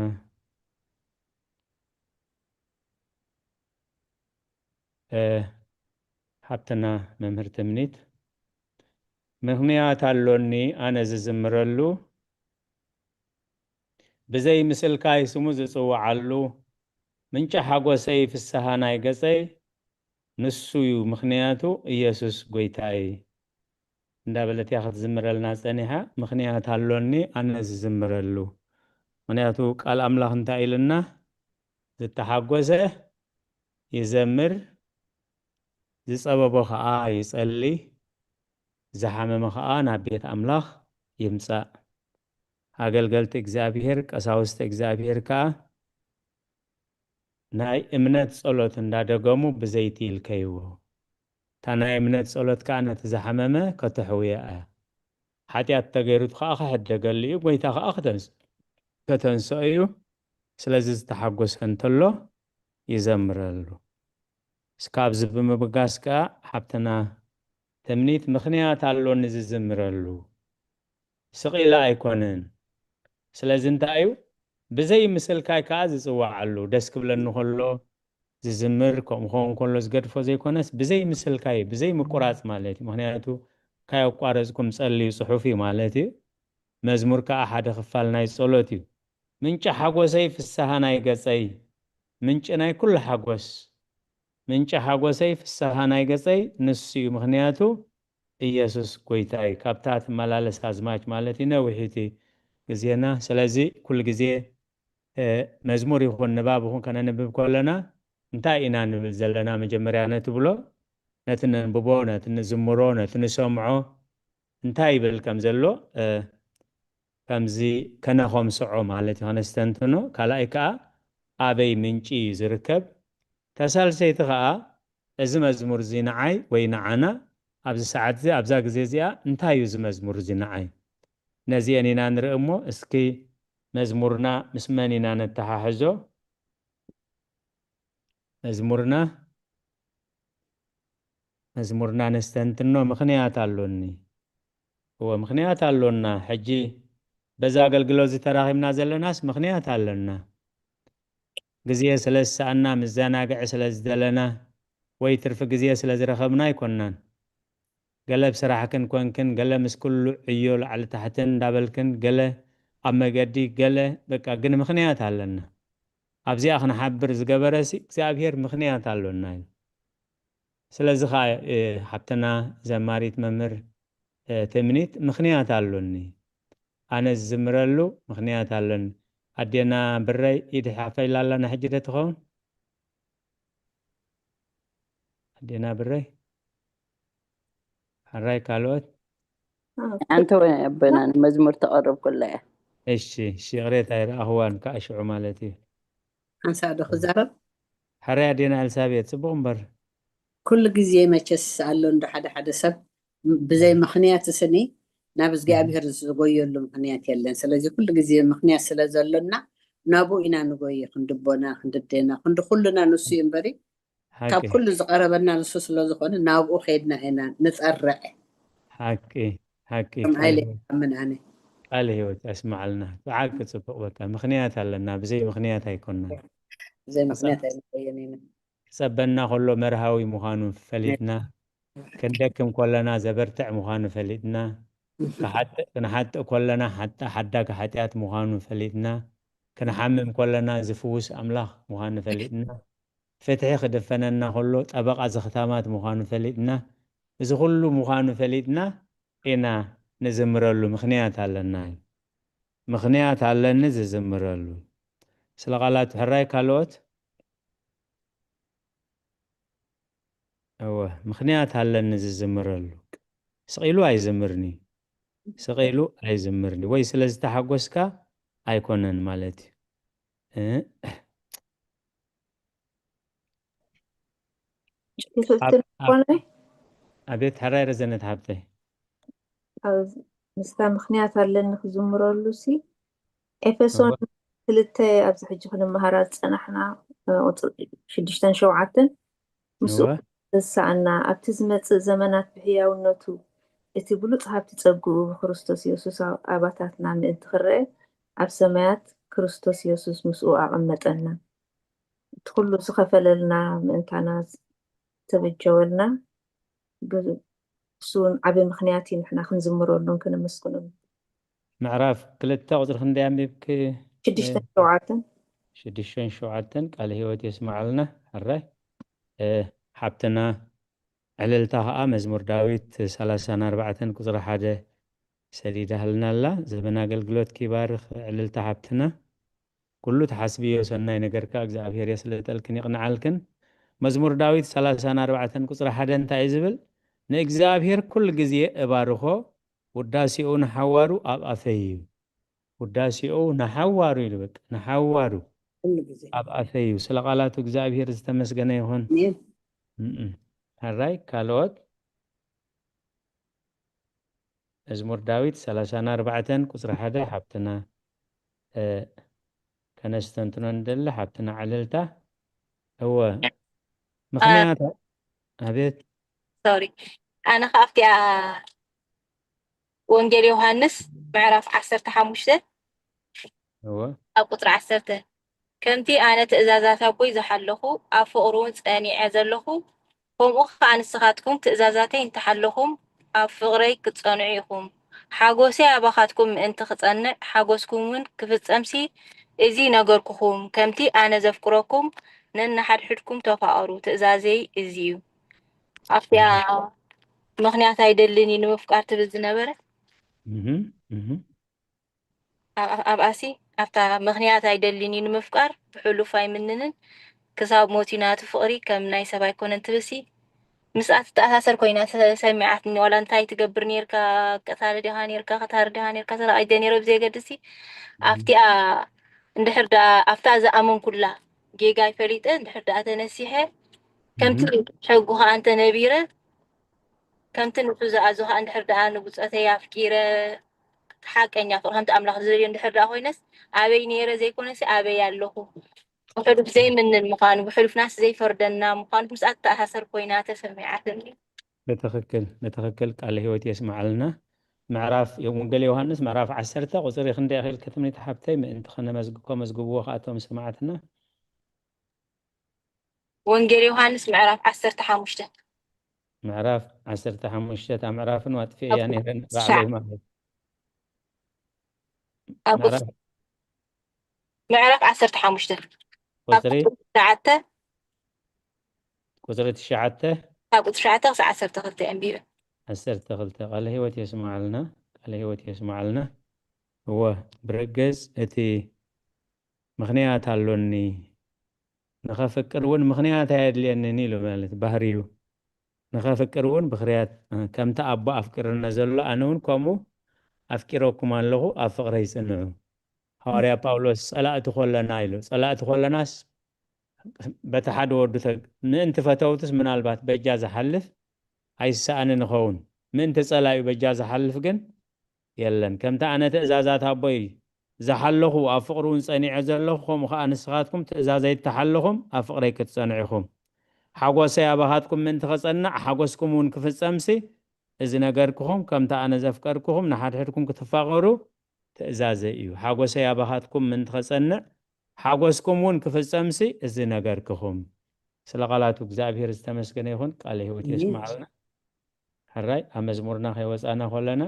እ፣ ሓብትና መምህር ትምኒት፣ ምኽንያት ኣሎኒ ኣነ ዝዝምረሉ፣ ብዘይ ምስልካይ ስሙ ዝጽውዓሉ፣ ምንጪ ሓጎሰይ ፍስሃ ናይ ገጸይ፣ ንሱ እዩ ምኽንያቱ ኢየሱስ ጎይታይ እንዳበለት እያ ክትዝምረልና ጸኒሓ። ምኽንያት ኣሎኒ ኣነ ዝዝምረሉ። ምኽንያቱ ቃል ኣምላኽ እንታይ ኢልና? ዝተሓጎሰ ይዘምር፣ ዝጸበቦ ኸኣ ይጸሊ፣ ዝሓመመ ኸኣ ናብ ቤት ኣምላኽ ይምጻእ። ኣገልገልቲ እግዚኣብሔር፣ ቀሳውስቲ እግዚኣብሔር ከኣ ናይ እምነት ጸሎት እንዳደገሙ ብዘይቲ ይልከይዎ። እታ ናይ እምነት ጸሎት ከኣ ነቲ ዝሓመመ ከተሕውያ እያ። ሓጢኣት ተገይሩት ከኣ ክሕደገሉ እዩ፣ ጎይታ ከኣ ከተንስ-፣ ከተንስኦ እዩ። ስለዚ ዝተሓጎሰ እንተሎ ይዘምረሉ። እስካብዚ ብምብጋስ ከኣ ሓብትና ትምኒት ምኽንያት ኣሎኒ ዝዝምረሉ። ስቕ ኢለ ኣይኮነን። ስለዚ እንታይ እዩ? ብዘይ ምስልካይ ከኣ ዝጽዋዓሉ። ደስ ክብለኒ ከሎ ዝዝምር፣ ከምኡ ክኸውን ከሎ ዝገድፎ ዘይኮነስ፣ ብዘይ ምስልካይ፣ ብዘይ ምቁራጽ ማለት እዩ። ምኽንያቱ፣ ካየቋረጽኩም ጸልዩ ጽሑፍ እዩ ማለት እዩ። መዝሙር ከኣ ሓደ ክፋል ናይ ጸሎት እዩ። ምንጪ ሓጎሰይ ፍስሃ ናይ ገጸይ፣ ምንጪ ናይ ኩሉ ሓጎስ፣ ምንጪ ሓጎሰይ ፍስሃ ናይ ገጸይ ንሱ እዩ። ምኽንያቱ፣ ኢየሱስ ጎይታይ፣ ካብታ ትመላለስ ኣዝማች ማለት እዩ፣ ነዊሕ እቲ ግዜና። ስለዚ ኩሉ ግዜ፣ እ፣ መዝሙር ይኹን ንባብ ይኹን ከነንብብ ከለና እንታይ ኢና ንብል ዘለና? መጀመርያ ነቲ ብሎ፣ ነቲ ነንብቦ፣ ነቲ ንዝምሮ፣ ነቲ ንሰምዖ እንታይ ይብል ከም ዘሎ፣ እ፣ ከምዚ ከነኸምስዖ ማለት እዩ፣ ከነስተንትኖ። ካልኣይ ከኣ ኣበይ ምንጪ እዩ ዝርከብ? ተሳልሰይቲ ከኣ እዚ መዝሙር እዚ ንዓይ ወይ ንዓና ኣብዚ ሰዓት እዚ ኣብዛ ግዜ እዚኣ እንታይ እዩ እዚ መዝሙር እዚ ንዓይ? ነዚአን ኢና ንርኢ እሞ እስኪ መዝሙርና ምስ መን ኢና ነተሓሕዞ? መዝሙርና መዝሙርና ነስተንትኖ ምኽንያት ኣሎኒ። እወ ምኽንያት ኣሎና። ሕጂ በዚ ኣገልግሎት እዚ ተራኺብና ዘለናስ ምኽንያት ኣለና። ግዜ ስለ ዝሰኣና፣ ምዘናግዒ ስለ ዝደለና፣ ወይ ትርፊ ግዜ ስለ ዝረኸብና ኣይኮናን። ገለ ብስራሕክን ኮንክን፣ ገለ ምስ ኩሉ ዕዮ ላዕሊ ታሕትን እንዳበልክን፣ ገለ ኣብ መገዲ፣ ገለ በቃ ግን ምኽንያት ኣለና። ኣብዚኣ ክንሓብር ዝገበረሲ እግዚኣብሔር ምኽንያት ኣሎና እዩ። ስለዚ ኸዓ፣ እ፣ ሓብትና ዘማሪት መምህር፣ እ፣ ትምኒት ምኽንያት ኣሎኒ። ኣነ ዝዝምረሉ ምኽንያት ኣሎኒ። ኣዴና ብረይ ኢድ ሓፈይላ ኣላና ሕጂ ዶ ትኸውን? ኣዴና ብረይ? ሕራይ ካልኦት? ኣንተ ወይ ኣቦና ንመዝሙር ተቐርብ ኩላ እያ። እሺ፣ እሺ፣ ይቕሬታ ኣይረኣኽዋን ከዓ ሽዑ ማለት እዩ። ሓንሳእ ዶ ክዛረብ? ሕራይ ኣዴና ኤልሳቤጥ፣ ጽቡቕ እምበር። ኩሉ ግዜ መቸስ ኣሎ እንዶ ሓደ ሓደ ሰብ ብዘይ ምኽንያት ስኒ ናብ እግዚኣብሔር ዝጎየሉ ምኽንያት የለን። ስለዚ ኩሉ ግዜ ምኽንያት ስለ ዘሎና ናብኡ ኢና ንጎየ፣ ክንዲ ኣቦና፣ ክንዲ ኣዴና፣ ክንዲ ኩልና ንሱ እዩ እምበሪ፣ ካብ ሓቂ። ኩሉ ዝቐረበና ንሱ ስለ ዝኾነ ናብኡ ከይድና ኢና ንጸርዕ። ሓቂ፣ ሓቂ። ከም ቃል ኣይለ ህይወት፣ ኣምን ኣነ። ቃል ህይወት ኣስምዓልና። ብሓቂ ጽቡቕ በቃ። ምኽንያት ኣለና፣ ብዘይ ምኽንያት ኣይኮንናን። ብዘይ ምኽንያት ኣይንቆየን ኢና። ክጸበና ከሎ መርሃዊ ምዃኑ ፈሊጥና፣ ክንደክም ከለና ዘበርትዕ ምዃኑ ፈሊጥና፣ ክሓጥእ፣ ክንሓጥእ ከለና ሓጣ-፣ ሓዳግ ሓጢኣት ምዃኑ ፈሊጥና፣ ክንሓምም ከለና ዝፍውስ ኣምላኽ ምዃኑ ፈሊጥና፣ ፍትሒ ክድፈነና ከሎ ጠበቓ ዘኽታማት ምዃኑ ፈሊጥና፣ እዚ ኩሉ ምዃኑ ፈሊጥና ኢና ንዝምረሉ ምኽንያት ኣለና እዩ። ምኽንያት ኣለኒ ዝዝምረሉ። ስለ ቃላቱ ሕራይ ካልኦት? እወ፣ ምኽንያት ኣለኒ ዝዝምረሉ። ስቕ ኢሉ ኣይዝምርኒ። ስቕ ኢሉ ኣይዝምርኒ። ወይ ስለ ዝተሓጎስካ ኣይኮነን ማለት እዩ። እ? ትኽክል ኣብ-፣ ኣብ-፣ ኮነ? ኣቤት፣ ሕራይ ረዘነት ሓብተይ። ኣብ ምስታ ምኽንያት ኣለኒ ክዝምረሉ ሲ፣ ኤፌሶን እወ። ክልተ ኣብዚ ሕጂ ክንመሃራ ዝጸናሕና፣ እ፣ ቁጽሪ ሽዱሽተን ሸውዓተን፣ ምስኡ እወ። ዝሰኣና፣ ኣብቲ ዝመጽእ ዘመናት ብሕያውነቱ እቲ ብሉጽ ሃብቲ ጸግኡ ብክርስቶስ የሱስ ኣብ ኣባታትና ምእንቲ ክረአ፣ ኣብ ሰማያት ክርስቶስ የሱስ ምስኡ ኣቐመጠና። እቲ ኩሉ ዝኸፈለልና ምእንታና ዝተበጀወልና፣ ብ-፣ እሱ እውን ዓቢ ምኽንያት እዩ ንሕና ክንዝምረሉን ክነመስግኑን። ምዕራፍ ክልተ ቁጽሪ ክንደይ ኣንቢብኪ? ሽዱሽተን ሸውዓተን። ሽዱሽተን ሸውዓተን ቃለ ህይወት የስምዓልና። ሕራይ። እ፣ ሓብትና ዕልልታ ኸኣ መዝሙር ዳዊት ሰላሳን ኣርባዕተን ቁጽሪ ሓደ ሰዲዳህልና ኣላ። ዘበን ኣገልግሎትኪ ይባርኽ ዕልልታ ሓብትና። ኩሉ ትሓስብዮ ሰናይ ነገር ከኣ እግዚኣብሔር የስልጠልክን ይቕንዓልክን። መዝሙር ዳዊት ሰላሳን ኣርባዕተን ቁጽሪ ሓደ እንታይ እዩ ዝብል? ንእግዚኣብሔር ኩሉ ግዜ እባርኾ፣ ውዳሴኡ ንሓዋሩ ኣብ ኣፈይ እዩ። ውዳሴኡ ንሓዋሩ እዩ፣ በቃ፣ ንሓዋሩ ኩሉ ግዜ። ኣብ ኣፈይ እዩ። ስለ ቃላቱ እግዚኣብሔር ዝተመስገነ ይኹን። ኣሜን። እም። ሕራይ፣ ካልኦት? መዝሙር ዳዊት ሰላሳን ኣርባዕተን ቁጽሪ ሓደ ሓብትና፣ እ፣ ከነስተንትኖ ንደሊ ሓብትና ዕልልታ። እወ። ምኽንያት ኣቤት። ሶሪ ኣነ ከኣ ኣብቲኣ ወንጌል ዮሃንስ ምዕራፍ ዓሰርተ ሓሙሽተ እወ። ኣብ ቁፅሪ ዓሰርተ ከምቲ ኣነ ትእዛዛት ኣቦይ ዝሓለኹ ኣብ ፍቕሩ እውን ጸኒዐ ዘለኹ ከምኡ ኸዓ ንስኻትኩም ትእዛዛተይ እንተሓለኹም ኣብ ፍቕረይ ክትጸንዑ ኢኹም። ሓጎሰይ ኣባኻትኩም ምእንቲ ክጸንዕ ሓጎስኩም እውን ክፍጸምሲ እዚ ነገርኩኹም። ከምቲ ኣነ ዘፍቅረኩም ነንሓድሕድኩም ተፋቐሩ። ትእዛዘይ እዚ እዩ። ኣብቲኣ ምኽንያት ኣይደልን እዩ ንምፍቃር ትብል ዝነበረ እህ፣ እህ። ኣብ- ኣብኣሲ ኣብታ ምኽንያት ኣይደልን እዩ ንምፍቃር ብሕሉፍ ኣይምንንን ክሳብ ሞት እዩ ናቱ ፍቕሪ ከም ናይ ሰብ ኣይኮነን ትብልሲ ምስኣ ትተኣሳሰር ኮይና ሰ- ሰሚዓትኒ ዋላ እንታይ ትገብር ነርካ ቀታሊ ዲኻ ነርካ ከታሪ ዲኻ ነርካ ሰራቒት ዲኻ ነይረ ብዘየገድሲ ኣብቲኣ እንድሕር ደኣ ኣብታ ዝኣመንኩላ ጌጋ ይፈሊጠ እንድሕር ደኣ ተነሲሐ ከምቲ ሕጉ ከዓ እንተነቢረ ከምቲ ንሱ ዝኣዞ ከዓ እንድሕር ደኣ ንብፆተይ ኣፍቂረ ሓቀኛ ፍቕሪ ከምቲ ኣምላኽ ዝደልዮ እንድሕር ደኣ ኮይነስ ኣበይ ነይረ ዘይኮነሲ ኣበይ ኣለኹ ብሕሉፍ ዘይምንን ምዃኑ ብሕሉፍናስ ዘይፈርደና ምዃኑ ምስኣ ትተኣሳሰር ኮይና ተሰሚዓትኒ። ብትኽክል ብትኽክል ቃለ ህይወት የስምዓልና። ምዕራፍ ወንጌል ዮሃንስ ምዕራፍ ዓሰርተ ቁፅሪ ክንደይ ኢኺ ኢልኪ ትምኒት ሓብተይ ምእንቲ ከነመዝግ- ከመዝግብዎ ከኣቶም ሰማዕትና። ወንጌል ዮሃንስ ምዕራፍ ዓሰርተ ሓሙሽተ ምዕራፍ ዓሰርተ ሓሙሽተ እታ ምዕራፍን ዋጥፊ እያ ነይረን ባዕለይ ማለት ኣብ ቁፅሪ ምዕራፍ ዓሰርተ ሓሙሽተ ካብ ቁፅሪ ቁፅሪ ትሽዓተ ቁፅሪ ትሽዓተ ካብ ቁፅሪ ትሽዓተ ክሳብ ዓሰርተ ክልተ ኣንቢበ ዓሰርተ ክልተ ቃለ ህይወት የስምዓልና ቃለ ህይወት የስምዓልና። እወ ብርግፅ እቲ ምኽንያት ኣሎኒ ንኸፍቅር እውን ምኽንያት ኣየድልየንን ኢሉ ማለት ባህርዩ ንኸፍቅር እውን ብኽርያት ከምቲ ኣቦ ኣፍቂሩና ዘሎ ኣነ እውን ከምኡ ኣፍቂረኩም ኣለኹ ኣብ ፍቕረይ ጽንዑ። ሃዋርያ ጳውሎስ ጸላእቲ ኮለና ኢሉ ጸላእቲ ኮለናስ በቲ ሓደ ወዱ ምእንቲ ፈተውትስ ምናልባት በጃ ዝሓልፍ ኣይሰኣንን ይኸውን ምእንቲ ጸላዩ በጃ ዝሓልፍ ግን የለን። ከምቲ ኣነ ትእዛዛት ኣቦይ ዝሓለኹ ኣብ ፍቕሪ እውን ጸኒዐ ዘለኹ፣ ከምኡ ኸኣ ንስኻትኩም ትእዛዘይ እተሓለኹም ኣብ ፍቕረይ ክትጸንዑ ኢኹም። ሓጎሰይ ኣባኻትኩም ምእንቲ ኸጸንዕ፣ ሓጎስኩም እውን ክፍጸምሲ፣ እዚ ነገርክኹም፣ ከምቲ ኣነ ዘፍቀርኩኹም ንሓድሕድኩም ክትፋቐሩ ትእዛዘይ እዩ። ሓጎሰይ ኣባኻትኩም ምእንቲ ኸጸንዕ፣ ሓጎስኩም እውን ክፍጸምሲ፣ እዚ ነገርክኹም። ስለ ቃላቱ እግዚኣብሔር ዝተመስገነ ይኹን። ቃለ ህይወት የስምዓልና። ሕራይ ኣብ መዝሙርና ከይወፃና ከለና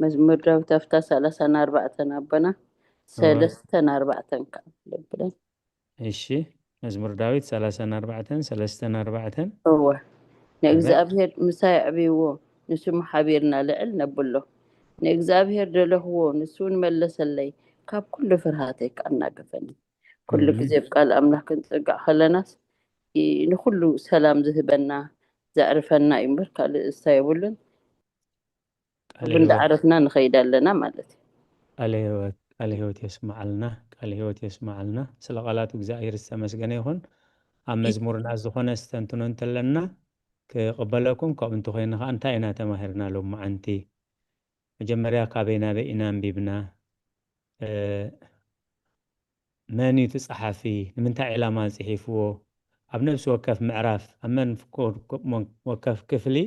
መዝሙር ዳዊት ኣብታ ሰላሳን ኣርባዕተን ኣቦና ሰለስተን ኣርባዕተን ከዓ ለብለን እሺ መዝሙር ዳዊት ሰላሳን ኣርባዕተን ሰለስተን ኣርባዕተን እወ ንእግዚኣብሔር ምሳይ ኣዕብይዎ ንስሙ ሓቢርና ልዕል ነብሎ ንእግዚኣብሔር ደለኽዎ ንሱ እውን መለሰለይ ካብ ኩሉ ፍርሃተይ ከዓ እናገፈኒ ኩሉ ግዜ ብቃል ኣምላኽ ክንፅጋዕ ከለናስ ንኩሉ ሰላም ዝህበና ዘዕርፈና እዩ እምበር ካልእ እሳ የብሉን። እንዳዓረፍና ንኸይድ ኣለና ማለት እዩ። ቃለ ህይወት የስምዓልና፣ ቃለ ህይወት የስምዓልና። ስለ ቃላቱ እግዚኣብሔር ዝተመስገነ ይኹን። ኣብ መዝሙርና ዝኾነ ዝተንትኖ እንተለና ክቕበለኩም፣ ከምኡ እንተኾይኑ ከዓ እንታይ ኢና ተማሂርና ሎማዓንቲ? መጀመርያ ካበይ ናበይ ኢና ኣንቢብና? መን እዩ እቲ ጸሓፊ? ንምንታይ ዕላማ ጽሒፍዎ? ኣብ ነፍሲ ወከፍ ምዕራፍ፣ ኣብ መን ወከፍ ክፍሊ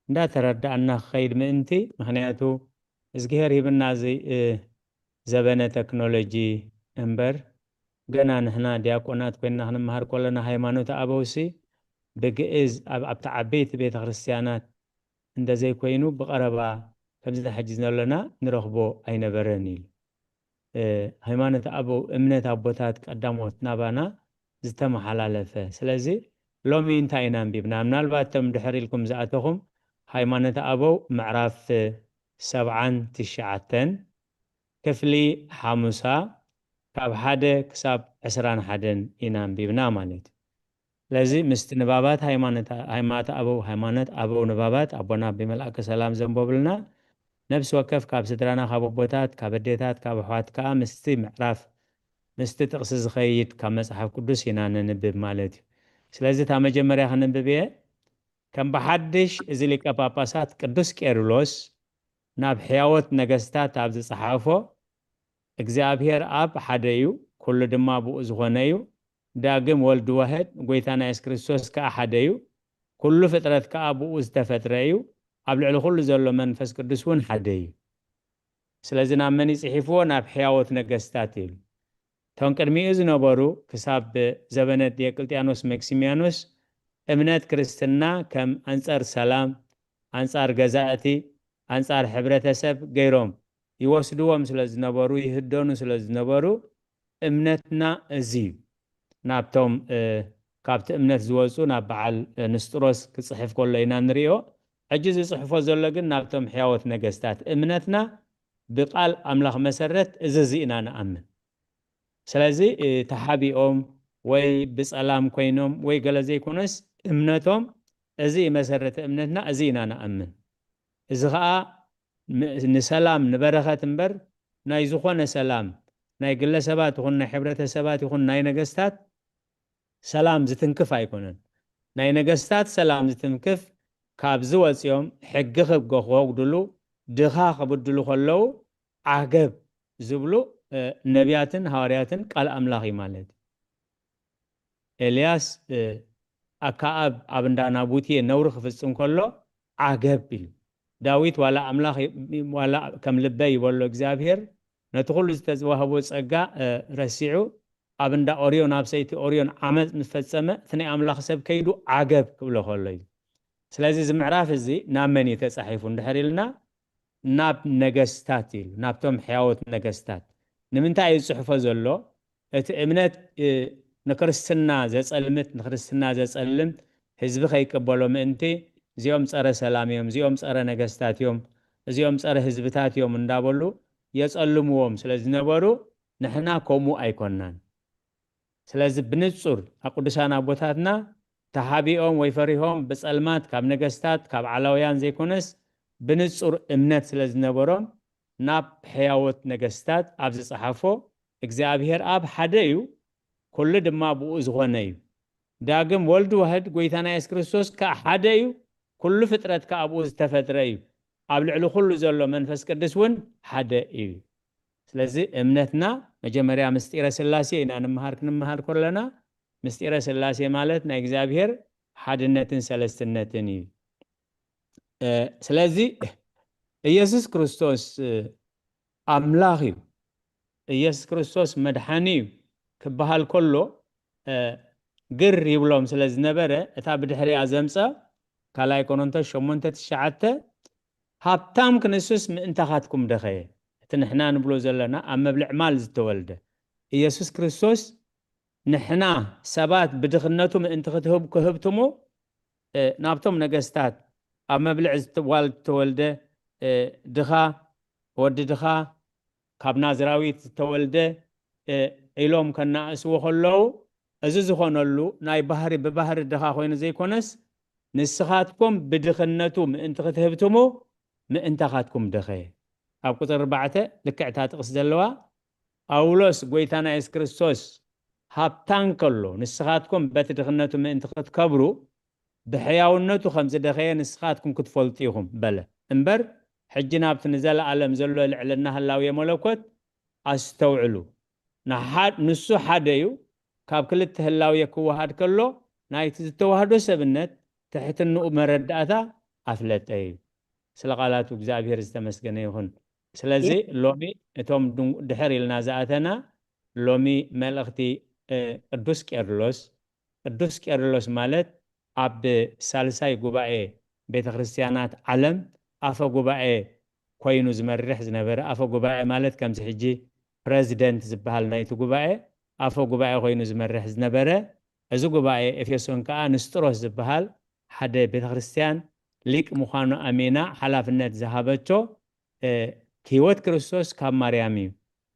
እንዳተረዳእና ክኸይድ ምእንቲ፣ ምኽንያቱ እዝግሄር ሂብና እዚ ዘበነ ተክኖሎጂ እምበር፣ ገና ንሕና ዲያቆናት ኮይንና ክንመሃር ከለና ሃይማኖተ ኣበውሲ ብግእዝ ኣብ ኣብቲ ዓበይቲ ቤተ ክርስቲያናት እንተዘይኮይኑ ብቐረባ ከምዚ ሕጂ ዘለና ንረኽቦ ኣይነበረን ኢሉ። ሃይማኖት ኣበው እምነት ኣቦታት ቀዳሞት ናባና ዝተመሓላለፈ። ስለዚ ሎሚ እንታይ ኢና ኣንቢብና? ምናልባት እቶም ድሕር ኢልኩም ዝኣተኹም ሃይማኖት ኣበው ምዕራፍ ሰብዓን ትሽዓተን ክፍሊ ሓሙሳ ካብ ሓደ ክሳብ ዕስራን ሓደን ኢና ኣንቢብና ማለት እዩ። ስለዚ ምስቲ ንባባት ሃይማኖት ኣበው ሃይማኖት ኣበው ንባባት ኣቦና ኣቢ መልኣከ ሰላም ዘንበብልና ነብሲ ወከፍ ካብ ስድራና ካብ ኣቦታት ካብ ኣዴታት ካብ ኣሕዋት ከዓ ምስቲ ምዕራፍ ምስቲ ጥቕሲ ዝኸይድ ካብ መፅሓፍ ቅዱስ ኢና ነንብብ ማለት እዩ። ስለዚ እታ መጀመርያ ክንብብ እየ። ከም ብሓድሽ እዚ ሊቀ ጳጳሳት ቅዱስ ቄርሎስ ናብ ሕያወት ነገስታት ኣብ ዝጸሓፎ እግዚኣብሔር ኣብ ሓደ እዩ፣ ኩሉ ድማ ብኡ ዝኾነ እዩ፣ ዳግም ወልድ ዋህድ ጎይታና የሱስ ክርስቶስ ከኣ ሓደ እዩ። ኩሉ ፍጥረት ከኣ ብኡ ዝተፈጥረ እዩ። ኣብ ልዕሊ ኩሉ ዘሎ መንፈስ ቅዱስ እውን ሓደ እዩ። ስለዚ ናብ መን እዩ ጽሒፍዎ? ናብ ሕያዎት ነገስታት እዩ። እቶም ቅድሚኡ ዝነበሩ ክሳብ ዘበነ ዲዮቅልጥያኖስ መክሲሚያኖስ እምነት ክርስትና ከም ኣንጻር ሰላም፣ ኣንጻር ገዛእቲ፣ ኣንጻር ሕብረተሰብ ገይሮም ይወስድዎም ስለ ዝነበሩ፣ ይህደኑ ስለ ዝነበሩ እምነትና እዚ እዩ። ናብቶም እ፣ ካብቲ እምነት ዝወፁ ናብ በዓል እ፣ ንስጥሮስ ክፅሕፍ ከሎ ኢና ንሪኦ። ሕጂ ዝፅሕፎ ዘሎ ግን ናብቶም ሕያዎት ነገስታት እምነትና ብቃል ኣምላኽ መሰረት እዚ እዚ ኢና ንኣምን። ስለዚ እ፣ ተሓቢኦም ወይ ብጸላም ኮይኖም ወይ ገለ ዘይኮነስ እምነቶም እዚ እዩ፣ መሰረተ እምነትና እዚ ኢና ንኣምን። እዚ ኸኣ ም- ንሰላም ንበረኸት እምበር ናይ ዝኾነ ሰላም ናይ ግለሰባት ይኹን ናይ ሕብረተሰባት ይኹን ናይ ነገስታት ሰላም ዝትንክፍ ኣይኮነን። ናይ ነገስታት ሰላም ዝትንክፍ ካብዚ ወፂኦም ሕጊ ክገ- ከወግድሉ ድኻ ክብድሉ ከለዉ ዓገብ ዝብሉ እ፣ ነቢያትን ሃዋርያትን ቃል ኣምላኽ እዩ ማለት እዩ። ኤልያስ እ፣ ኣከኣብ ኣብ እንዳ ናቡቴ ነውሪ ክፍጽም ከሎ ዓገብ ኢሉ። ዳዊት ዋላ ኣምላኽ ይ- ዋላ ከም ልበይ ይበሎ እግዚኣብሔር ነቲ ኩሉ ዝተዋህቦ ጸጋ እ፣ ረሲዑ ኣብ እንዳ ኦርዮን ኣብ ሰይቲ ኦርዮን ዓመፅ ምስ ፈጸመ እቲ ናይ ኣምላኽ ሰብ ከይዱ ዓገብ ክብሎ ከሎ እዩ። ስለዚ እዚ ምዕራፍ እዚ ናብ መን እዩ ተጻሒፉ እንድሕር ኢልና ናብ ነገስታት ኢሉ፣ ናብቶም ሕያዎት ነገስታት። ንምንታይ እዩ ዝጽሕፎ ዘሎ? እቲ እምነት እ፣ ንክርስትና ዘጸልምት ንክርስትና ዘጸልም ህዝቢ ከይቀበሎ ምእንቲ እዚኦም ጸረ ሰላም እዮም፣ እዚኦም ጸረ ነገስታት እዮም፣ እዚኦም ጸረ ህዝብታት እዮም እንዳበሉ የጸልምዎም ስለ ዝነበሩ ንሕና ከምኡ ኣይኮናን። ስለዚ ብንጹር ኣብ ቅዱሳን ኣቦታትና ተሓቢኦም ወይ ፈሪሆም ብጸልማት ካብ ነገስታት ካብ ዓላውያን ዘይኮነስ ብንጹር እምነት ስለ ዝነበሮም ናብ ሕያዎት ነገስታት ኣብ ዝጸሓፎ እግዚኣብሔር ኣብ ሓደ እዩ፣ ኩሉ ድማ ብኡ ዝኾነ እዩ። ዳግም ወልድ ዋህድ ጎይታና የሱስ ክርስቶስ ከኣ ሓደ እዩ፣ ኩሉ ፍጥረት ከኣ ብኡ ዝተፈጥረ እዩ፣ ኣብ ልዕሊ ኩሉ ዘሎ መንፈስ ቅዱስ እውን ሓደ እዩ። ስለዚ እምነትና መጀመርያ ምስጢረ ስላሴ ኢና ንምሃር ክንምሃር ከለና ምስጢረ ስላሴ ማለት ናይ እግዚኣብሔር ሓድነትን ሰለስትነትን እዩ። ስለዚ ኢየሱስ ክርስቶስ ኣምላኽ እዩ፣ ኢየሱስ ክርስቶስ መድሓኒ እዩ ክበሃል ከሎ ግር ይብሎም ስለ ዝነበረ እታ ብድሕሪኣ ዘምፀ ካልኣይ ቆሮንቶስ ሸሞንተ ትሽዓተ ሃብታም ክንስስ ምእንታኻትኩም ደኸየ። እቲ ንሕና ንብሎ ዘለና ኣብ መብልዕ ማል ዝተወልደ ኢየሱስ ክርስቶስ ንሕና ሰባት ብድኽነቱ ምእንቲ ክትህብ ክህብትሞ ናብቶም ነገስታት ኣብ መብልዕ ጓል ዝተወልደ ድኻ ወዲ ድኻ ካብ ናዝራዊት ዝተወልደ ኢሎም ከናእስዎ ከለዉ እዚ ዝኾነሉ ናይ ባህሪ ብባህሪ ድኻ ኮይኑ ዘይኮነስ ንስኻትኩም ብድኽነቱ ምእንቲ ክትህብትሙ ምእንታኻትኩም ደኸየ። ኣብ ቁፅሪ ኣርባዕተ ልክዕታ ጥቕስ ዘለዋ ጳውሎስ ጎይታና የሱስ ክርስቶስ ሃብታን ከሎ ንስኻትኩም በቲ ድኽነቱ ምእንቲ ክትከብሩ ብሕያውነቱ ከም ዝደኸየ ንስኻትኩም ክትፈልጡ ኢኹም በለ እምበር ሕጂ ናብቲ ንዘለኣለም ዘሎ ልዕልና ህላውየ መለኮት ኣስተውዕሉ። ንሓድ- ንሱ ሓደ እዩ፣ ካብ ክልተ ህላውየ ክወሃድ ከሎ ናይቲ ዝተዋህዶ ሰብነት ትሕትንኡ መረዳእታ ኣፍለጠ እዩ። ስለ ቃላቱ እግዚኣብሔር ዝተመስገነ ይኹን። ስለዚ ሎሚ እቶም ድን- ድሕር ኢልና ዝኣተና ሎሚ መልእኽቲ እ፣ ቅዱስ ቄርሎስ ቅዱስ ቄርሎስ ማለት ኣብ ሳልሳይ ጉባኤ ቤተ ክርስቲያናት ዓለም ኣፈ ጉባኤ ኮይኑ ዝመርሕ ዝነበረ ኣፈ ጉባኤ ማለት ከምዚ ሕጂ ፕረዚደንት ዝበሃል ናይቲ ጉባኤ ኣፈ ጉባኤ ኮይኑ ዝመርሕ ዝነበረ እዚ ጉባኤ ኤፌሶን ከዓ ንስጥሮስ ዝበሃል ሓደ ቤተ ክርስቲያን ሊቅ ምዃኑ ኣሚና ሓላፍነት ዝሃበቶ እ፣ ህይወት ክርስቶስ ካብ ማርያም እዩ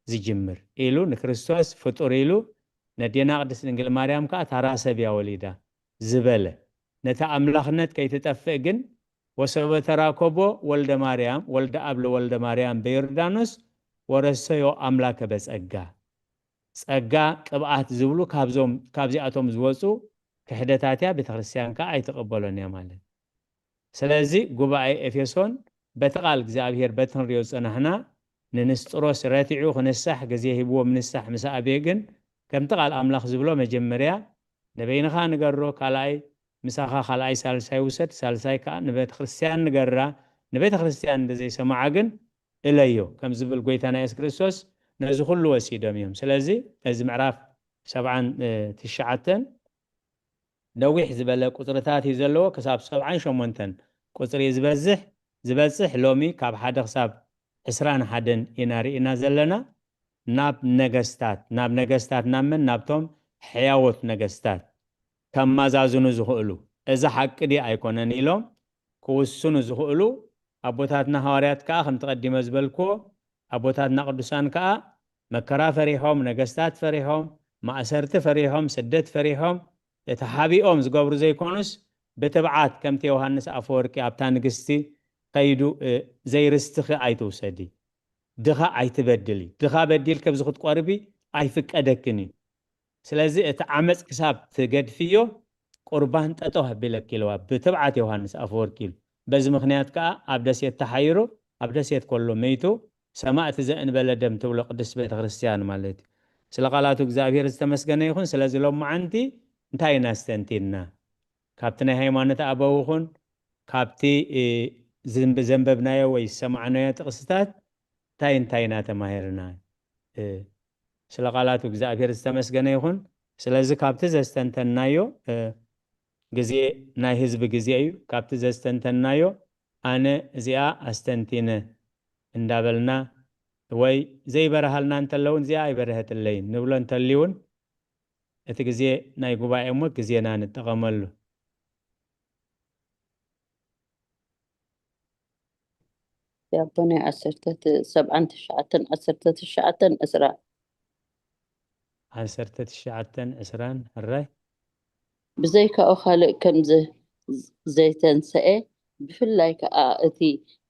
ዝጅምር ኢሉ ንክርስቶስ ፍጡር ኢሉ ነዴና ቅድስት ድንግል ማርያም ከዓ ታራ ሰብ እያ ወሊዳ ዝበለ ነታ ኣምላኽነት ከይትጠፍእ ግን ወሰበ ተራከቦ ወልደ ማርያም ወልደ ኣብ ለወልደ ማርያም በዮርዳኖስ ወረሰዮ ኣምላከ በጸጋ ጸጋ ቅብኣት ዝብሉ ካብዞም ካብዚኣቶም ዝወፁ ክሕደታት እያ ቤተክርስትያን ከዓ ኣይትቐበሎን እያ ማለት ስለዚ ጉባኤ ኤፌሶን በቲ ቃል እግዚኣብሔር በቲ ክንሪኦ ዝጸናሕና ንንስጥሮስ ረቲዑ ክንሳሕ ግዜ ሂብዎ ምንሳሕ ምስ ኣበየ ግን ከምቲ ቃል ኣምላኽ ዝብሎ መጀመርያ ንበይንኻ ንገሮ፣ ካልኣይ ምሳኻ ካልኣይ ሳልሳይ ውሰድ፣ ሳልሳይ ከኣ ንቤተ ክርስቲያን ንገራ። ንቤተ ክርስቲያን እንተዘይሰማዓ ግን እለዮ ከም ዝብል ጎይታና የሱስ ክርስቶስ ነዚ ኩሉ ወሲዶም እዮም። ስለዚ እዚ ምዕራፍ ሰብዓን ትሽዓተን ነዊሕ ዝበለ ቁጽርታት እዩ ዘለዎ። ክሳብ ሰብዓን ሸሞንተን ቁጽሪ እዩ ዝበዝሕ ዝበጽሕ። ሎሚ ካብ ሓደ ክሳብ ዕስራን ሓደን ኢና ርኢና ዘለና። ናብ ነገስታት ናብ ነገስታት ናብ መን ናብቶም ሕያዎት ነገስታት ከማዛዝኑ ዝኽእሉ፣ እዚ ሓቂ ድዩ ኣይኮነን ኢሎም ክውስኑ ዝኽእሉ ኣቦታትና ሃዋርያት ከኣ ከምቲ ቀዲመ ዝበልክዎ ኣቦታትና ቅዱሳን ከኣ መከራ ፈሪሖም፣ ነገስታት ፈሪሖም፣ ማእሰርቲ ፈሪሖም፣ ስደት ፈሪሖም፣ እቲ ሓቢኦም ዝገብሩ ዘይኮኑስ ብትብዓት ከምቲ ዮሃንስ ኣፈወርቂ ኣብታ ንግስቲ ከይዱ ዘይርስትኺ ኣይትውሰዲ፣ ድኻ ኣይትበድሊ፣ ድኻ በዲልኪ ኣብዚ ክትቆርቢ ኣይፍቀደክን እዩ። ስለዚ እቲ ዓመፅ ክሳብ ትገድፍዮ ቁርባን ጠጠው ኣቢለኪ ኢልዋ ብትብዓት ዮሃንስ ኣፈወርቂ ኢሉ። በዚ ምኽንያት ከዓ ኣብ ደሴት ተሓይሩ ኣብ ደሴት ከሎ መይቱ። ሰማእቲ ዘእንበለ ደም ትብሎ ቅድስት ቤተ ክርስቲያን ማለት እዩ። ስለ ቃላቱ እግዚኣብሔር ዝተመስገነ ይኹን። ስለዚ ሎማዓንቲ እንታይ ኢና ኣስተንቲንና? ካብቲ ናይ ሃይማኖት ኣበው ይኹን ካብቲ ዘንበብናዮ ወይ ዝሰማዕናዮ ጥቕስታት እንታይ እንታይ ኢና ተማሂርና? ስለ ቃላቱ እግዚኣብሔር ዝተመስገነ ይኹን። ስለዚ ካብቲ ዘስተንተንናዮ ግዜ ናይ ህዝቢ ግዜ እዩ። ካብቲ ዘስተንተንናዮ ኣነ እዚኣ ኣስተንቲነ እንዳበልና ወይ ዘይበረሃልና እንተለውን እዚኣ ኣይበረሀትለይን ንብሎ እንተልዩውን እቲ ግዜ ናይ ጉባኤ እሞ ግዜና ንጠቐመሉ። ያቦ ናይ ዓሰርተ ሰብዓን ትሽዓተን ዓሰርተ ትሽዓተን ዕስራ ዓሰርተ ትሽዓተን ዕስራን ሕራይ ብዘይካኡ ካልእ ከም ዘይተንሰኤ ብፍላይ ከዓ እቲ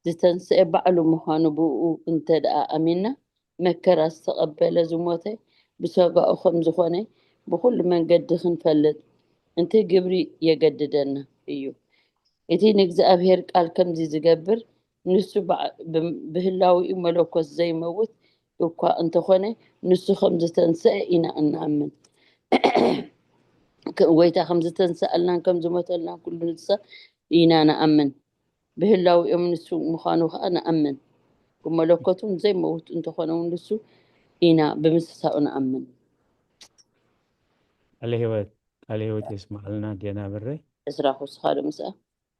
ዝተንሰኤ ባዕሉ ምዃኑ ብኡ እንተ ደኣ ኣሚንና መከራ ዝተቐበለ ዝሞተ ብሰጋኡ ከም ዝኾነ ብኹሉ መንገዲ ክንፈልጥ እንተ ግብሪ የገድደና እዩ። እቲ ንእግዚኣብሔር ቃል ከምዚ ዝገብር ንሱ ብህላዊኡ መለኮት ዘይመውት እኳ እንተኾነ ንሱ ከም ዝተንስአ ኢና እንኣምን። ጎይታ ከም ዝተንስኣልናን ከም ዝሞተልናን ኩሉ ንሳ ኢና ንኣምን። ብህላዊኦም ንሱ ምዃኑ ከዓ ንኣምን። ብመለኮቱ ዘይመውት እንተኾነ እውን ንሱ ኢና ብምስሳኡ ንኣምን። ቃለ ህይወት ቃለ ህይወት የስማዕልና ዴና ብረይ። ዕስራ ኩስኻ ዶ ምስኣ?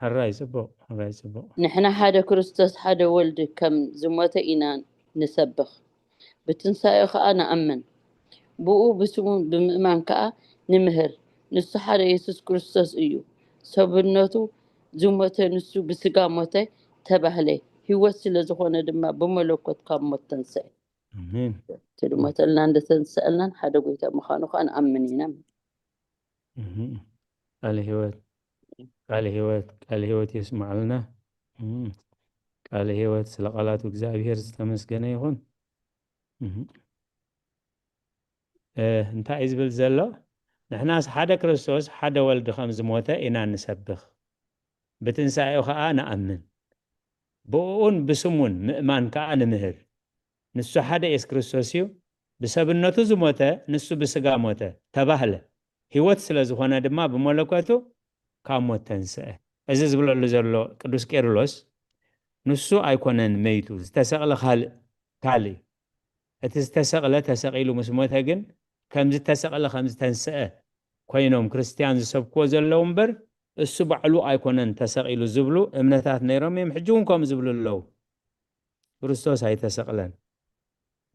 ሕራይ ጽቡቕ ሕራይ ጽቡቕ። ንሕና ሓደ ክርስቶስ ሓደ ወልድ ከም ዝሞተ ኢና ንሰብኽ፣ ብትንሳኤኡ ኸኣ ንኣምን። ብኡ ብስሙ ብምእማን ከኣ ንምህር። ንሱ ሓደ የሱስ ክርስቶስ እዩ። ሰብነቱ ዝሞተ ንሱ ብስጋ ሞተ ተባህለ፣ ህይወት ስለ ዝኾነ ድማ ብመለኮት ካብ ሞት ተንስአ። ኣሜን። እቲ ዝሞተልናን ዝተንስአልናን ሓደ ጎይታ ምዃኑ ኸኣ ንኣምን ኢና። ቃለ ህይወት ቃለ ህይወት ቃለ ህይወት የስማዕልና። ቃለ ህይወት ስለ ቃላቱ እግዚኣብሔር ዝተመስገነ ይኹን። እንታይ እዩ ዝብል ዘሎ? ንሕናስ ሓደ ክርስቶስ ሓደ ወልዲ ከም ዝሞተ ኢና ንሰብኽ፣ ብትንሳኤኡ ኸዓ ንኣምን፣ ብእኡን ብስሙን ምእማን ከኣ ንምህር። ንሱ ሓደ የሱስ ክርስቶስ እዩ። ብሰብነቱ ዝሞተ ንሱ ብስጋ ሞተ ተባህለ። ህይወት ስለ ዝኾነ ድማ ብመለኮቱ ካብ ሞት ተንስአ። እዚ ዝብለሉ ዘሎ ቅዱስ ቄርሎስ ንሱ ኣይኮነን መይቱ፣ ዝተሰቕለ ካልእ ካልእ እዩ። እቲ ዝተሰቕለ ተሰቒሉ ምስ ሞተ ግን ከም ዝተሰቕለ ከም ዝተንስአ ኮይኖም ክርስትያን ዝሰብክዎ ዘለዉ እምበር እሱ ባዕሉ ኣይኮነን ተሰቒሉ ዝብሉ እምነታት ነይሮም እዮም። ሕጂ እውን ከምኡ ዝብሉ ኣለዉ። ክርስቶስ ኣይተሰቕለን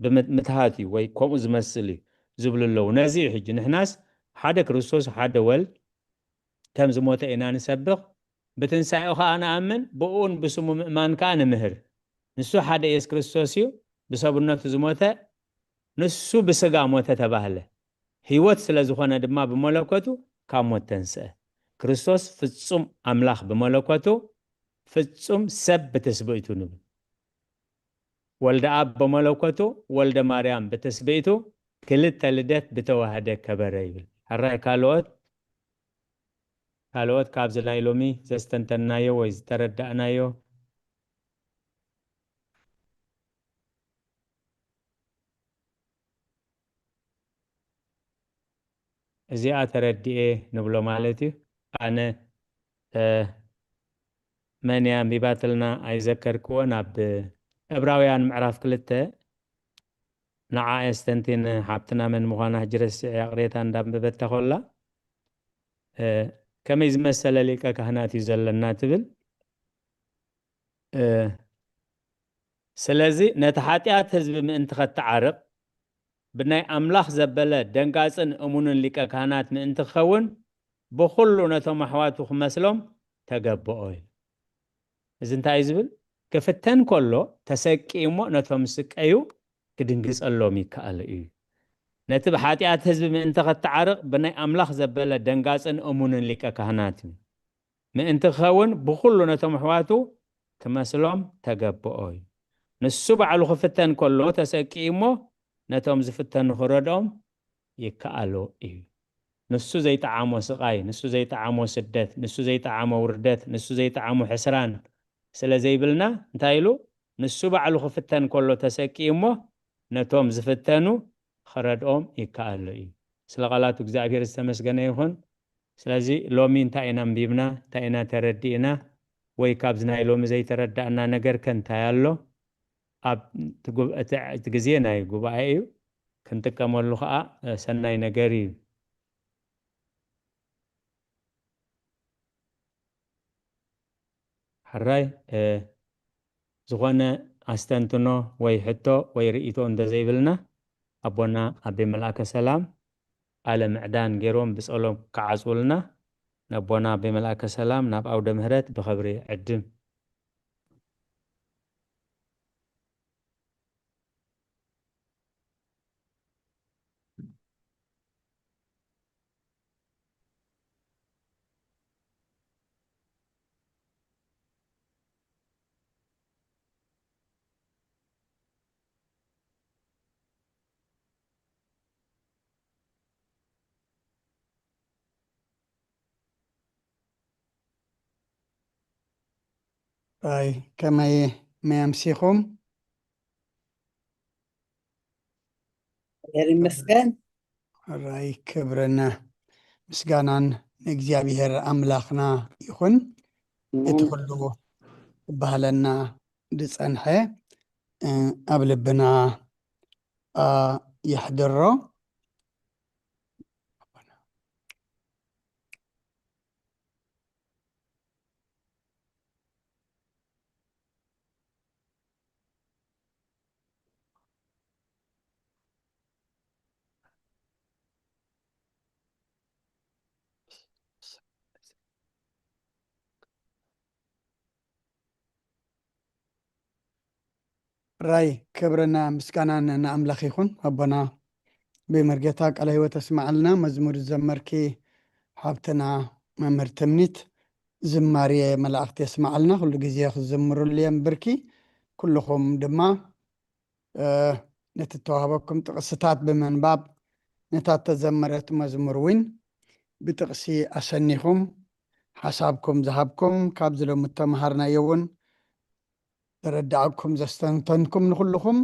ብምትሃት እዩ ወይ ከምኡ ዝመስል እዩ ዝብሉ ኣለዉ። ነዚ እዩ ሕጂ ንሕናስ ሓደ ክርስቶስ ሓደ ወልድ ከም ዝሞተ ኢና ንሰብኽ፣ ብትንሳኤኡ ኸዓ ንኣምን፣ ብእኡን ብስሙ ምእማን ከኣ ንምህር። ንሱ ሓደ ኢየሱስ ክርስቶስ እዩ፣ ብሰብነቱ ዝሞተ፣ ንሱ ብስጋ ሞተ ተባህለ። ህይወት ስለ ዝኾነ ድማ ብመለኮቱ ካብ ሞት ተንስአ። ክርስቶስ ፍጹም ኣምላኽ ብመለኮቱ፣ ፍጹም ሰብ ብትስብእቱ ንብል። ወልደ ኣብ ብመለኮቱ፣ ወልደ ማርያም ብትስብእቱ፣ ክልተ ልደት ብተዋህደ ከበረ ይብል። ሕራይ ካልኦት ካልኦት ካብዚ ናይ ሎሚ ዘስተንተንናዮ ወይ ዝተረዳእናዮ እዚኣ ተረዲኤ ንብሎ ማለት እዩ። ኣነ መን እያ ኣንቢባትልና ኣይዘከርክዎን። ኣብ ዕብራውያን ምዕራፍ ክልተ ንዓ የስተንቲን ሓብትና መን ምዃና ሕጂ ረሲዐ ኣቕሬታ እንዳንበበታ ኮላ ከመይ ዝመሰለ ሊቀ ካህናት እዩ ዘለና ትብል። ስለዚ ነቲ ሓጢኣት ህዝቢ ምእንቲ ኸተዓርቕ ብናይ ኣምላኽ ዘበለ ደንጋጽን እሙንን ሊቀ ካህናት ምእንቲ ክኸውን ብኹሉ ነቶም ኣሕዋቱ ክመስሎም ተገብኦ እዩ። እዚ እንታይ እዩ ዝብል? ክፍተን ከሎ ተሰቂዩ እሞ ነቶም ዝስቀዩ ክድንግጸሎም ይከኣሎ እዩ። ነቲ ብሓጢኣት ህዝቢ ምእንቲ ኸተዓርቕ ብናይ ኣምላኽ ዘበለ ደንጋጽን እሙንን ሊቀ ካህናት እዩ። ምእንቲ ክኸውን ብኹሉ ነቶም ኣሕዋቱ ክመስሎም ተገብኦ እዩ። ንሱ ባዕሉ ክፍተን ከሎ ተሰቂዩ እሞ ነቶም ዝፍተኑ ክረድኦም ይከኣሎ እዩ። ንሱ ዘይጠዓሞ ስቓይ፣ ንሱ ዘይጠዓሞ ስደት፣ ንሱ ዘይጠዓሞ ውርደት፣ ንሱ ዘይጠዓሞ ሕስራን ስለ ዘይብልና እንታይ ኢሉ? ንሱ ባዕሉ ክፍተን ከሎ ተሰቂዩ እሞ ነቶም ዝፍተኑ ክረድኦም ይከኣሎ እዩ። ስለ ቃላቱ እግዚኣብሔር ዝተመስገነ ይኹን። ስለዚ ሎሚ እንታይ ኢና ኣንቢብና? እንታይ ኢና ተረዲእና? ወይ ካብዚ ናይ ሎሚ ዘይተረዳእና ነገር ከ እንታይ ኣሎ? ኣብ እቲ ጉብ-፣ እቲ፣ እቲ ግዜ ናይ ጉባኤ እዩ። ክንጥቀመሉ ኸዓ ሰናይ ነገር እዩ። ሕራይ ዝኾነ ኣስተንትኖ ወይ ሕቶ ወይ ርእይቶ እንተዘይብልና ኣቦና ኣቤ መልኣከ ሰላም ቃለ ምዕዳን ገይሮም ብጸሎም ክዓጽውልና ነቦና ኣቤ መልኣከ ሰላም ናብ ኣውደ ምህረት ብኸብሪ ዕድም። ኣይ ከመይ መይ ኣምሲኹም? ይመስገን። ራይ ክብርን ምስጋናን ንእግዚኣብሔር ኣምላኽና ይኹን። እቲ ኩሉ ክበሃለና ዝጸንሐ ኣብ ልብና የሕድሮ። ራይ ክብርና ምስጋናን ንኣምላኽ ይኹን። ኣቦና ብመርጌታ ቃለ ህይወት ኣስማዓልና። መዝሙር ዝዘመርኪ ሓብትና መምህር ትምኒት ዝማሬ መላእኽቲ የስማዓልና። ኩሉ ግዜ ክዝምሩሉ እዮም ብርኪ። ኩልኹም ድማ ነቲ ተዋህበኩም ጥቕስታት ብምንባብ ነታ ተዘመረት መዝሙር እውን ብጥቕሲ ኣሰኒኹም ሓሳብኩም ዝሃብኩም ካብዚ ሎሚ እተምሃርናዮ እውን ዘረዳእኩም ዘስተንተንኩም ንኹልኹም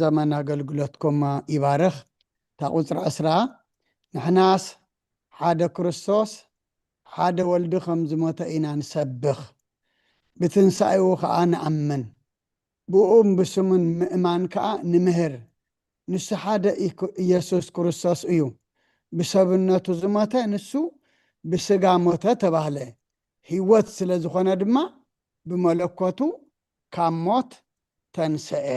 ዘመን ኣገልግሎትኩም ይባርኽ። እታ ቁፅሪ ዕስራ ንሕናስ ሓደ ክርስቶስ ሓደ ወልዲ ከም ዝሞተ ኢና ንሰብኽ፣ ብትንሳኤኡ ኸዓ ንኣምን፣ ብኡም ብስሙን ምእማን ከኣ ንምህር። ንሱ ሓደ ኢየሱስ ክርስቶስ እዩ። ብሰብነቱ ዝሞተ ንሱ ብስጋ ሞተ ተባህለ። ህይወት ስለ ዝኾነ ድማ ብመለኮቱ ካብ ሞት ተንሰኤ።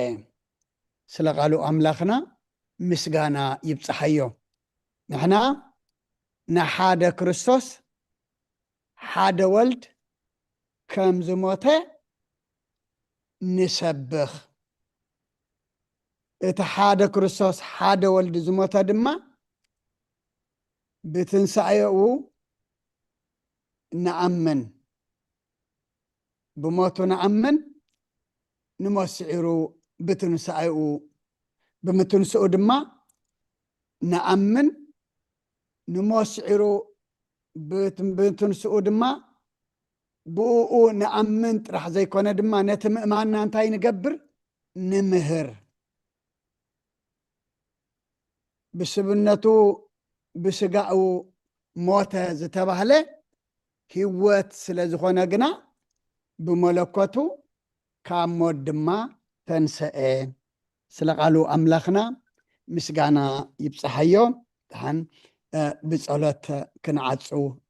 ስለ ቃሉ ኣምላኽና ምስጋና ይብጽሓዮ። ንሕና ንሓደ ክርስቶስ ሓደ ወልድ ከም ዝሞተ ንሰብኽ። እቲ ሓደ ክርስቶስ ሓደ ወልድ ዝሞተ ድማ ብትንሳኤኡ ንኣምን፣ ብሞቱ ንኣምን፣ ንሞት ስዒሩ ብትንሳኤኡ ብምትንስኡ ድማ ንኣምን፣ ንሞት ስዒሩ ብትንስኡ ድማ ብእኡ ንኣምን ጥራሕ ዘይኮነ ድማ ነቲ ምእማንና እንታይ ንገብር? ንምህር። ብስብነቱ ብስጋኡ ሞተ ዝተባህለ ህይወት ስለ ዝኾነ ግና ብመለኮቱ ካብ ሞት ድማ ተንሰኤ። ስለ ቃሉ ኣምላኽና ምስጋና ይብጽሓዮ። ደሓን ብጸሎት ክንዓጹ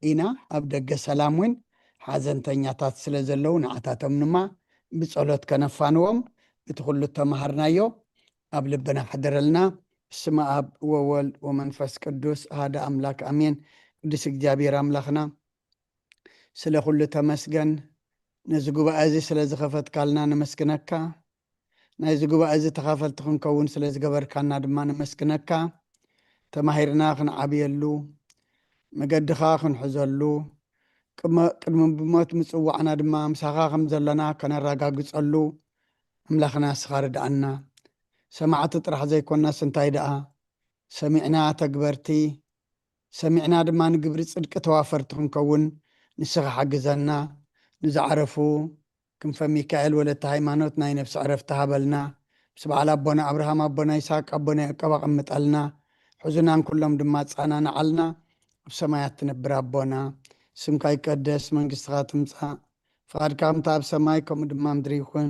ኢና። ኣብ ደገ ሰላም እውን ሓዘንተኛታት ስለ ዘለዉ ንዓታቶም ድማ ብጸሎት ከነፋንዎም እቲ ኩሉ እተመሃርናዮ ኣብ ልብና ሕደረልና። ብስመ ኣብ ወወልድ ወመንፈስ ቅዱስ ኣሃደ ኣምላክ ኣሜን። ቅዱስ እግዚኣብሔር ኣምላኽና ስለ ኩሉ ተመስገን። ነዚ ጉባኤ እዚ ስለ ዝኸፈትካልና ነመስግነካ። ናይዚ ጉባኤ እዚ ተኻፈልቲ ክንከውን ስለ ዝገበርካና ድማ ነመስግነካ። ተማሂርና ክንዓብየሉ፣ መገድኻ ክንሕዘሉ፣ ቅድሚ ብሞት ምጽዋዕና ድማ ምሳኻ ከም ዘለና ከነረጋግጸሉ ኣምላኽና ንስኻ ርድኣና። ሰማዕቲ ጥራሕ ዘይኮናስ እንታይ ደኣ ሰሚዕና ተግበርቲ፣ ሰሚዕና ድማ ንግብሪ ጽድቂ ተዋፈርቲ ክንከውን ንስኻ ሓግዘና። ንዝዓረፉ ክንፈ ሚካኤል ወለተ ሃይማኖት ናይ ነፍሲ ዕረፍቲ ሃበልና። ምስ በዓል ኣቦና ኣብርሃም ኣቦና ይስሐቅ ኣቦና ያዕቆብ ኣቐምጠልና። ሕዙናን ኩሎም ድማ ኣጻናንዓልና። ኣብ ሰማያት ትነብር ኣቦና ስምካ ይቀደስ መንግስትኻ ትምጻእ ፍቓድካ ከምቲ ኣብ ሰማይ ከምኡ ድማ ምድሪ ይኹን።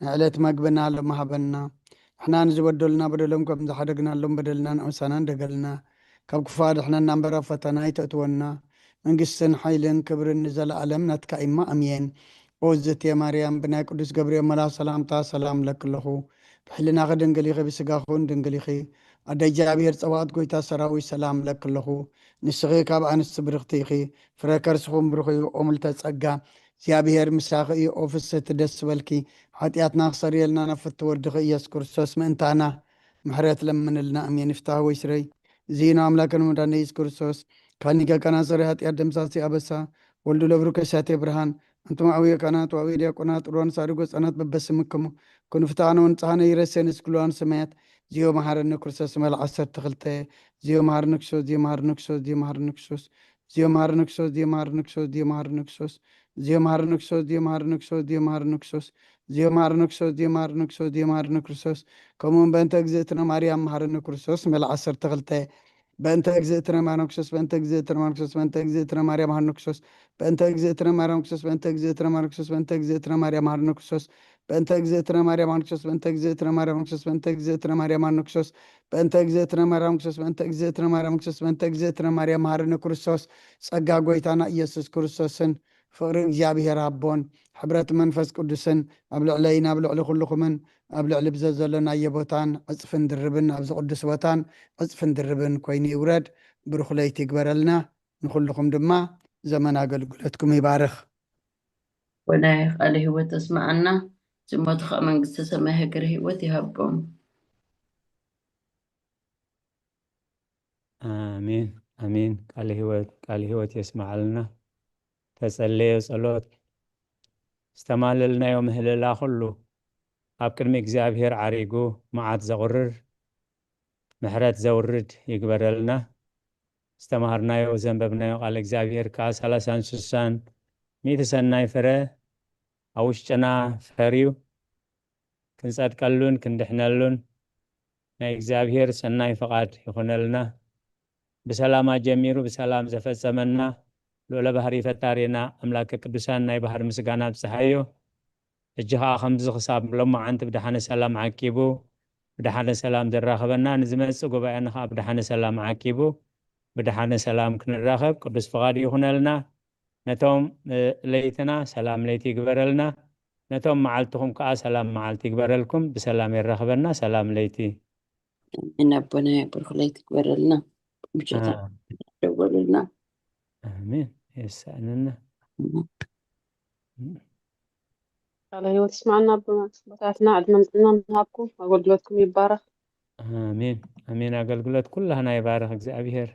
ናይ ዕለት መግብና ሎሚ ሃበና። ንሕና ንዝበደሉና በደሎም ከም ዝሓደግናሎም በደልና ንኣውሳና እንደገልና ካብ ክፉ ኣድሕነና እምበር ኣብ ፈተና ኣይተእትወና። መንግስትን ሓይልን ክብርን ንዘለኣለም ናትካ ኢማ ኣምየን። ኦዝትየ ማርያም ብናይ ቅዱስ ገብርኤል መላ ሰላምታ ሰላም ለክለኹ ብሕልናኺ ድንግል ኢኺ ብስጋኹን ድንግል ኢኺ ኣደ እግዚኣብሔር ጸባኦት ጎይታ ሰራዊት ሰላም ለክለኹ። ንስኺ ካብ ኣንስቲ ብርኽቲ ኢኺ ፍረ ከርስኹም ብሩኽ እዩ። ኦምልተ ጸጋ እግዚኣብሔር ምሳኺ እዩ። ኦ ፍስህቲ ደስ ዝበልኪ ሓጢኣትና ክሰርየልና ናብ ፍቲ ወድኺ ኢየሱስ ክርስቶስ ምእንታና ምሕረት ለምንልና። ኣሜን። ይፍታህ ወይ ስረይ እዚ ነው ኣምላክን መድኃኒነ ኢየሱስ ክርስቶስ ካኒ ገቀና ሰሪ ሓጢኣት ደምሳሲ ኣበሳ ወልዱ ለብሩ ከሻቴ ብርሃን ኣንቱም ኣውየ ካህናት ወኣውየ ዲያቆናት ሮን ሳድጎ ህፃናት በበስምክሙ ኩኑ ፍትሐነ ወንጽሐነ ይረሴን እስክሉዋን ሰማያት ዚዮ መሐረነ ክርስቶስ መል ዓሰርተ ክልተ ዚዮ መሐረነ ክርስቶስ ዚዮ መሐረነ ክርስቶስ ዚዮ መሐረነ ክርስቶስ ዚዮ መሐረነ ክርስቶስ ዚዮ መሐረነ ክርስቶስ ዚዮ መሐረነ ክርስቶስ ዚዮ መሐረነ ክርስቶስ ዚዮ መሐረነ ክርስቶስ ዚዮ መሐረነ ክርስቶስ ዚዮ መሐረነ ክርስቶስ ዚዮ መሐረነ ክርስቶስ ዚዮ መሐረነ ክርስቶስ ከምኡውን በእንተ እግዝእትነ ማርያም መሐረነ ክርስቶስ መል ዓሰርተ ክልተ በእንተ እግዝእትነ ማርያም ክርስቶስ በእንተ እግዝእትነ ማርያም ክርስቶስ በእንተ እግዝእትነ ማርያም ሀርነ ክርስቶስ በእንተ እግዝእትነ ማርያም ክርስቶስ በእንተ እግዝእትነ ማርያም ሀርነ ክርስቶስ በእንተ እግዝእትነ ማርያም ክርስቶስ በእንተ እግዝእትነ ማርያም ክርስቶስ በእንተ እግዝእትነ ማርያም ሀርነ ክርስቶስ በእንተ እግዝእትነ ማርያም ክርስቶስ በእንተ እግዝእትነ ማርያም ክርስቶስ በእንተ እግዝእትነ ማርያም ሀርነ ክርስቶስ ጸጋ ጎይታና ኢየሱስ ክርስቶስን ፍቕሪ እግዚኣብሔር ኣቦን ሕብረት መንፈስ ቅዱስን ኣብ ልዕለይን ኣብ ልዕሊ ኩልኹምን ኣብ ልዕሊ ብዘ ዘለናዮ ቦታን ዕጽፍን ድርብን ኣብዚ ቅዱስ ቦታን ዕጽፍን ድርብን ኮይኑ ይውረድ። ብሩኽ ለይቲ ይግበረልና። ንኹልኹም ድማ ዘመን ኣገልግሎትኩም ይባርኽ። ወናይ ቃለ ህይወት ተስማዓና። ዝሞቱ ከዓ መንግስተ ሰማይ ሃገረ ህይወት ይሃቦም። ኣሜን ኣሜን። ቃለ ህይወት ቃለ ህይወት የስማዓልና። ተጸለዮ ጸሎት ዝተማለልናዮ ምህለላ ኩሉ ኣብ ቅድሚ እግዚኣብሔር ዓሪጉ መዓት ዘቑርር ምሕረት ዘውርድ ይግበረልና። ዝተማሃርናዮ ዘንበብናዮ ቃል እግዚኣብሔር ከዓ ሰላሳን ስሳን ሚእቲ ሰናይ ፍረ ኣብ ውሽጥና ፈርዩ ክንጸድቀሉን ክንድሕነሉን ናይ እግዚኣብሔር ሰናይ ፍቓድ ይኹነልና። ብሰላም ኣጀሚሩ ብሰላም ዘፈጸመና ልዑለ ባህሪ ፈጣሪና ኣምላከ ቅዱሳን ናይ ባህሪ ምስጋና ኣብጽሓዮ። ሕጂ ኸዓ ከምዚ ክሳብ ሎማዓንቲ ብደሓነ ሰላም ዓቂቡ ብደሓነ ሰላም ዘራኸበና ንዝመጽእ ጉባኤና ኸዓ ብደሓነ ሰላም ዓቂቡ ብደሓነ ሰላም ክንራኸብ ቅዱስ ፍቓድ ይኹነልና። ነቶም ለይትና ሰላም ለይቲ ይግበረልና። ነቶም መዓልትኹም ከዓ ሰላም መዓልቲ ይግበረልኩም። ብሰላም የራኽበና። ሰላም ለይቲ። ኣሜን ኣቦና ብሩኽ ለይቲ ይግበረልና። ምሸታ ደወሉልና። ኣሜን። የሳእንና። ቃለ ህይወት ይስማዕና ኣቦታትና ዕድመን ጥዕናን ይሃብኩም። ኣገልግሎትኩም ይባረኽ። ኣሜን ኣሜን። ኣገልግሎት ኩላህና ይባረኽ እግዚኣብሔር።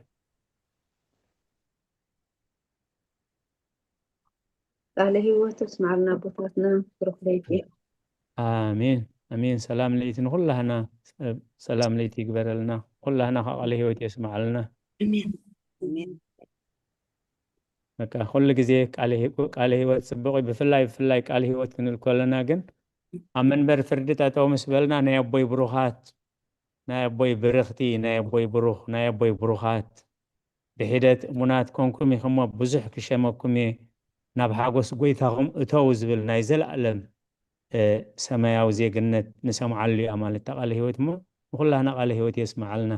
ቃለ ህይወት ይስማዕልና ኣቦታትና ብሩኽ ለይቲ። ኣሜን ኣሜን። ሰላም ለይቲ ንኩላህና ሰላም ለይቲ ይግበረልና። ኩላህና ከዓ ቃለ ህይወት የስማዓልና። ኣሜን ኣሜን። በቃ ኩሉ ግዜ ቃለ ህይወት ጽቡቕ እዩ። ብፍላይ ብፍላይ ቃለ ህይወት ክንብል ከለና ግን ኣብ መንበር ፍርዲ ጠጠው ምስ በልና ናይ ኣቦይ ብሩኻት ናይ ኣቦይ ብርኽቲ ናይ ኣቦይ ብሩኽ ናይ ኣቦይ ብሩኻት ብሒደት እሙናት ኮንኩም ኢኹም እሞ ብዙሕ ክሸመኩም እየ፣ ናብ ሓጎስ ጎይታኹም እተዉ ዝብል ናይ ዘለኣለም ሰማያዊ ዜግነት ንሰምዓሉ እዩ። ኣማልታ ቃለ ህይወት እሞ ንኹላህና ቃለ ህይወት የስምዓልና።